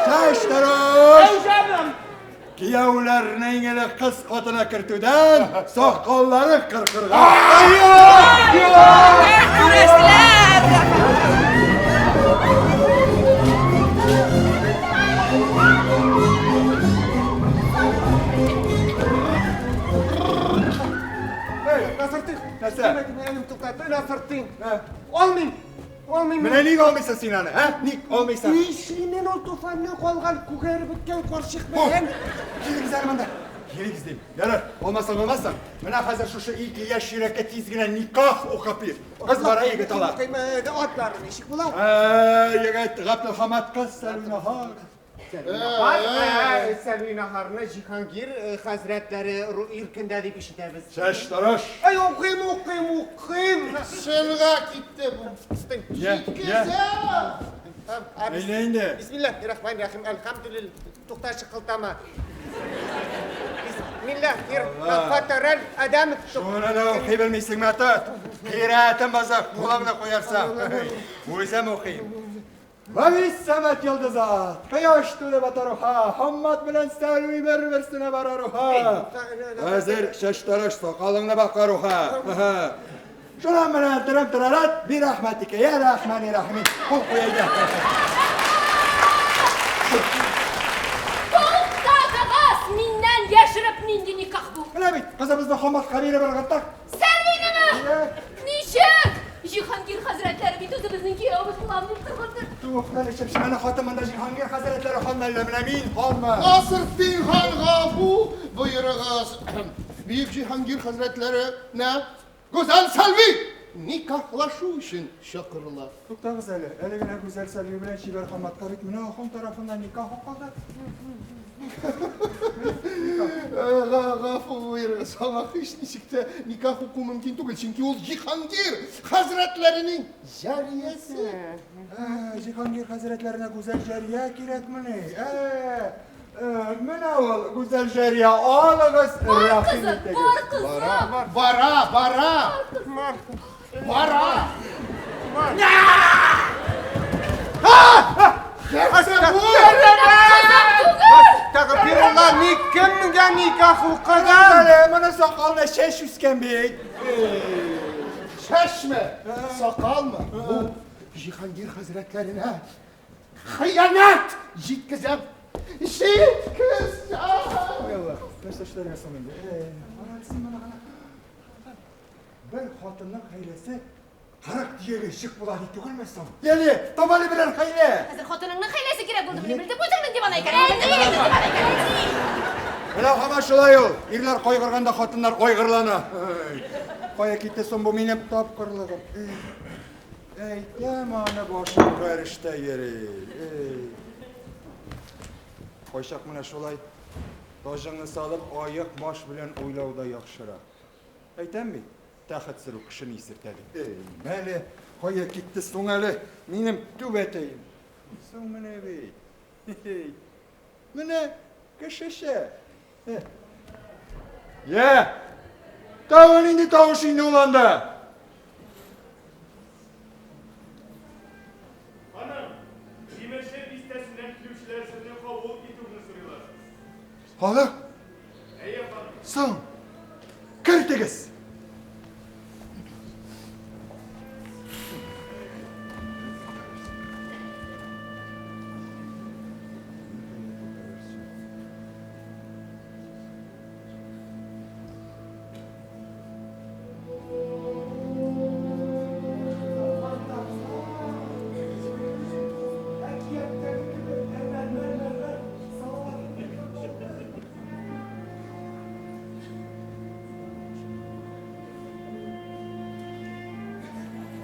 Чәч тырыш! Әүҗәбем. Кияүләрне иң элек кыз катына кертүдән сакаллары кыркырга. Күрәселәр! Эй, Насыртдин, Нәрсә? Минем туктатты, Насыртдин. Алмыйм. Алмыйм. Менә ник алмыйсың син аны, ә? Ник алмыйсың? Нишлим мин ул туфаннан калган күгәреп беткән карчык белән? Килегез әле монда. Килегез дим. Ярар, алмасаң алмасаң. Менә хәзер шушы ике яшь йөрәккә тиз генә никах укып бир. Кыз бара, егет ала. Атлары ничек була? Егет Габделхамат, кыз Сәлвинаһар. Сәлвинаһарны Җиһангир хәзрәтләре иркендә дип ишетәбез. Чәч тараш. Ай, укыйм, укыйм, укыйм. Чынга китте бу. Я, я. Әйдә инде. Бисмиллаһир-рахманир-рахим. Әлхәмдүлилләһ. Туктачы, кылтама. Бисмиллаһир-фатарал адам. Шуны да укый белмисеңме, тот? Кыйратым базык, кулыңны куярсың. Үзем укыйм. Вәбис-сәмәт йолдызат, кояш туды батаруха, Хаммат белән Сәрви бер-берсенә бараруха. Хәзер чәчтараш сакалыңны бакаруха. Шунан белән торып торарат, би рәхмәтикә, я рәхмәни рәхми. Кул куя. Туктатыгыз! Миннән яшереп нинди никах бу? Менә бит, кызыбызны Хамматка биреп ыргыттык. Сәрвинеме? Ничек? Җиһангир хәзрәтләре бит үзебезнең киявебез булам дип торгандыр. Туктале, чәпчемәле хатын монда Җиһангир хәзрәтләре хан әллә менә мин ханмы? Насыртдин хан гафу боерыгыз. Бөек Җиһангир хәзрәтләренә Гүзәл Сәлви! никахлашу өчен чакырыла. Туктагыз әле, әле генә Гүзәл Сәлви белән Чибәр Хаматка бит менә ахун тарафыннан никах укылды. Гафу боерыгыз, аңа һич ничек тә никах уку мөмкин түгел, чөнки ул Җиһангир хәзрәтләренең җариясе. Җиһангир хәзрәтләренә гүзәл җария кирәкмени? Менә ул гүзәл җария, алыгыз, рәхим итегез. Бар кызым, Бара, бара, бара. Нәрсә бу? Тәгъбирулла, ник кемгә никах укыдың? Әле моны сакалына чәч үскән бит. Чәчме? Сакалмы? Бу Җиһангир хәзрәтләренә хыянәт җиткезәм. Җиткезәм! Алла, нәрсә эшләргә соң инде? Кара син моны гына. Бер хатынның хәйләсе 40 дөягә җек була ди түгелме соң? Яле, тап әле берәр хәйлә. Хәзер хатыныңның хәйләсе кирәк булды, менә белдем үзеңнең дивана икәнен. Белдем үзеңнең дивана икәнен. Менә һаман шулай ул. Ирләр кайгырганда хатыннар айгырлана. Кая китте соң бу минем тапкырлыгым? Әйтәм аны башым фәрештә йөри. Кайчак менә шулай таҗыңны салып аек баш белән уйлау да яхшырак. Әйтәм бит, тәхет сөрү кешене исертә дип. Эй, мәле, кая китте соң әле минем түбәтәем? Соң менә бит. Менә кешечә. Йә! Тагы нинди тавыш инде ул анда? Ханым, Тимерче бистәсеннән килүчеләр сезне кабул итүне сорыйлар. Халык? Әйе, ханым. Соң, кертегез!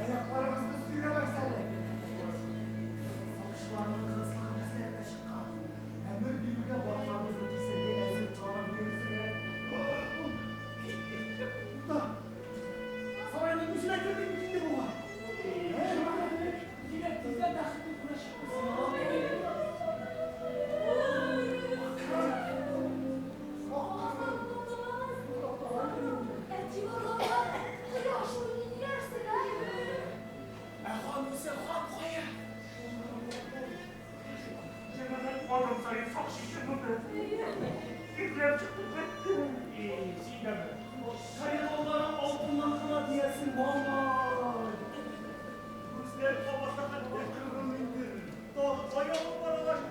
Аякларыгызны сөйрәмәгез әле. Сакчыларның кырыслыгы күзләренә чыккан. Әмер бирүгә башларыгызны кисәргә әзер торалар диярсең, ә? Тукта! Сарайның үзенә кердек бит инде бугай. Димәк, тиздән бәхетне күрәчәкбез. Әти урланган кояш уйный диярсең, ә? Ә хан үзе, хан кая? Җәмәгать адым саен сакчы ишек монда. Ирләр чыкты бетте. И, син дәме? Коридорлары алтыннан гына диярсең, мамай. Күзләр кабаса хәтта кыргын инде. Тагы кая алып баралар?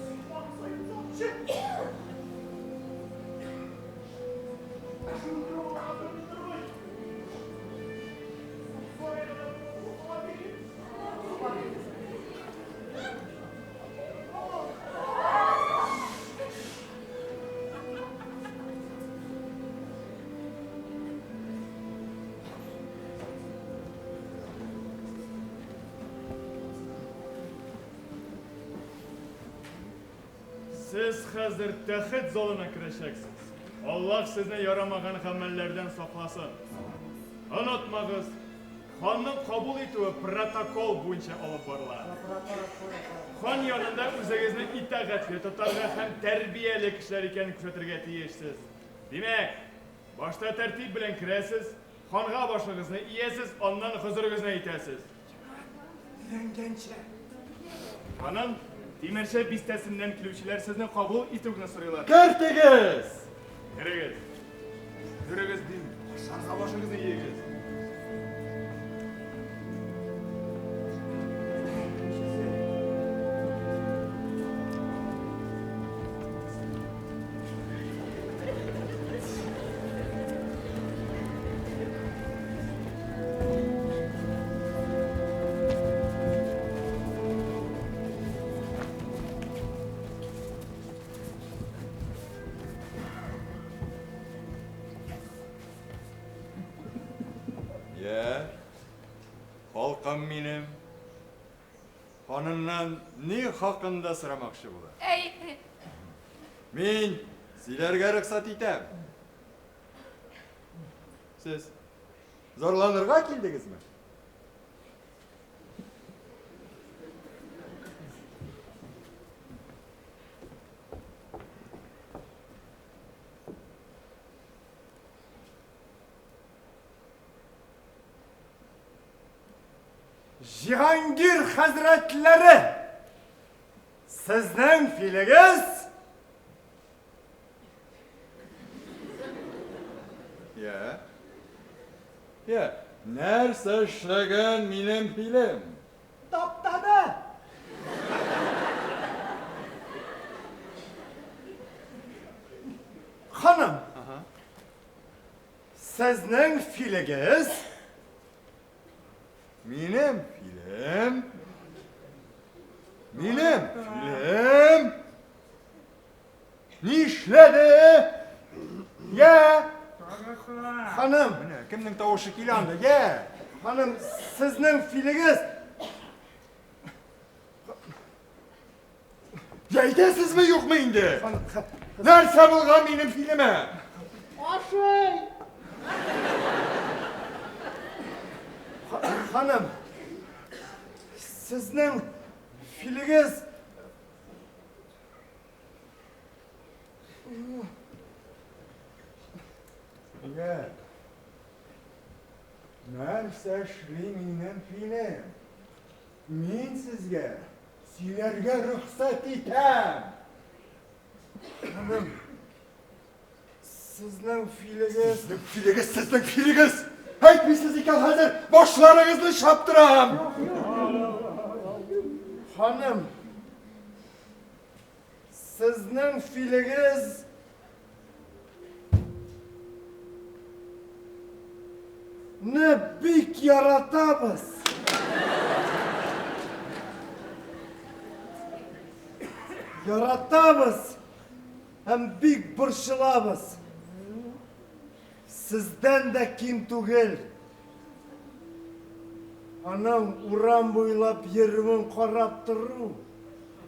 Сукмак саен сакчы. Сез хәзер тәхет залына керәчәксез. Аллаһ сезне ярамаган гамәлләрдән сакласын. Онытмагыз, ханның кабул итүе протокол буенча алып барыла. Хан янында үзегезне итагатьле тотарга һәм тәрбияле кешеләр икәнен күрсәтергә тиешсез. Димәк, башта тәртип белән керәсез, ханга башыгызны иясез, аннан хозурыгызны әйтәсез. Өйрәнгәнчә. Ханым, Тимерче бистәсеннән килүчеләр сезне кабул итүне сорыйлар. Кертегез! Керегез. Керегез дим. Ашарга башыгызны иегез. Халкым минем ханыннан ни хакында сорамакчы була? Әй. Мин сөйләргә рөхсәт итәм. Сез зарланырга килдегезме? Җиһангир хәзрәтләре, сезнең филегез Я. Я, нәрсә эшләгән минем филем? Таптады! Ханым, сезнең филегез Минем филем. Минем филем. Нишләде? Я! Ханым! Менә кемнең тавышы килә анда? Я! Ханым, сезнең филегез Я әйтәсезме, юкмы инде? Нәрсә булган минем филемә? Ашый! Ханым, сезнең филегез Я. Нәрсә эшли минем филем? Мин сезгә сөйләргә рөхсәт итәм. Ханым, сезнең филегез... Сезнең филегез, сезнең филегез! Әйтмисез икән хәзер, башларыгызны чаптырам! Ханым, сезнең филегез... Не бик яратабыз. Яратабыз һәм бик борчылабыз. Сездән дә ким түгел. Аның урам буйлап йөрүен карап тору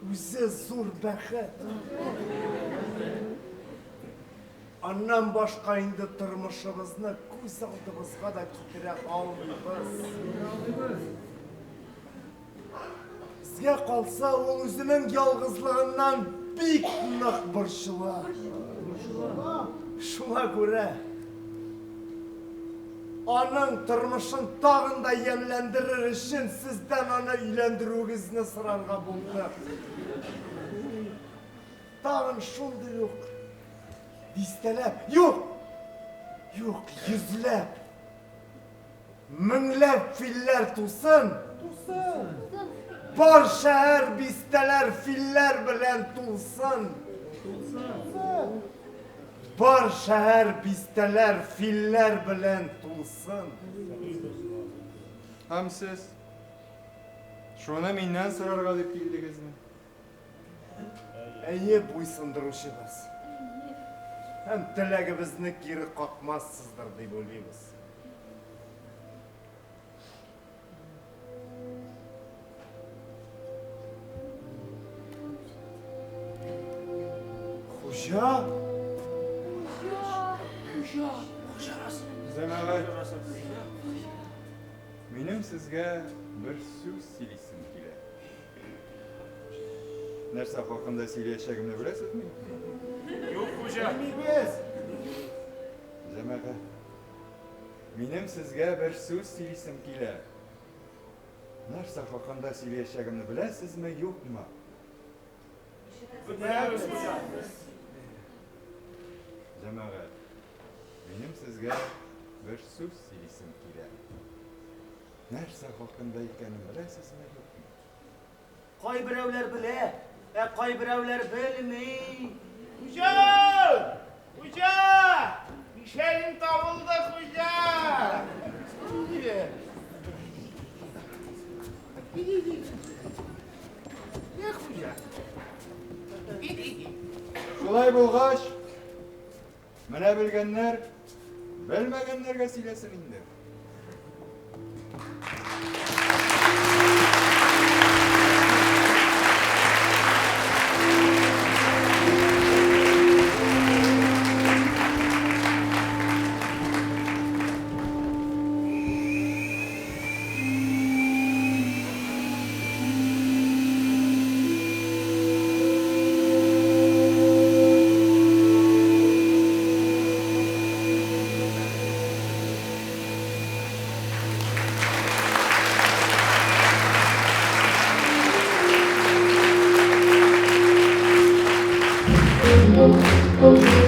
үзе зур бәхет. Аннан башка инде тормышыбызны күз алдыбызга да китерә алмыйбыз. Безгә калса, ул үзенең ялгызлыгыннан бик нык борчыла. Шуңа күрә аның тормышын тагын да ямьләндерер өчен сездән аны өйләндерүегезне сорарга булдык. Тагын шундый ук дистәләп, юк, юк, йөзләп, меңләп филләр тусын. Тусын. Бар шәһәр, бистәләр филләр белән тулсын. Тулсын. Бар шәһәр, бистәләр филләр белән тулсын. Һәм сез шуны миннән сорарга дип килдегезме? Әйе, буйсындыручыбыз. Һәм теләгебезне кире какмассыздыр дип уйлыйбыз. Хуҗа? Хуҗа! Хуҗа! Җәмәгать, минем сезгә бер сүз сөйлисем килә. Нәрсә хакында сөйләячәгемне беләсезме? Юк, хуҗа. Белмибез. Җәмәгать, минем сезгә бер сүз сөйлисем килә. Нәрсә хакында сөйләячәгемне беләсезме, юкмы? Беләбез, хуҗа. Җәмәгать, минем сезгә бер сүз сөйлисем килә. Нәрсә хакында икәнен беләсезме, юкмы? Кайберәүләр белә, ә кайберәүләр белми. Хуҗа! Хуҗа! Мишәнең табылды, хуҗа! Хуҗа. Шулай булгач, менә белгәннәр белмәгәннәргә сөйләсен инде. Thank you.